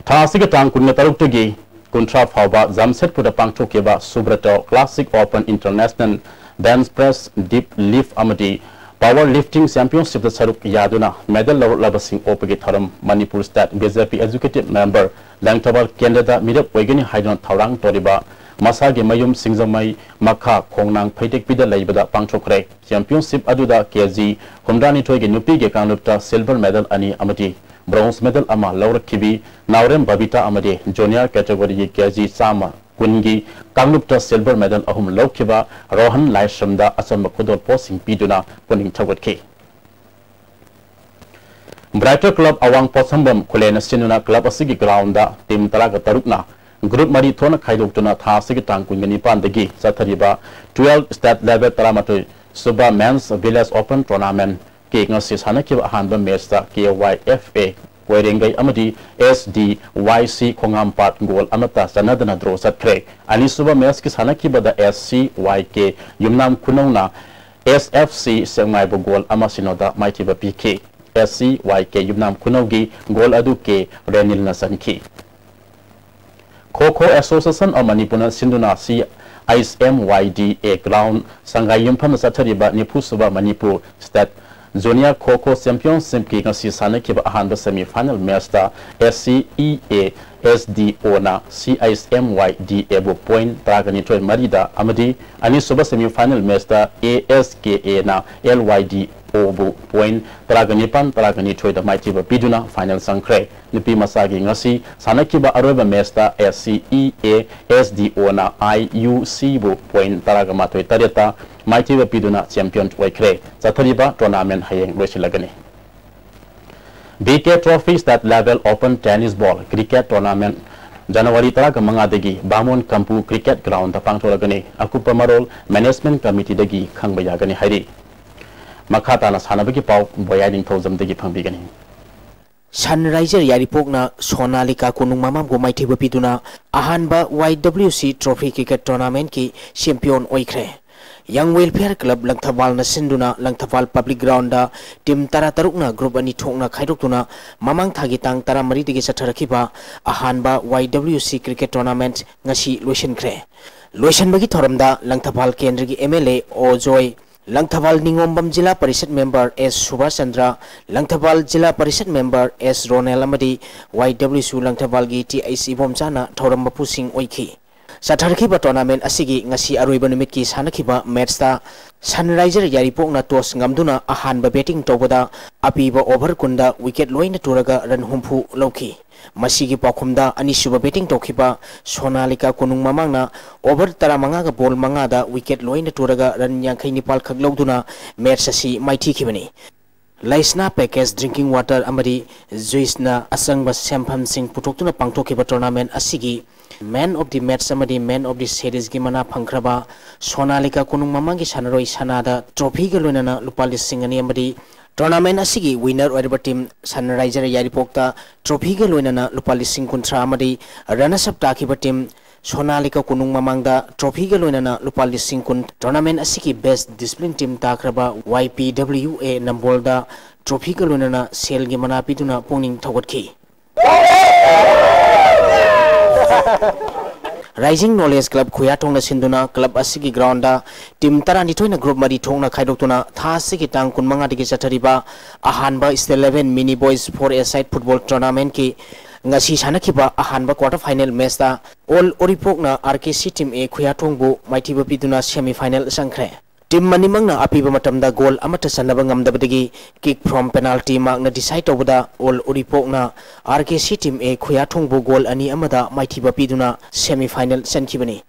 ꯊꯥ ꯑꯁꯤꯒꯤ ꯇꯥꯡ ꯀꯨꯟꯇꯔꯨꯛꯇꯒꯤ ꯀꯨꯟꯊ꯭ꯔꯥ ꯐꯥꯎꯕ ꯖꯥꯝꯁꯦꯠꯄꯨꯔꯗ ꯄꯥꯡꯊꯣꯛꯈꯤꯕ Subroto classic open international bench press, deadlift ꯑꯃꯗꯤ ꯄꯥꯋꯔ ꯂꯤꯐꯇꯤꯡ ꯆꯦꯝꯄꯤꯌꯟꯁꯤꯞꯇ ꯁꯔꯨꯛ ꯌꯥꯗꯨꯅ ꯃꯦꯗꯜ ꯂꯧꯔꯛꯂꯕꯁꯤꯡ ꯑꯣꯛꯄꯒꯤ ꯊꯧꯔꯝ ꯃꯅꯤꯄꯨꯔ ꯁ꯭ꯇꯦꯠ ꯕꯤ ꯖꯦ ꯄꯤ ꯑꯦꯛꯖꯤꯀ꯭ꯌꯨꯇꯤꯚ ꯃꯦꯝꯕꯔ ꯂꯪꯊꯕꯥꯜ ꯀꯦꯟꯗ꯭ꯔꯗ ꯃꯤꯔꯦꯞ ꯑꯣꯏꯒꯅꯤ ꯍꯥꯏꯗꯨꯅ ꯊꯧꯔꯥꯡ ꯇꯧꯔꯤꯕ ꯃꯁꯥꯒꯤ ꯃꯌꯨꯝ ꯁꯤꯡꯖꯃꯩ ꯃꯈꯥ ꯈꯣꯡꯅꯥꯡ ꯐꯩꯗꯦꯛꯄꯤꯗ ꯂꯩꯕꯗ ꯄꯥꯡꯊꯣꯛꯈ꯭ꯔꯦ꯫ ꯆꯦꯝꯄꯤꯌꯟꯁꯤꯞ ꯑꯗꯨꯗ ꯀꯦ ꯖꯤ ꯍꯨꯝꯗ꯭ꯔꯥꯅꯤꯊꯣꯏꯒꯤ ꯅꯨꯄꯤꯒꯤ ꯀꯥꯡꯂꯨꯞꯇ ꯁꯤꯜꯚꯔ ꯃꯦꯗꯜ ꯑꯅꯤ ꯑꯃꯗꯤ ꯕ꯭ꯔꯣꯟꯖ ꯃꯦꯗꯜ ꯑꯃ ꯂꯧꯔꯛꯈꯤꯕꯤ ꯅꯥꯎꯔꯦꯝ ꯕꯕꯤꯇꯥ ꯑꯃꯗꯤ ꯖꯨꯅꯤꯌꯔ ꯀꯦꯇꯦꯒꯣꯔꯤꯒꯤ ꯀꯦ ꯖꯤ ꯆꯥꯝꯃ ꯀꯨꯟꯒꯤ ꯀꯥꯡꯂꯨꯞꯇ ꯁꯤꯜꯚꯔ ꯃꯦꯗꯜ ꯑꯍꯨꯝ ꯂꯧꯈꯤꯕ ꯔꯣꯍꯟ ꯂꯥꯏꯁ꯭ꯔꯝꯗ ꯑꯆꯝꯕ ꯈꯨꯗꯣꯜꯄꯣꯠꯁꯤꯡ ꯄꯤꯗꯨꯅ ꯄꯨꯛꯅꯤꯡ ꯊꯧꯒꯠꯈꯤ꯫ ꯕ꯭ꯔꯥꯏꯇꯔ ꯀ꯭ꯂꯕ ꯑꯋꯥꯡ ꯄꯣꯠꯁꯪꯕꯝ ꯈꯨꯂꯦꯟꯅ ꯁꯤꯟꯗꯨꯅ ꯀ꯭ꯂꯕ ꯑꯁꯤꯒꯤ ꯒ꯭ꯔꯥꯎꯟꯗ ꯇꯤꯝ ꯇꯔꯥꯒ ꯇꯔꯨꯛꯅ ꯒ꯭ꯔꯨꯞ ꯃꯔꯤ ꯊꯣꯛꯅ ꯈꯥꯏꯗꯣꯛꯇꯨꯅ ꯊꯥ ꯑꯁꯤꯒꯤ ꯇꯥꯡ ꯀꯨꯟꯒ ꯅꯤꯄꯥꯟꯗꯒꯤ ꯆꯠꯊꯔꯤꯕ ꯇꯨꯋꯦꯜꯐ ꯁ꯭ꯇꯦꯠ ꯂꯦꯚꯦꯜ ꯇꯔꯥꯃꯥꯊꯣꯏ ꯁꯨꯕ ꯃꯦꯟꯁ ꯚꯤꯂꯦꯖ ꯑꯣꯄꯟ ꯇꯣꯔꯅꯥꯃꯦꯟꯠꯀꯤ ꯉꯁꯤ ꯁꯥꯟꯅꯈꯤꯕ ꯑꯍꯥꯟꯕ ꯃꯦꯆꯇ ꯀꯦ ꯋꯥꯏ ꯑꯦꯐ ꯑꯦ ꯀꯣꯏꯔꯦꯡꯒꯩ ꯑꯃꯗꯤ ꯑꯦꯁ ꯗꯤ ꯋꯥꯏ ꯁꯤ ꯈꯣꯡꯉꯥꯝꯄꯥꯠ ꯒꯣꯜ ꯑꯃꯠꯇ ꯆꯟꯅꯗꯅ ꯗ꯭ꯔꯣ ꯆꯠꯈ꯭ꯔꯦ꯫ ꯑꯅꯤꯁꯨꯕ ꯃꯦꯆꯀꯤ ꯁꯥꯟꯅꯈꯤꯕꯗ ꯑꯦꯁ ꯁꯤ ꯋꯥꯏ ꯀꯦ ꯌꯨꯝꯅꯥꯝ ꯈꯨꯅꯧꯅ ꯑꯦꯁ ꯑꯦꯐ ꯁꯤ ꯁꯦꯛꯃꯥꯏꯕꯨ ꯒꯣꯜ ꯑꯃ ꯁꯤꯅꯣꯗ ꯃꯥꯏꯊꯤꯕ ꯄꯤꯈꯤ꯫ ꯑꯦꯁ ꯁꯤ ꯋꯥꯏ ꯀꯦ ꯌꯨꯝꯅꯥꯝ ꯈꯨꯅꯧꯒꯤ ꯒꯣꯜ ꯑꯗꯨ ꯀꯦ ꯔꯦꯅꯤꯜꯅ ꯆꯟꯈꯤ꯫ ꯈꯣ ꯈꯣ ꯑꯦꯁꯣꯁꯤꯌꯦꯁꯟ ꯑꯣꯐ ꯃꯅꯤꯄꯨꯔꯅ ꯁꯤꯟꯗꯨꯅ ꯁꯤ ꯑꯩꯆ ꯑꯦꯝ ꯋꯥꯏ ꯗꯤ ꯑꯦ ꯒ꯭ꯔꯥꯎꯟ ꯁꯪꯒꯥꯏ ꯌꯨꯝꯐꯝꯗ ꯆꯠꯊꯔꯤꯕ ꯅꯤꯐꯨ ꯁꯨꯕ ꯃꯅꯤꯄꯨꯔ ꯁ꯭ꯇꯦꯠ ꯖꯨꯅꯤꯌꯔ ꯈꯣ ꯈꯣ ꯆꯦꯝꯄꯤꯌꯟꯁꯤꯞꯀꯤ ꯉꯁꯤ ꯁꯥꯟꯅꯈꯤꯕ ꯑꯍꯥꯟꯕ semi final ꯃꯦꯆꯇ S C E A S D ꯑꯣꯅ ꯁꯤ ꯑꯩꯆ ꯑꯦꯝ ꯋꯥꯏ ꯗꯤ ꯑꯦꯕꯨ ꯄꯣꯏꯟꯠ ꯇꯔꯥꯒ ꯅꯤꯊꯣꯏ ꯃꯔꯤꯗ ꯑꯃꯗꯤ ꯑꯅꯤꯁꯨꯕ ꯁꯦꯃꯤ ꯐꯥꯏꯅꯦꯜ ꯃꯦꯆꯇ ꯑꯦ ꯑꯦꯁ ꯀꯦ ꯑꯦꯅ ꯑꯦꯜ ꯋꯥꯏ ꯗꯤ ꯑꯣꯕꯨ ꯄꯣꯏꯟꯠ ꯇꯔꯥꯒ ꯅꯤꯄꯥꯟ, ꯇꯔꯥꯒ ꯅꯤꯊꯣꯏꯗ ꯃꯥꯏꯊꯤꯕ ꯄꯤꯗꯨꯅ ꯐꯥꯏꯅꯦꯜ ꯆꯪꯈ꯭ꯔꯦ꯫ ꯅꯨꯄꯤ ꯃꯆꯥꯒꯤ ꯉꯁꯤ ꯁꯥꯟꯅꯈꯤꯕ ꯑꯔꯣꯏꯕ ꯃꯦꯆꯇ S C E A S D ꯑꯣꯅ ꯑꯥꯏ ꯌꯨ ꯁꯤꯕꯨ ꯄꯣꯏꯟꯠ ꯇꯔꯥꯒ ꯃꯥꯊꯣꯏ ꯇꯔꯦꯠꯇ ꯃꯥꯏꯊꯤꯕ ꯄꯤꯗꯨꯅ ꯆꯦꯝꯄꯤꯌꯟ ꯑꯣꯏꯈ꯭ꯔꯦ꯫ ꯆꯠꯊꯔꯤꯕ ꯇꯣꯔꯅꯥꯃꯦꯟ ꯍꯌꯦꯡ ꯂꯣꯏꯁꯤꯜꯂꯒꯅꯤ꯫ B K Trophy State Level Open Tennis Ball Cricket Tournament ꯖꯅꯋꯥꯔꯤ ꯇꯔꯥꯃꯉꯥꯗꯒꯤ ꯕꯥꯃꯣꯟ ꯀꯝꯄꯨ ꯀ꯭ꯔꯤꯀꯦꯠ ꯒ꯭ꯔꯥꯎꯟꯗ ꯄꯥꯡꯊꯣꯛꯂꯒꯅꯤ꯫ ꯑꯀꯨꯞꯄ ꯃꯔꯣꯜ ꯃꯦꯅꯦꯖꯃꯦꯟ ꯀꯃꯤꯇꯤꯗꯒꯤ ꯈꯪꯕ ꯌꯥꯒꯅꯤ ꯍꯥꯏꯔꯤ꯫ ꯃꯈꯥ ꯇꯥꯅ ꯁꯥꯟꯅꯕꯒꯤ ꯄꯥꯎ ꯕꯣꯌꯥꯏ ꯅꯤꯡꯊꯧꯖꯝꯗꯒꯤ ꯐꯪꯕꯤꯒꯅꯤ꯫ ꯁꯟꯔꯥꯏꯖꯔ ꯌꯥꯏꯔꯤꯄꯣꯛꯅ ꯁꯣꯅꯥꯂꯤꯀꯥ ꯀꯣꯅꯨꯡ ꯃꯃꯥꯡꯕꯨ ꯃꯥꯏꯊꯤꯕ ꯄꯤꯗꯨꯅ ꯑꯍꯥꯟꯕ ꯋꯥꯏ ꯗꯕ꯭ꯂꯤꯎ ꯁꯤ Trophy Cricket Tournamentꯀꯤ ꯆꯦꯝꯄꯤꯌꯟ ꯑꯣꯏꯈ꯭ꯔꯦ꯫ Young Welfare Club ꯂꯪꯊꯕꯥꯜꯅ ꯁꯤꯟꯗꯨꯅ ꯂꯪꯊꯕꯥꯜ Public Groundꯗ ꯇꯤꯝ ꯇꯔꯥꯇꯔꯨꯛꯅ ꯒ꯭ꯔꯨꯞ ꯑꯅꯤ ꯊꯣꯛꯅ ꯈꯥꯏꯗꯣꯛꯇꯨꯅ ꯃꯃꯥꯡ ꯊꯥꯒꯤ ꯇꯥꯡ ꯇꯔꯥꯃꯔꯤꯗꯒꯤ ꯆꯠꯊꯔꯛꯈꯤꯕ ꯑꯍꯥꯟꯕ ꯋꯥꯏ ꯗꯕ꯭ꯂꯤꯎ ꯁꯤ Cricket Tournament ꯉꯁꯤ ꯂꯣꯏꯁꯤꯟꯈ꯭ꯔꯦ꯫ ꯂꯣꯏꯁꯤꯟꯕꯒꯤ ꯊꯧꯔꯝꯗ ꯂꯪꯊꯕꯥꯜ ꯀꯦꯟꯗ꯭ꯔꯒꯤ ꯑꯦꯝ ꯑꯦꯜ ꯑꯦ ꯑꯣ ꯖꯣꯏ, ꯂꯪꯊꯕꯥꯜ ꯅꯤꯉꯣꯝꯕꯝ ꯖꯤꯂꯥ ꯄꯔꯤꯁꯠ ꯃꯦꯝꯕꯔ ꯑꯦꯁ ꯁꯨꯕꯥꯁ ꯆꯟꯗ꯭ꯔ, ꯂꯪꯊꯕꯥꯜ ꯖꯤꯂꯥ ꯄꯔꯤꯁꯠ ꯃꯦꯝꯕꯔ ꯑꯦꯁ ꯔꯣꯅꯦꯜ ꯑꯃꯗꯤ ꯋꯥꯏ ꯗꯕ꯭ꯂꯤꯎ ꯁꯤ ꯂꯪꯊꯕꯥꯜꯒꯤ ꯇꯤ ꯑꯩꯆ ꯏꯕꯣꯝꯆꯥꯅ ꯊꯧꯔꯝ ꯃꯄꯨꯁꯤꯡ ꯑꯣꯏꯈꯤ꯫ ꯆꯠꯊꯔꯛꯈꯤꯕ ꯇꯣꯔꯅꯥꯃꯦꯟ ꯑꯁꯤꯒꯤ ꯉꯁꯤ ꯑꯔꯣꯏꯕ ꯅꯨꯃꯤꯠꯀꯤ ꯁꯥꯟꯅꯈꯤꯕ ꯃꯦꯠꯁꯇ ꯁꯟꯔꯥꯏꯖꯔ ꯌꯥꯏꯔꯤꯄꯣꯛꯅ ꯇꯣꯁ ꯉꯝꯗꯨꯅ ꯑꯍꯥꯟꯕ ꯕꯦꯇꯤꯡ ꯇꯧꯕꯗ ꯑꯄꯤꯕ ꯑꯣꯚꯔ ꯀꯨꯟꯗ ꯋꯤꯀꯦꯠ ꯂꯣꯏꯅ ꯇꯨꯔꯒ ꯔꯟ ꯍꯨꯝꯐꯨ ꯂꯧꯈꯤ꯫ ꯃꯁꯤꯒꯤ ꯄꯥꯎꯈꯨꯝꯗ ꯑꯅꯤꯁꯨꯕ ꯕꯦꯇꯤꯡ ꯇꯧꯈꯤꯕ ꯁꯣꯅꯥꯂꯤꯀꯥ ꯀꯣꯅꯨꯡ ꯃꯃꯥꯡꯅ ꯑꯣꯚꯔ ꯇꯔꯥꯃꯉꯥꯒ ꯕꯣꯜ ꯃꯉꯥꯗ ꯋꯤꯀꯦꯠ ꯂꯣꯏꯅ ꯇꯨꯔꯒ ꯔꯟ ꯌꯥꯡꯈꯩ ꯅꯤꯄꯥꯜ ꯈꯛ ꯂꯧꯗꯨꯅ ꯃꯦꯠꯁ ꯑꯁꯤ ꯃꯥꯏꯊꯤꯈꯤꯕꯅꯤ꯫ ꯂꯩꯁꯅꯥ Package Drinking Water ꯑꯃꯗꯤ ꯖꯨꯏꯁꯅ ꯑꯆꯪꯕ ꯁꯦꯟꯐꯝꯁꯤꯡ ꯄꯨꯊꯣꯛꯇꯨꯅ ꯄꯥꯡꯊꯣꯛꯈꯤꯕ ꯇꯣꯔꯅꯥꯃꯦꯟ ꯑꯁꯤꯒꯤ Man of the Match ꯑꯃꯗꯤ Man of the Seriesꯀꯤ ꯃꯅꯥ ꯐꯪꯈ꯭ꯔꯕ ꯁꯣꯅꯥꯂꯤꯀꯥ ꯀꯣꯅꯨꯡ ꯃꯃꯥꯡꯒꯤ ꯁꯥꯟꯅꯔꯣꯏ ꯁꯅꯥꯗ ꯇ꯭ꯔꯣꯐꯤꯒ ꯂꯣꯏꯅꯅ ꯂꯨꯄꯥ ꯂꯤꯁꯤꯡ ꯑꯅꯤ ꯑꯃꯗꯤ ꯇꯣꯔꯅꯥꯃꯦꯟ ꯑꯁꯤꯒꯤ ꯋꯤꯟꯅꯔ ꯑꯣꯏꯔꯕ ꯇꯤꯝ ꯁꯟꯔꯥꯏꯖꯔ ꯌꯥꯏꯔꯤꯄꯣꯛꯇ ꯇ꯭ꯔꯣꯐꯤꯒ ꯂꯣꯏꯅꯅ ꯂꯨꯄꯥ ꯂꯤꯁꯤꯡ ꯀꯨꯟꯊ꯭ꯔꯥ ꯑꯃꯗꯤ ꯔꯅꯔꯁ ꯑꯞ ꯇꯥꯈꯤꯕ ꯇꯤꯝ ꯁꯣꯅꯥꯂꯤꯀꯥ ꯀꯣꯅꯨꯡ ꯃꯃꯥꯡꯗ ꯇ꯭ꯔꯣꯐꯤꯒ ꯂꯣꯏꯅꯅ ꯂꯨꯄꯥ ꯂꯤꯁꯤꯡ ꯀꯨꯟ, ꯇꯣꯔꯅꯥꯃꯦꯟ ꯑꯁꯤꯒꯤ ꯕꯦꯁ ꯗꯤꯁꯤꯄ꯭ꯂꯤꯟ ꯇꯤꯝ ꯇꯥꯈ꯭ꯔꯕ ꯋꯥꯏ ꯄꯤ ꯗꯕ꯭ꯂꯤꯎ ꯑꯦ ꯅꯝꯕꯣꯜꯗ ꯇ꯭ꯔꯣꯐꯤꯒ ꯂꯣꯏꯅꯅ ꯁꯦꯜꯒꯤ ꯃꯅꯥ ꯄꯤꯗꯨꯅ ꯄꯨꯛꯅꯤꯡ ꯊꯧꯒꯠꯈꯤ꯫ Rising Knowledge Club ꯈꯨꯌꯥꯊꯣꯡꯅ ꯁꯤꯟꯗꯨꯅ ꯀ꯭ꯂꯕ ꯑꯁꯤꯒꯤ ꯒ꯭ꯔꯥꯎꯟꯗ ꯇꯤꯝ ꯇꯔꯥꯅꯤꯊꯣꯏꯅ ꯒ꯭ꯔꯨꯞ ꯃꯔꯤ ꯊꯣꯛꯅ ꯈꯥꯏꯗꯣꯛꯇꯨꯅ ꯊꯥ ꯑꯁꯤꯒꯤ ꯇꯥꯡ ꯀꯨꯟꯃꯉꯥꯗꯒꯤ ꯆꯠꯊꯔꯤꯕ ꯑꯍꯥꯟꯕ State Level Mini Boys Four-A-Side Football Tournamentꯀꯤ ꯉꯁꯤ ꯁꯥꯟꯅꯈꯤꯕ ꯑꯍꯥꯟꯕ quarter final matchꯇ ꯑꯣꯜ ꯎꯔꯤꯄꯣꯛꯅ ꯑꯥꯔ ꯀꯦ ꯁꯤ ꯇꯤꯝ ꯑꯦ ꯈꯨꯌꯥꯊꯣꯡꯕꯨ ꯃꯥꯏꯊꯤꯕ ꯄꯤꯗꯨꯅ semi final ꯆꯪꯈ꯭ꯔꯦ꯫ ꯇꯤꯝ ꯑꯅꯤꯃꯛꯅ ꯑꯄꯤꯕ ꯃꯇꯝꯗ ꯒꯣꯜ ꯑꯃꯠꯇ ꯆꯟꯅꯕ ꯉꯝꯗꯕꯗꯒꯤ kick from penalty markꯅ decide ꯇꯧꯕꯗ ꯑꯣꯜ ꯎꯔꯤꯄꯣꯛꯅ ꯑꯥꯔ ꯀꯦ ꯁꯤ ꯇꯤꯝ ꯑꯦ ꯈꯨꯌꯥꯊꯣꯡꯕꯨ ꯒꯣꯜ ꯑꯅꯤ ꯑꯃꯗ ꯃꯥꯏꯊꯤꯕ ꯄꯤꯗꯨꯅ semi final ꯆꯟꯈꯤꯕꯅꯤ꯫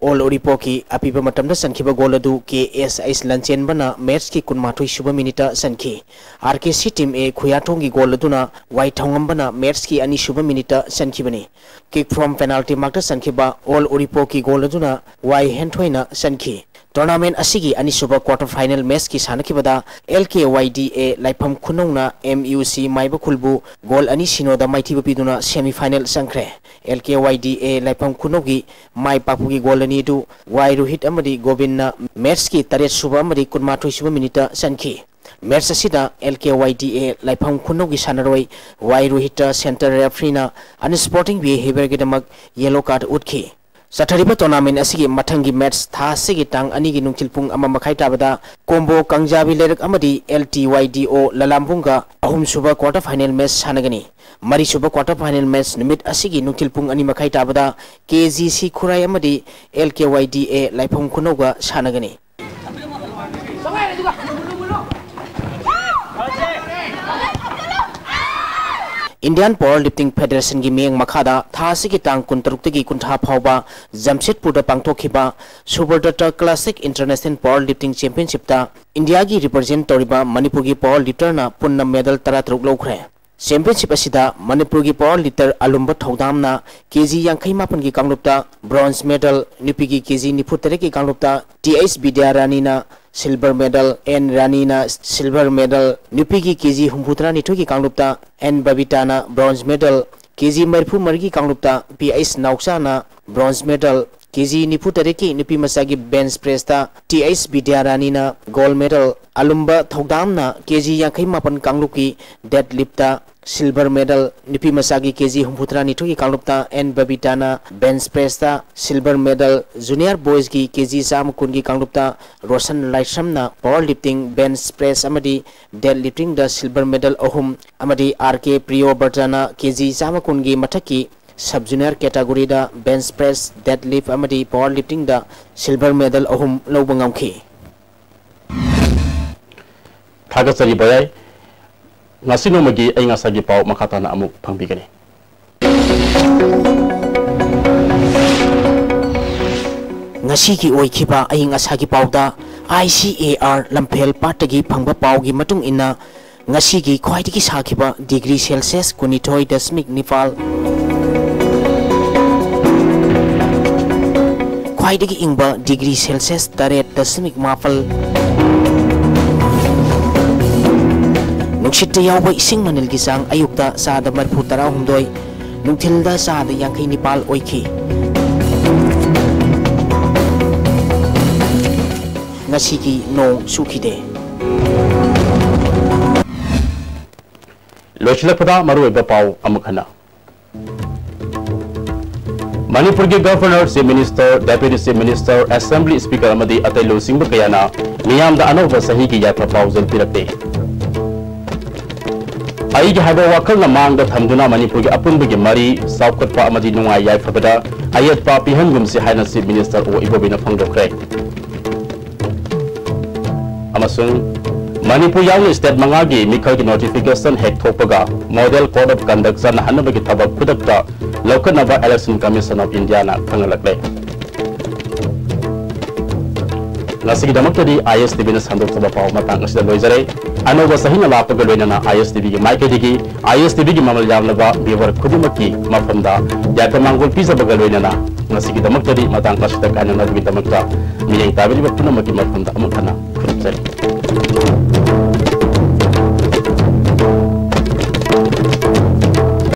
ꯑꯣꯜ ꯎꯔꯤꯄꯣꯛꯀꯤ ꯑꯄꯤꯕ ꯃꯇꯝꯗ ꯆꯟꯈꯤꯕ ꯒꯣꯜ ꯑꯗꯨ ꯀꯦ ꯑꯦꯁ ꯑꯩꯁ ꯂꯟꯆꯦꯟꯕꯅ ꯃꯦꯠꯁꯀꯤ ꯀꯨꯟꯃꯥꯊꯣꯏ ꯁꯨꯕ ꯃꯤꯅꯤꯠꯇ ꯆꯟꯈꯤ꯫ ꯑꯥꯔ ꯀꯦ ꯁꯤ ꯇꯤꯝ ꯑꯦ ꯈꯨꯌꯥꯊꯣꯡꯒꯤ ꯒꯣꯜ ꯑꯗꯨꯅ ꯋꯥꯏ ꯊꯧꯉꯝꯕꯅ ꯃꯦꯠꯁꯀꯤ ꯑꯅꯤꯁꯨꯕ ꯃꯤꯅꯤꯠꯇ ꯆꯟꯈꯤꯕꯅꯤ꯫ Kick from penalty markꯇ ꯆꯟꯈꯤꯕ ꯑꯣꯜ ꯎꯔꯤꯄꯣꯛꯀꯤ ꯒꯣꯜ ꯑꯗꯨꯅ ꯋꯥꯏ ꯍꯦꯟꯊꯣꯏꯅ ꯆꯟꯈꯤ꯫ Tournament ꯑꯁꯤꯒꯤ ꯑꯅꯤꯁꯨꯕ quarter final matchꯀꯤ ꯁꯥꯟꯅꯈꯤꯕꯗ L K Y D A ꯂꯥꯏꯐꯝ ꯈꯨꯅꯧꯅ ꯑꯦꯝ ꯌꯨ ꯁꯤ ꯃꯥꯏꯕ ꯈꯨꯜꯕꯨ ꯒꯣꯜ ꯑꯅꯤ ꯁꯤꯅꯣꯗ ꯃꯥꯏꯊꯤꯕ ꯄꯤꯗꯨꯅ semi final ꯆꯪꯈ꯭ꯔꯦ꯫ L K Y D A ꯂꯥꯏꯐꯝ ꯈꯨꯅꯧꯒꯤ ꯃꯥꯏ ꯄꯥꯛꯄꯒꯤ ꯒꯣꯜ ꯑꯅꯤ ꯑꯗꯨ ꯋꯥꯏ ꯔꯣꯍꯤꯠ ꯑꯃꯗꯤ ꯒꯣꯕꯤꯟꯅ ꯃꯦꯠꯁꯀꯤ ꯇꯔꯦꯠ ꯁꯨꯕ ꯑꯃꯗꯤ ꯀꯨꯟꯃꯥꯊꯣꯏ ꯁꯨꯕ ꯃꯤꯅꯤꯠꯇ ꯆꯟꯈꯤ꯫ ꯃꯦꯠꯁ ꯑꯁꯤꯗ L K Y D A ꯂꯥꯏꯐꯝ ꯈꯨꯅꯧꯒꯤ ꯁꯥꯟꯅꯔꯣꯏ ꯋꯥꯏ ꯔꯣꯍꯤꯠꯇ centre refereeꯅ unsporting behaviourꯒꯤꯗꯃꯛ yellow card ꯎꯠꯈꯤ꯫ ꯆꯠꯊꯔꯤꯕ tournament ꯑꯁꯤꯒꯤ ꯃꯊꯪꯒꯤ ꯃꯦꯠꯁ ꯊꯥ ꯑꯁꯤꯒꯤ ꯇꯥꯡ ꯑꯅꯤꯒꯤ ꯅꯨꯡꯊꯤꯜ ꯄꯨꯡ ꯑꯃ ꯃꯈꯥꯏ ꯇꯥꯕꯗ ꯀꯣꯝꯕꯣ ꯀꯥꯡꯖꯥꯕꯤ ꯂꯩꯔꯛ ꯑꯃꯗꯤ ꯑꯦꯜ ꯇꯤ ꯋꯥꯏ ꯗꯤ ꯑꯣ ꯂꯂꯥꯝꯕꯨꯡꯒ ꯑꯍꯨꯝꯁꯨꯕ quarter final match ꯁꯥꯟꯅꯒꯅꯤ꯫ ꯃꯔꯤꯁꯨꯕ quarter final match ꯅꯨꯃꯤꯠ ꯑꯁꯤꯒꯤ ꯅꯨꯡꯊꯤꯜ ꯄꯨꯡ ꯑꯅꯤ ꯃꯈꯥꯏ ꯇꯥꯕꯗ ꯀꯦ ꯖꯤ ꯁꯤ ꯈꯨꯔꯥꯏ ꯑꯃꯗꯤ L K Y D A ꯂꯥꯏꯐꯝ ꯈꯨꯅꯧꯒ ꯁꯥꯟꯅꯒꯅꯤ꯫ Indian Power Lifting Federationꯒꯤ ꯃꯤꯠꯌꯦꯡ ꯃꯈꯥꯗ ꯊꯥ ꯑꯁꯤꯒꯤ ꯇꯥꯡ ꯀꯨꯟꯇꯔꯨꯛꯇꯒꯤ ꯀꯨꯟꯊ꯭ꯔꯥ ꯐꯥꯎꯕ ꯖꯝꯁꯦꯗꯄꯨꯔꯗ ꯄꯥꯡꯊꯣꯛꯈꯤꯕ ꯁꯨꯕꯔꯗꯠꯇ Classic International Power Lifting Championshipꯇ ꯏꯟꯗꯤꯌꯥꯒꯤ represent ꯇꯧꯔꯤꯕ ꯃꯅꯤꯄꯨꯔꯒꯤ power lifterꯅ ꯄꯨꯟꯅ medal ꯇꯔꯥꯇꯔꯨꯛ ꯂꯧꯈ꯭ꯔꯦ꯫ Championship ꯑꯁꯤꯗ ꯃꯅꯤꯄꯨꯔꯒꯤ power lifter ꯑꯂꯨꯝꯕ ꯊꯧꯗꯥꯝꯅ ꯀꯦ ꯖꯤ ꯌꯥꯡꯈꯩ ꯃꯥꯄꯟꯒꯤ ꯀꯥꯡꯂꯨꯞꯇ bronze medal, ꯅꯨꯄꯤꯒꯤ ꯀꯦ ꯖꯤ ꯅꯤꯐꯨ ꯇꯔꯦꯠꯀꯤ ꯀꯥꯡꯂꯨꯞꯇ ꯇꯤ ꯑꯩꯆ ꯕꯤꯗ꯭ꯌꯥꯔꯥꯅꯤꯅ silver medal, ꯑꯦꯟ ꯔꯥꯅꯤꯅ silver medal, ꯅꯨꯄꯤꯒꯤ ꯀꯦ ꯖꯤ ꯍꯨꯝꯐꯨꯇꯔꯥ ꯅꯤꯊꯣꯏꯒꯤ ꯀꯥꯡꯂꯨꯞꯇ ꯑꯦꯟ ꯕꯕꯤꯇꯥꯅ bronze medal, ꯀꯦ ꯖꯤ ꯃꯔꯤꯐꯨ ꯃꯔꯤꯒꯤ ꯀꯥꯡꯂꯨꯞꯇ ꯄꯤ ꯑꯩꯆ ꯅꯥꯎꯆꯥꯅ bronze medal, ꯀꯦ ꯖꯤ ꯅꯤꯐꯨ ꯇꯔꯦꯠꯀꯤ ꯅꯨꯄꯤ ꯃꯆꯥꯒꯤ bench pressꯇ ꯇꯤ ꯑꯩꯆ ꯕꯤꯗ꯭ꯌꯥꯔꯥꯅꯤꯅ gold medal, ꯑꯂꯨꯝꯕ ꯊꯧꯗꯥꯝꯅ ꯀꯦ ꯖꯤ ꯌꯥꯡꯈꯩ ꯃꯥꯄꯟ ꯀꯥꯡꯂꯨꯞꯀꯤ deadliftꯇ silver medal, ꯅꯨꯄꯤ ꯃꯆꯥꯒꯤ ꯀꯦ ꯖꯤ ꯍꯨꯝꯐꯨꯇꯔꯥ ꯅꯤꯊꯣꯏꯒꯤ ꯀꯥꯡꯂꯨꯞꯇ ꯑꯦꯟ ꯕꯕꯤꯇꯥꯅ bench pressꯇ silver medal, junior boysꯀꯤ ꯀꯦ ꯖꯤ ꯆꯥꯝꯃ ꯀꯨꯟꯒꯤ ꯀꯥꯡꯂꯨꯞꯇ Roshan ꯂꯥꯏꯁ꯭ꯔꯝꯅ power lifting, bench press ꯑꯃꯗꯤ deadliftingꯗ silver medal ꯑꯍꯨꯝ ꯑꯃꯗꯤ ꯑꯥꯔ ꯀꯦ ꯄ꯭ꯔꯤꯌꯣꯕ꯭ꯔꯇꯅ ꯀꯦ ꯖꯤ ꯆꯥꯝꯃ ꯀꯨꯟꯒꯤ ꯃꯊꯛꯀꯤ sub junior categoryꯗ bench press, deadlift ꯑꯃꯗꯤ power liftingꯗ silver medal ꯑꯍꯨꯝ ꯂꯧꯕ ꯉꯝꯈꯤ꯫ ꯊꯥꯒꯠꯆꯔꯤ ꯕꯌꯥꯏ꯫ ꯉꯁꯤ ꯅꯣꯡꯃꯒꯤ ꯑꯏꯪ ꯑꯁꯥꯒꯤ ꯄꯥꯎ ꯃꯈꯥ ꯇꯥꯅ ꯑꯃꯨꯛ ꯐꯪꯕꯤꯒꯅꯤ꯫ ꯉꯁꯤꯒꯤ ꯑꯣꯏꯈꯤꯕ ꯑꯏꯪ ꯑꯁꯥꯒꯤ ꯄꯥꯎꯗ, I C A R ꯂꯝꯐꯦꯜ ꯄꯥꯠꯇꯒꯤ ꯐꯪꯕ ꯄꯥꯎꯒꯤ ꯃꯇꯨꯡ ꯏꯟꯅ, ꯉꯁꯤꯒꯤ ꯈ꯭ꯋꯥꯏꯗꯒꯤ ꯁꯥꯈꯤꯕ degree Celsius ꯀꯨꯟꯅꯤꯊꯣꯏ ꯗꯁꯃꯤꯛ ꯅꯤꯄꯥꯜ, ꯈ꯭ꯋꯥꯏꯗꯒꯤ ꯏꯪꯕ degree Celsius ꯇꯔꯦꯠ ꯗꯁꯃꯤꯛ ꯃꯥꯄꯜ, ꯅꯨꯡꯁꯤꯠꯇ ꯌꯥꯎꯕ ꯏꯁꯤꯡ ꯃꯅꯤꯜꯒꯤ ꯆꯥꯡ ꯑꯌꯨꯛꯇ ꯆꯥꯗ ꯃꯔꯤꯐꯨ ꯇꯔꯥꯍꯨꯝꯗꯣꯏ, ꯅꯨꯡꯊꯤꯜꯗ ꯆꯥꯗ ꯌꯥꯡꯈꯩ ꯅꯤꯄꯥꯜ ꯑꯣꯏꯈꯤ꯫ ꯉꯁꯤꯒꯤ ꯅꯣꯡ ꯆꯨꯈꯤꯗꯦ꯫ ꯂꯣꯏꯁꯤꯜꯂꯛꯄꯗ ꯃꯔꯨꯑꯣꯏꯕ ꯄꯥꯎ ꯑꯃꯨꯛ ꯍꯟꯅ꯫ ꯃꯅꯤꯄꯨꯔꯒꯤ Governor, Chief Minister, Deputy Chief Minister, Assembly Speaker ꯑꯃꯗꯤ ꯑꯇꯩ ꯂꯨꯆꯤꯡꯕ ꯀꯌꯥꯅ ꯃꯤꯌꯥꯝꯗ ꯑꯅꯧꯕ ꯆꯍꯤꯒꯤ ꯌꯥꯏꯐ ꯄꯥꯎꯖꯦꯜ ꯄꯤꯔꯛꯂꯦ꯫ ꯑꯩꯒꯤ ꯍꯥꯏꯕ ꯋꯥꯈꯜꯅ ꯃꯥꯡꯗ ꯊꯝꯗꯨꯅ ꯃꯅꯤꯄꯨꯔꯒꯤ ꯑꯄꯨꯟꯕꯒꯤ ꯃꯔꯤ, ꯆꯥꯎꯈꯠꯄ ꯑꯃꯗꯤ ꯅꯨꯡꯉꯥꯏ ꯌꯥꯏꯐꯕꯗ ꯑꯌꯦꯠꯄ ꯄꯤꯍꯟꯒꯨꯝꯁꯤ ꯍꯥꯏꯅ Chief Minister ꯑꯣ ꯏꯕꯣꯕꯤꯅ ꯐꯣꯡꯗꯣꯛꯈ꯭ꯔꯦ꯫ ꯑꯃꯁꯨꯡ ꯃꯅꯤꯄꯨꯔ ꯌꯥꯎꯅ state ꯃꯉꯥꯒꯤ ꯃꯤꯈꯜꯒꯤ notification ꯍꯦꯛ ꯊꯣꯛꯄꯒ Model Code of Conduct ꯆꯠꯅꯍꯟꯅꯕꯒꯤ ꯊꯕꯛ ꯈꯨꯗꯛꯇ ꯂꯧꯈꯠꯅꯕ Election Commission of Indiaꯅ ꯈꯪꯍꯜꯂꯛꯂꯦ꯫ ꯉꯁꯤꯒꯤꯗꯃꯛꯇꯗꯤ I S T Vꯅ ꯁꯟꯗꯣꯛꯆꯕ ꯄꯥꯎ ꯃꯇꯥꯡ ꯑꯁꯤꯗ ꯂꯣꯏꯖꯔꯦ꯫ ꯑꯅꯧꯕ ꯆꯍꯤꯅ ꯂꯥꯛꯄꯒ ꯂꯣꯏꯅꯅ I S T Vꯒꯤ ꯃꯥꯏꯀꯩꯗꯒꯤ I S T Vꯒꯤ ꯃꯃꯜ ꯌꯥꯝꯂꯕ viewer ꯈꯨꯗꯤꯡꯃꯛꯀꯤ ꯃꯐꯝꯗ ꯌꯥꯏꯐ ꯃꯥꯡꯒꯣꯜ ꯄꯤꯖꯕꯒ ꯂꯣꯏꯅꯅ ꯉꯁꯤꯒꯤꯗꯃꯛꯇꯗꯤ ꯃꯇꯥꯡ ꯑꯁꯤꯗ ꯀꯥꯏꯅꯅꯕꯒꯤꯗꯃꯛꯇ ꯃꯤꯠꯌꯦꯡ ꯇꯥꯕꯤꯔꯤꯕ ꯄꯨꯝꯅꯃꯛꯀꯤ ꯃꯐꯝꯗ ꯑꯃꯨꯛ ꯍꯟꯅ ꯈꯨꯔꯨꯝꯖꯔꯤ꯫